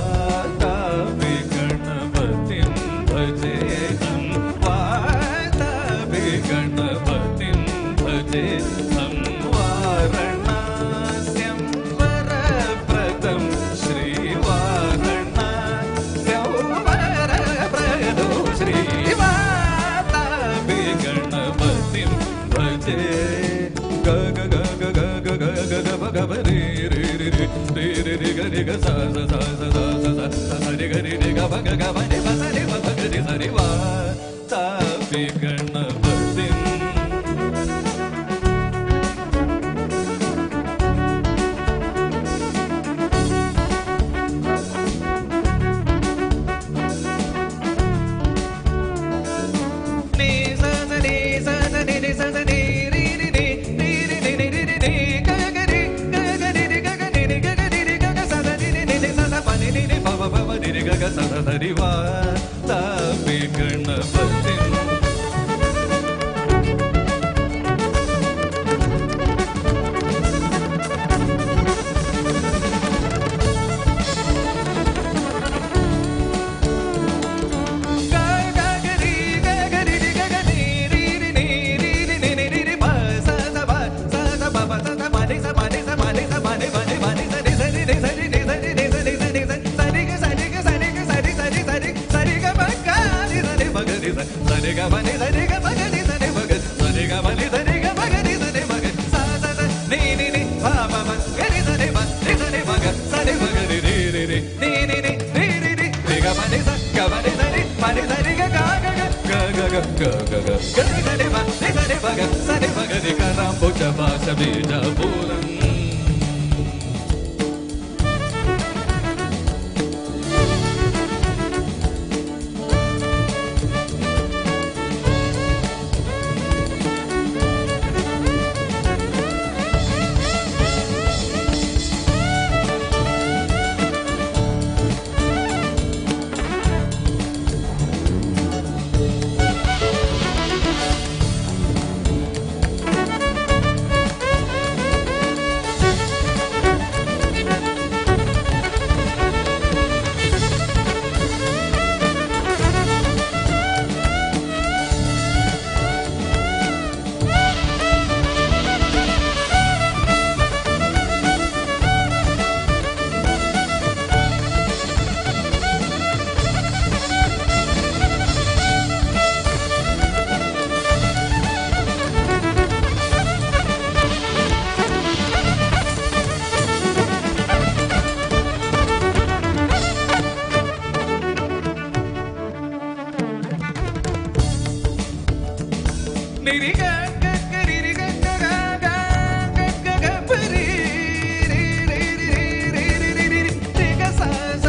ವಾತಾಪಿ ಗಣಪತಿಂ ಭಜೇಹಂ. ವಾ ರಿ ರಿ ರಿ ಗ ರಿ ಗ ಸ ಸ ಸ ಸ ಸ ಸ ಸ ಸ ರಿ ಗ ರಿ ರಿ ಗ ಪ ಗ ಗ ಪ ನಿ ಪ ಸ ನಿ ಪ ಪ ಗ ರಿ ಸ ರಿ ವಾ ತಾಪಿ ಗಣಪತಿಂ. ನಿ ಸ ಸ ನಿ ಸ ಸ ನಿ ನಿ ಸ ಸ ನಿ ರಿ ರಿ ನಿ ರಿ ರಿ ನಿ ನಿ ರಿ ರಿ ನಿ ಗ ಗ ರಿ ಗ ಗ ರಿ ರಿ ಗ ಗ ನಿ ನಿ ಗ ಗ ರಿ ರಿ ಗ ಗ ಸ ಸ ನಿ ನಿ ನಿ ನಿ ಸ ಸ ಪ ನಿ ನಿ ನಿ ಪ ಪ ಪ ಪ ನಿ ರಿ ಗ ಗ ಸ ಸ ಸ ರಿ ವಾ ತಾಪಿ ಗಣಪತಿಂ. ಗ ಗ ಗ ರಿ ಗ ಗ ರಿ ರಿ ಗ ಗ ನಿ ರಿ ರಿ ನಿ ರಿ ರಿ ನಿ ನಿ ರಿ ರಿ ಪ ಸ ಸ ಪ ಸ ಸ ಪ ಪ ಸ ಸ ಪ ನಿ ಸ ಪ ನಿ ಸ ಪ ನಿ ಸ ಪ ನಿ ಪ ನಿ ಪ ನಿ ಸ ನಿ ಸ ರಿ ನಿ ಸ ರಿ ನಿ ಸ ರಿ ನಿ ಸ ನಿ ಸ ನಿ ಸ ಸ ರಿ ಗ ಸ ರಿ ಗ ಸ ರಿ ಗ ಸ ರಿ ಸ ರಿ ಸ ರಿ ಸ ರಿ ಗ ಪ ಗ ರಿ ಸ ರಿ ಪ ಗ ರಿ ಸ ಸ ರಿ ಗ ಪ ನಿ ಸ ರಿ ಗ ಪ ಗ ರಿ ಸ ರಿ ಪ ಗ ಸ ರಿ ಗ ಪ ನಿ ಸ ರಿ ಗ ಪ ಗ ರಿ ಸ ರಿ ಪ ಗ ಸ ಸ ಸ ನಿ ನಿ ನಿ ಪ ಪ ಪ ಗ ರಿ ಸ ರಿ ಪ ರಿ ಸ ರಿ ಪ ಗ ಸ ರಿ ಪ ಗ ರಿ ರಿ ರಿ ರಿ ನಿ ನಿ ನಿ ರಿ ರಿ ರಿ ರಿ ಗ ಪ ನಿ ಸ ಗ ಪ ನಿ ಸ ರಿ ಪ ನಿ ಸ ರಿ ಗ ಗ ಗ ಗ ಗ ಗ ಗ ಗ ಗ ಗ ಗ ರಿ ಸ ರಿ ಪ ರಿ ಸ ರಿ ಪ ಗ ಸ ರಿ ಪ ಗ ರಿ ಕ ರ ಭುಜ ಪಾಶ ಬೀಜ ಪೂರಂ. ನಿ ರಿ ಗ ಗ ಗ ರಿ ರಿ ಗ ಗ ಗ ಗ ಗ ಗ ಗ ಪ ರಿ ರಿ ರಿ ರಿ ರಿ ರಿ ರಿ ರಿ ರಿ ರಿ ಗ ಸ ಸ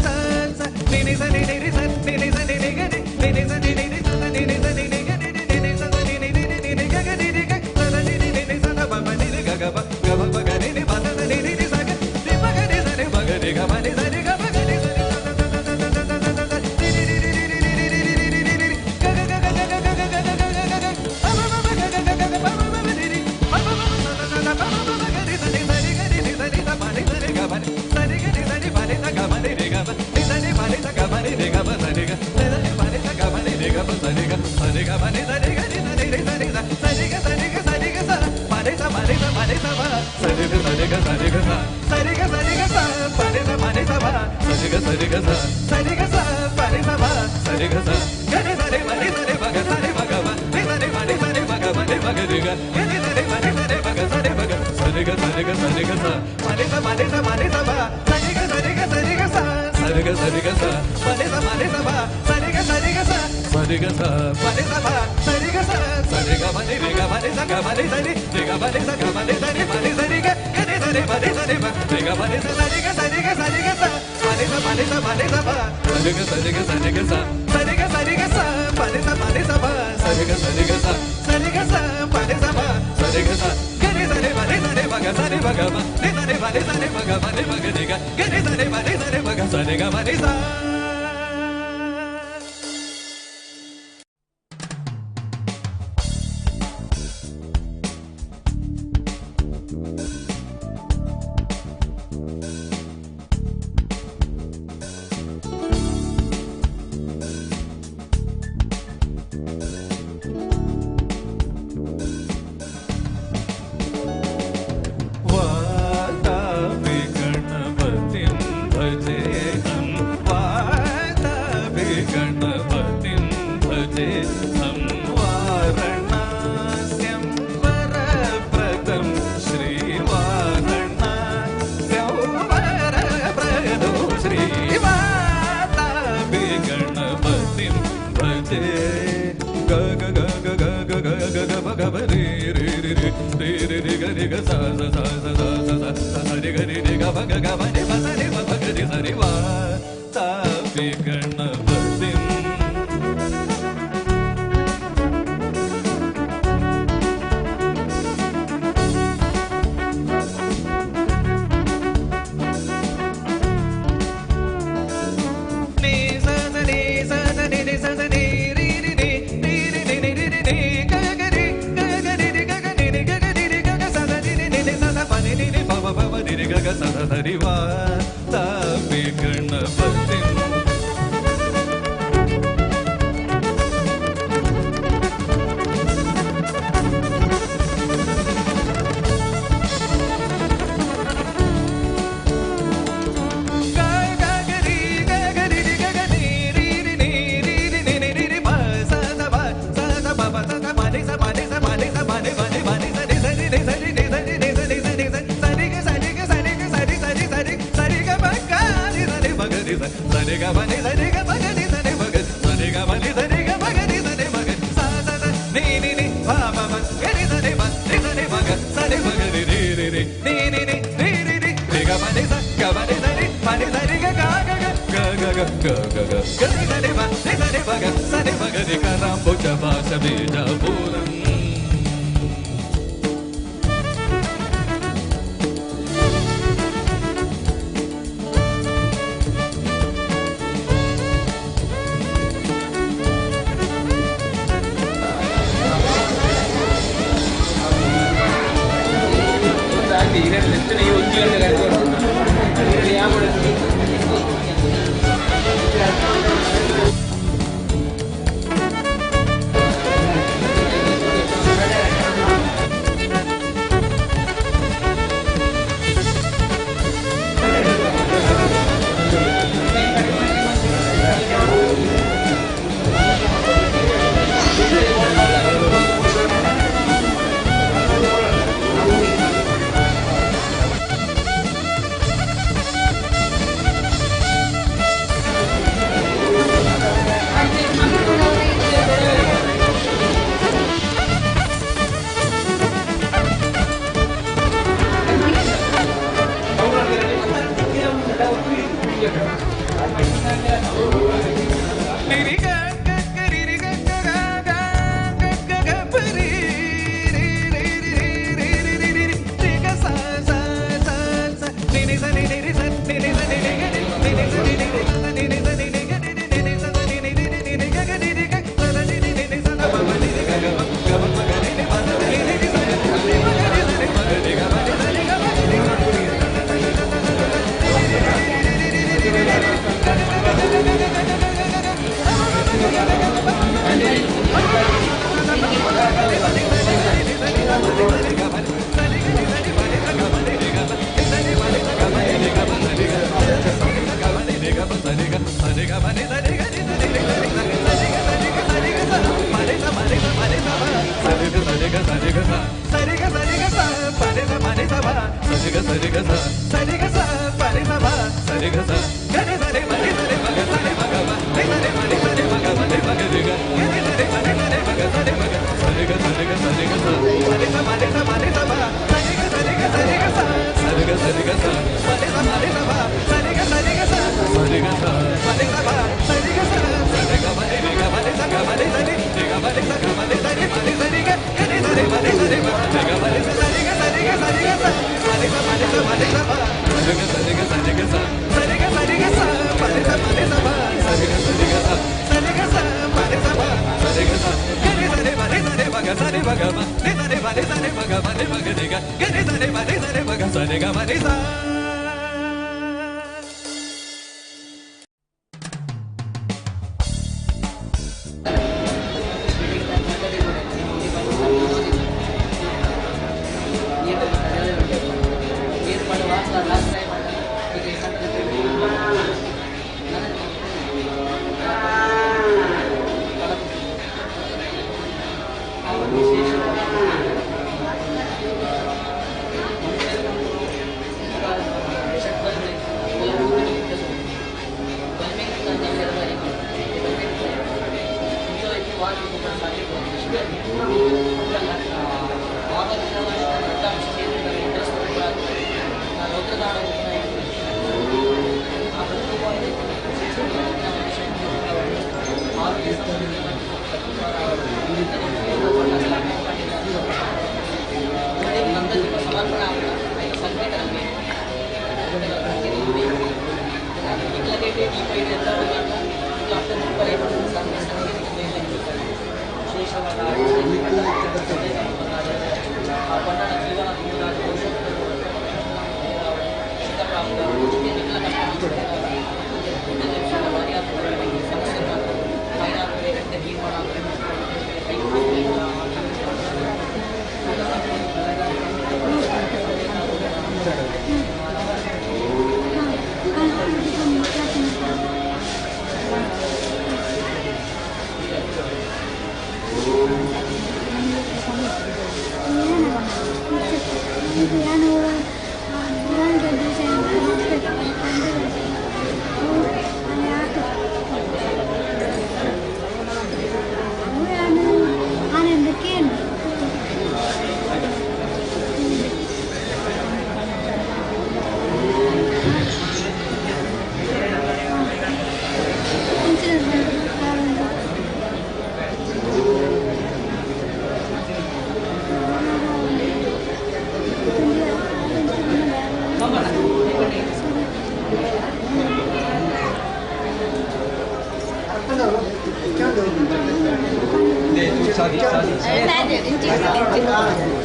ಸ ಸ ನಿ ನಿ ಸ ನಿ ನಿ ರಿ ಸ ನಿ ನಿ ಸ ನಿ ನಿ ಗ ನಿ ನಿ ನಿ ಸ ನಿ ನಿ ರಿ ಸ ಸ ನಿ ನಿ ಸ ನಿ ನಿ ಗ ನಿ ನಿ ನಿ ನಿ ಸ ಸ ನಿ ನಿ ರಿ ರಿ ನಿ ನಿ ಗ ಗ ರಿ ರಿ ಗ ಸ ಸ ನಿ ನಿ ನಿ ನಿ ಸ ಸ ಪ ಪ ನಿ ರಿ ಗ ಗ ಪ ಗ ಪ ಪ ಗ ನಿ ನಿ ಪ ಸ ಸ ನಿ ನಿ ರಿ ಸ ಗ ರಿ ಪ ಗ ರಿ ಸ ರಿ ಪ ಗ ರಿ ಗ ಪ ನಿ ಸ ರಿ ಗ ಪ ಗ ರಿ ಸ ರಿ ಸ ಸ ಸ ಸ ಸ ಸ ಸ ಸ ರಿ ರಿ ರಿ ರಿ ರಿ ರಿ ರಿ ರಿ ರಿ ರಿ ರಿ ರಿ ಗ ಗ ಗ ಗ ಗ ಗ ಗ ಗ ಗ ಗ ಗ ಗ ಪ ಪ ಪ ಗ ಗ ಗ ಗ ಪ ಪ ಪ ರಿ ರಿ ಪ ಪ ಪ ಸ ಸ ಸ ಪ ಪ ಪ ಗ ರಿ ಸ ನಿ ಸ ರಿ ಗ ರಿ ನಿ ಸ ರಿ ಸ ಪ ನಿ ಸ ರಿ ಗ ಪ ನಿ ಸ ರಿ ಗ ರಿ ಸ ರಿ ಪ ನಿ ಸ ಗ ಪ ನಿ ರಿ ಗ ಪ ನಿ ಸ ರಿ ಪ ನಿ ಸ ಗ ಪ ನಿ ರಿ ಗ ಪ ಸ ರಿ ಗ ಸ ರಿ ಪ ನಿ ಸ ಗ ಪ ನಿ ರಿ ಗ ಪ ಸ ರಿ ಗ ಸ ರಿ ಗ ಪ ನಿ ಸ ರಿ ಗ ರಿ ಸ ರಿ ರಿ ಸ ರಿ ಸ ಸ ರಿ ಗ ಸ ರಿ ಗ ಸ ರಿ ಗ ಸ ಪ ನಿ ಸ ಪ ನಿ ಸ ಪ ನಿ ಸ ಪ ಸ ರಿ ಗ ಸ ರಿ ಗ ಸ ರಿ ಗ ಸ ಸ ರಿ ಗ ಸ ರಿ ಗ ಸ ಪ ನಿ ಸ ಪ ನಿ ಸ ಪ ಸ ರಿ ಗ ಸ ರಿ ಗ ಸ ಸ ರಿ ಗ ಸ ಪ ನಿ ಸ ಪ ಸ ರಿ ಗ ಸ ಗ ರಿ ಸ ರಿ ಪ ನಿ ಸ ರಿ ಪ ಗ ಸ ರಿ ಪ ಗ ಪ ನಿ ಸ ರಿ ಪ ನಿ ಸ ರಿ ಪ ಗ ಪ ನಿ ಪ ಗ ರಿ ಗ ಗ ರಿ ಸ ರಿ ಪ ನಿ ಸ ರಿ ಪ ಗ ಸ ರಿ ಪ ಗ ಸ ರಿ ಗ ಸ ರಿ ಗ ಸ ರಿ ಗ ಸ ಪ ನಿ ಸ ಪ ನಿ ಸ ಪ ನಿ ಸ ಪ ಸ ರಿ ಗ ಸ ರಿ ಗ ಸ ರಿ ಗ ಸ ಸ ರಿ ಗ ಸ ರಿ ಗ ಸ ಪ ನಿ ಸ ಪ ನಿ ಸ ಪ ಸ ರಿ ಗ ಸ ರಿ ಗ ಸ ಸ ರಿ ಗ ಸ ಪ ನಿ ಸ ಪ ಸ ರಿ ಗ ಸ ಸ ರಿ ಗ ಪ ನಿ ರಿ ಗ ಪ ನಿ ಸ ಗ ಪ ನಿ ಸ ರಿ ರಿ ಗ ಪ ನಿ ಸ ಗ ಪ ನಿ ಸ ರಿ ಪ ನಿ ಸ ರಿ ಗ ಗ ರಿ ಸ ರಿ ಪ ನಿ ಸ ರಿ ಪ ರಿ ಗ ಪ ನಿ ಸ ಸ ರಿ ಗ ಸ ರಿ ಗ ಸ ರಿ ಗ ಸ ಪ ನಿ ಸ ಪ ನಿ ಸ ಪ ನಿ ಸ ಪ ಸ ರಿ ಗ ಸ ರಿ ಗ ಸ ರಿ ಗ ಸ ಸ ರಿ ಗ ಸ ರಿ ಗ ಸ ಪ ನಿ ಸ ಪ ನಿ ಸ ಪ ಸ ರಿ ಗ ಸ ರಿ ಗ ಸ ಸ ರಿ ಗ ಸ ಪ ನಿ ಸ ಪ ಸ ರಿ ಗ ಸ ಗ ರಿ ಸ ರಿ ಪ ನಿ ಸ ರಿ ಪ ಗ ಸ ರಿ ಪ ಗ ಪ ನಿ ಸ ರಿ ಪ ನಿ ಸ ರಿ ಪ ಗ ಪ ನಿ ಪ ಗ ರಿ ಗ ಗ ರಿ ಸ ರಿ ಪ ನಿ ಸ ರಿ ಪ ಗ ಸ ರಿ ಗ ಪ ನಿ ಸ. वातापि गणपतिं भजेऽहं। Harivathapi Ganapathim.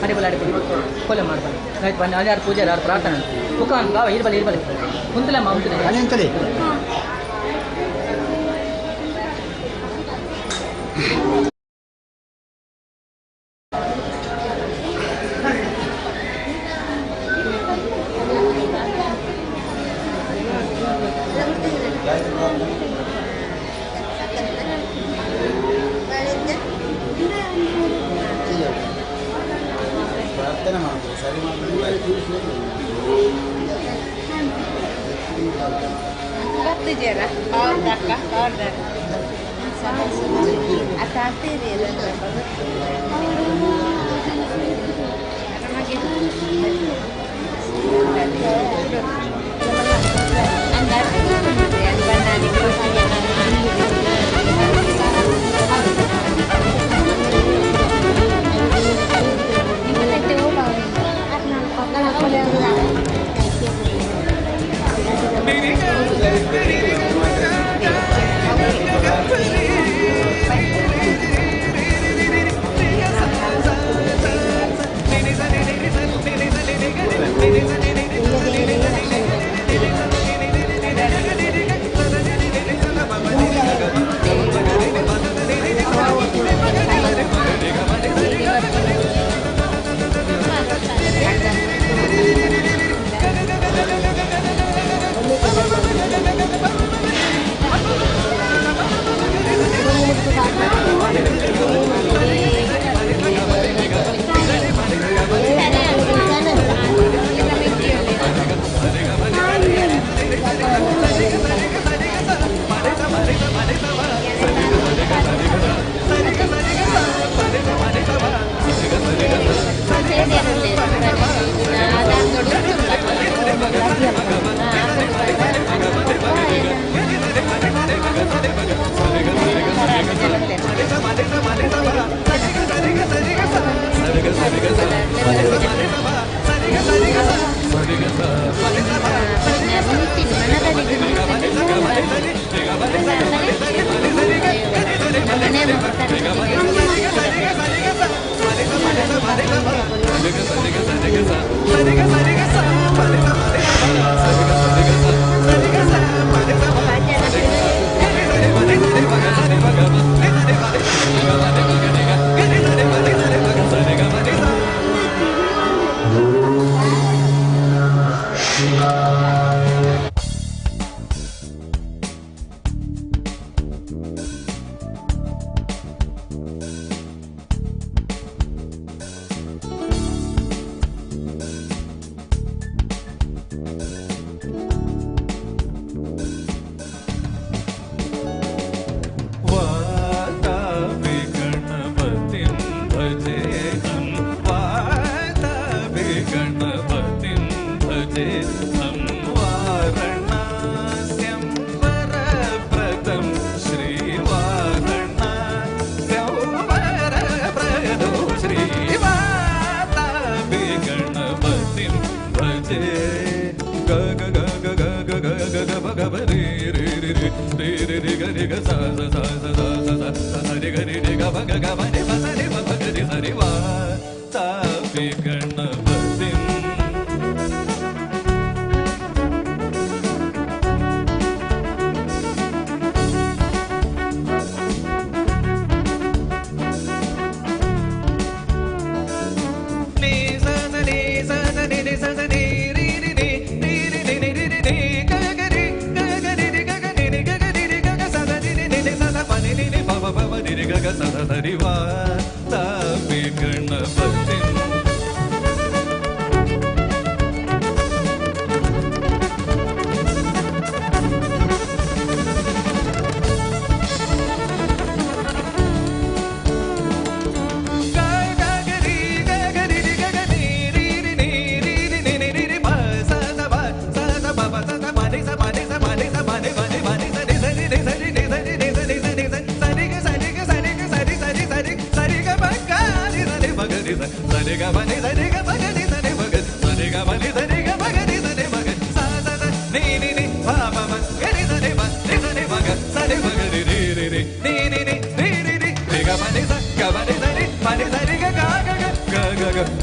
ಅಡಿಬಲ ಅಡಿಬಲ ಕೊಲೆ ಮಾಡ್ಬಾರ್ದು ಆಯ್ತು ಬನ್ನಿ. ಅಲ್ಲಿ ಯಾರು ಪೂಜೆ ಯಾರು ಪ್ರಾರ್ಥನೆ ಮುಖಾನ್ ಬಾವ ಇರ್ಬಲ್ಲ ಇರ್ಬಲ್ಲ ಕುಂತಲಮ್ಮ ಉಂತಲೆ ಅಲ್ಲಿ ಪ್ರಾರ್ಥನೆ ಮಾಡ್ತಾರೆ ಸರಿ ಮಾಡ್ತಾರೆ.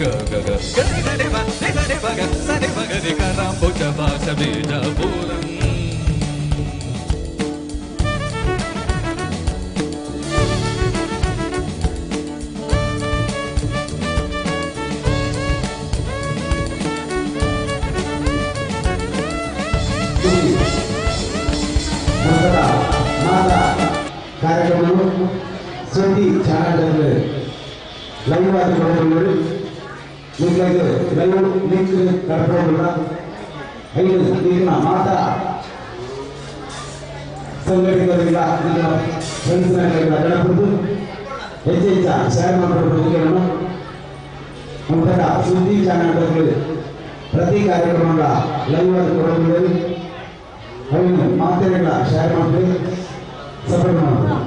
ಗ ಗ ಗ ಗ ಗ ಗ ಗ ಗ ಗ ಸ ಗ ಗ ಗ ರ ಭಾಷ ಬೀಜ ಪೂರಂ. ಕಾರ್ಯಕ್ರಮವು ಸುದ್ದಿ ಚಾನಲ್ ಲೈವ್ ಆಗಿ ಕೊಡೋದು ನಿಮಗೆ ಲೈವ್ ಲಿಂಕ್ ಕಳ್ಕೊಳ್ಳೋದಿಲ್ಲ. ಐದು ಈಗಿನ ಮಾತಾ ಸಂಘಟಕರಿಲ್ಲ ನಿಮ್ಮ ಫ್ರೆಂಡ್ಸ್ನಾಗಲಿಲ್ಲ ಕಳಪದ್ದು ಹೆಚ್ಚು ಹೆಚ್ಚ ಶೇರ್ ಮಾಡಿಕೊಳ್ಳೋದು. ನಂತರ ಸುದ್ದಿ ಚಾನಲ್ ಪ್ರತಿ ಕಾರ್ಯಕ್ರಮಗಳ ಲೈವ್ ಆಗಿ ಕೊಡೋದು ಐದು ಮಾತೆಗಳ ಶೇರ್ ಮಾಡಿ ಸಪೋರ್ಟ್ ಮಾಡೋದು.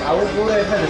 ಅವು ಪೂರ ಇರ್ತದೆ.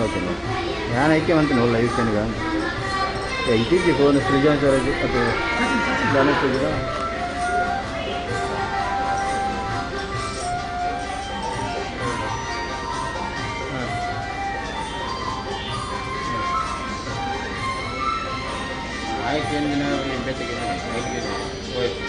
ಓಕೆ ನಾನು ಐಕೆ ಮಂತೀನಿ ಒಳ್ಳೆ ಐದು ಎಂಕಿಜ್ಜಿ ಫೋನ್ ಸೃಜನ್ ಸರ್ ಅದು ಧನುಷ್. ಆಯ್ತು, ಏನು ದಿನ ಬೇತೆಗೆ ಹೋಯ್ತು.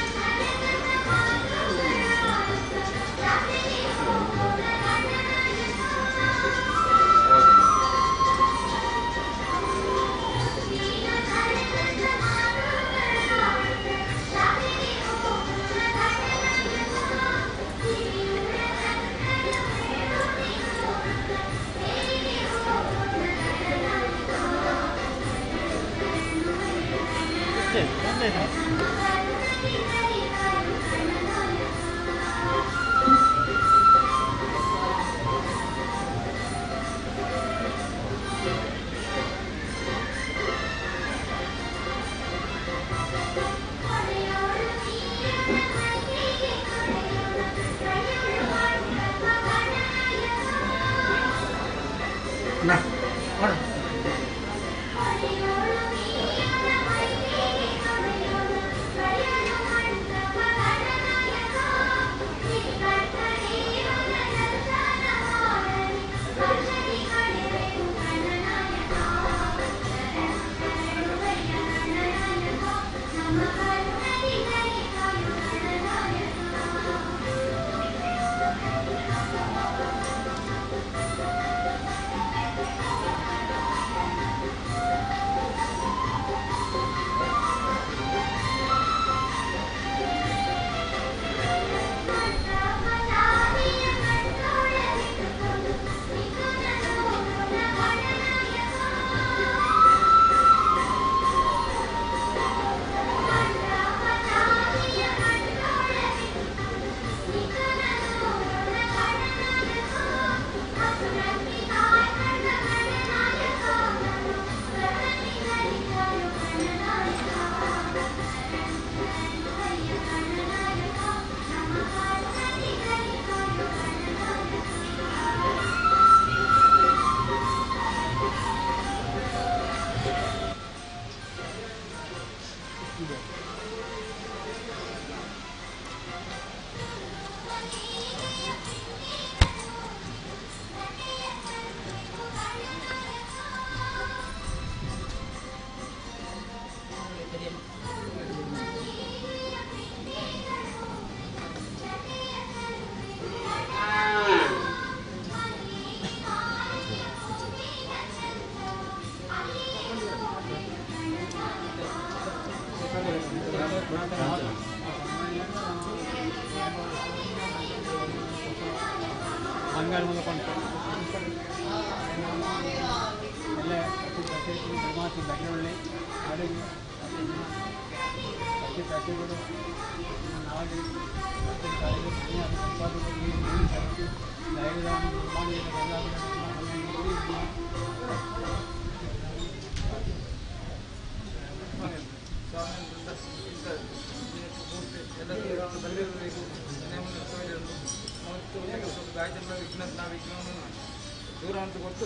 ದೂರ ಅಂತ ಗೊತ್ತು.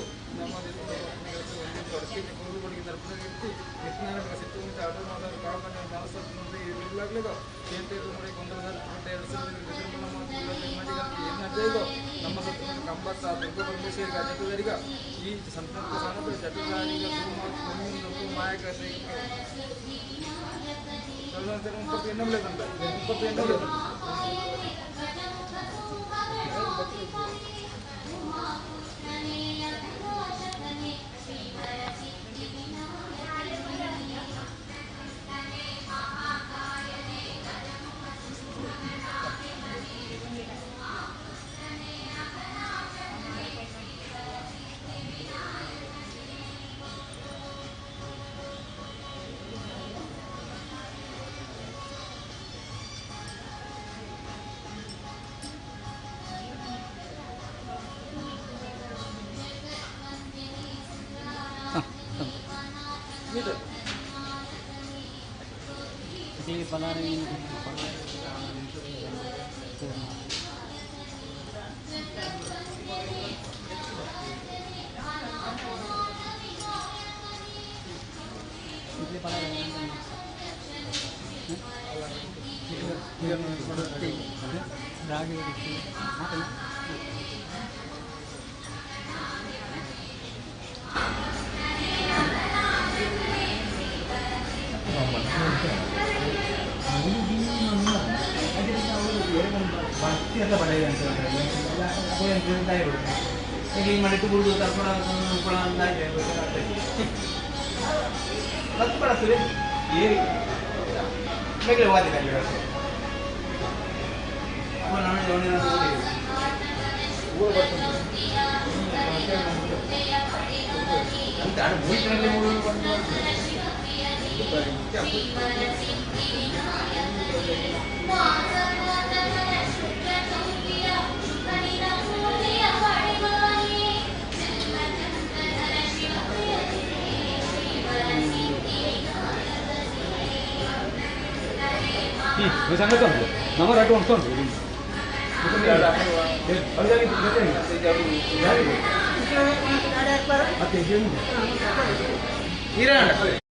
ನಮ್ಮ ಕಂಬತ್ತ ದುರ್ಗ ಪರಮೇಶ್ವರಿಗೆ ಜಟುಗಾರಿಗ ಈ ಸಂತಂತ ಜಟುಗಾರಿಗ ಮಾಯಕ 38. ಈರಾಂಡ.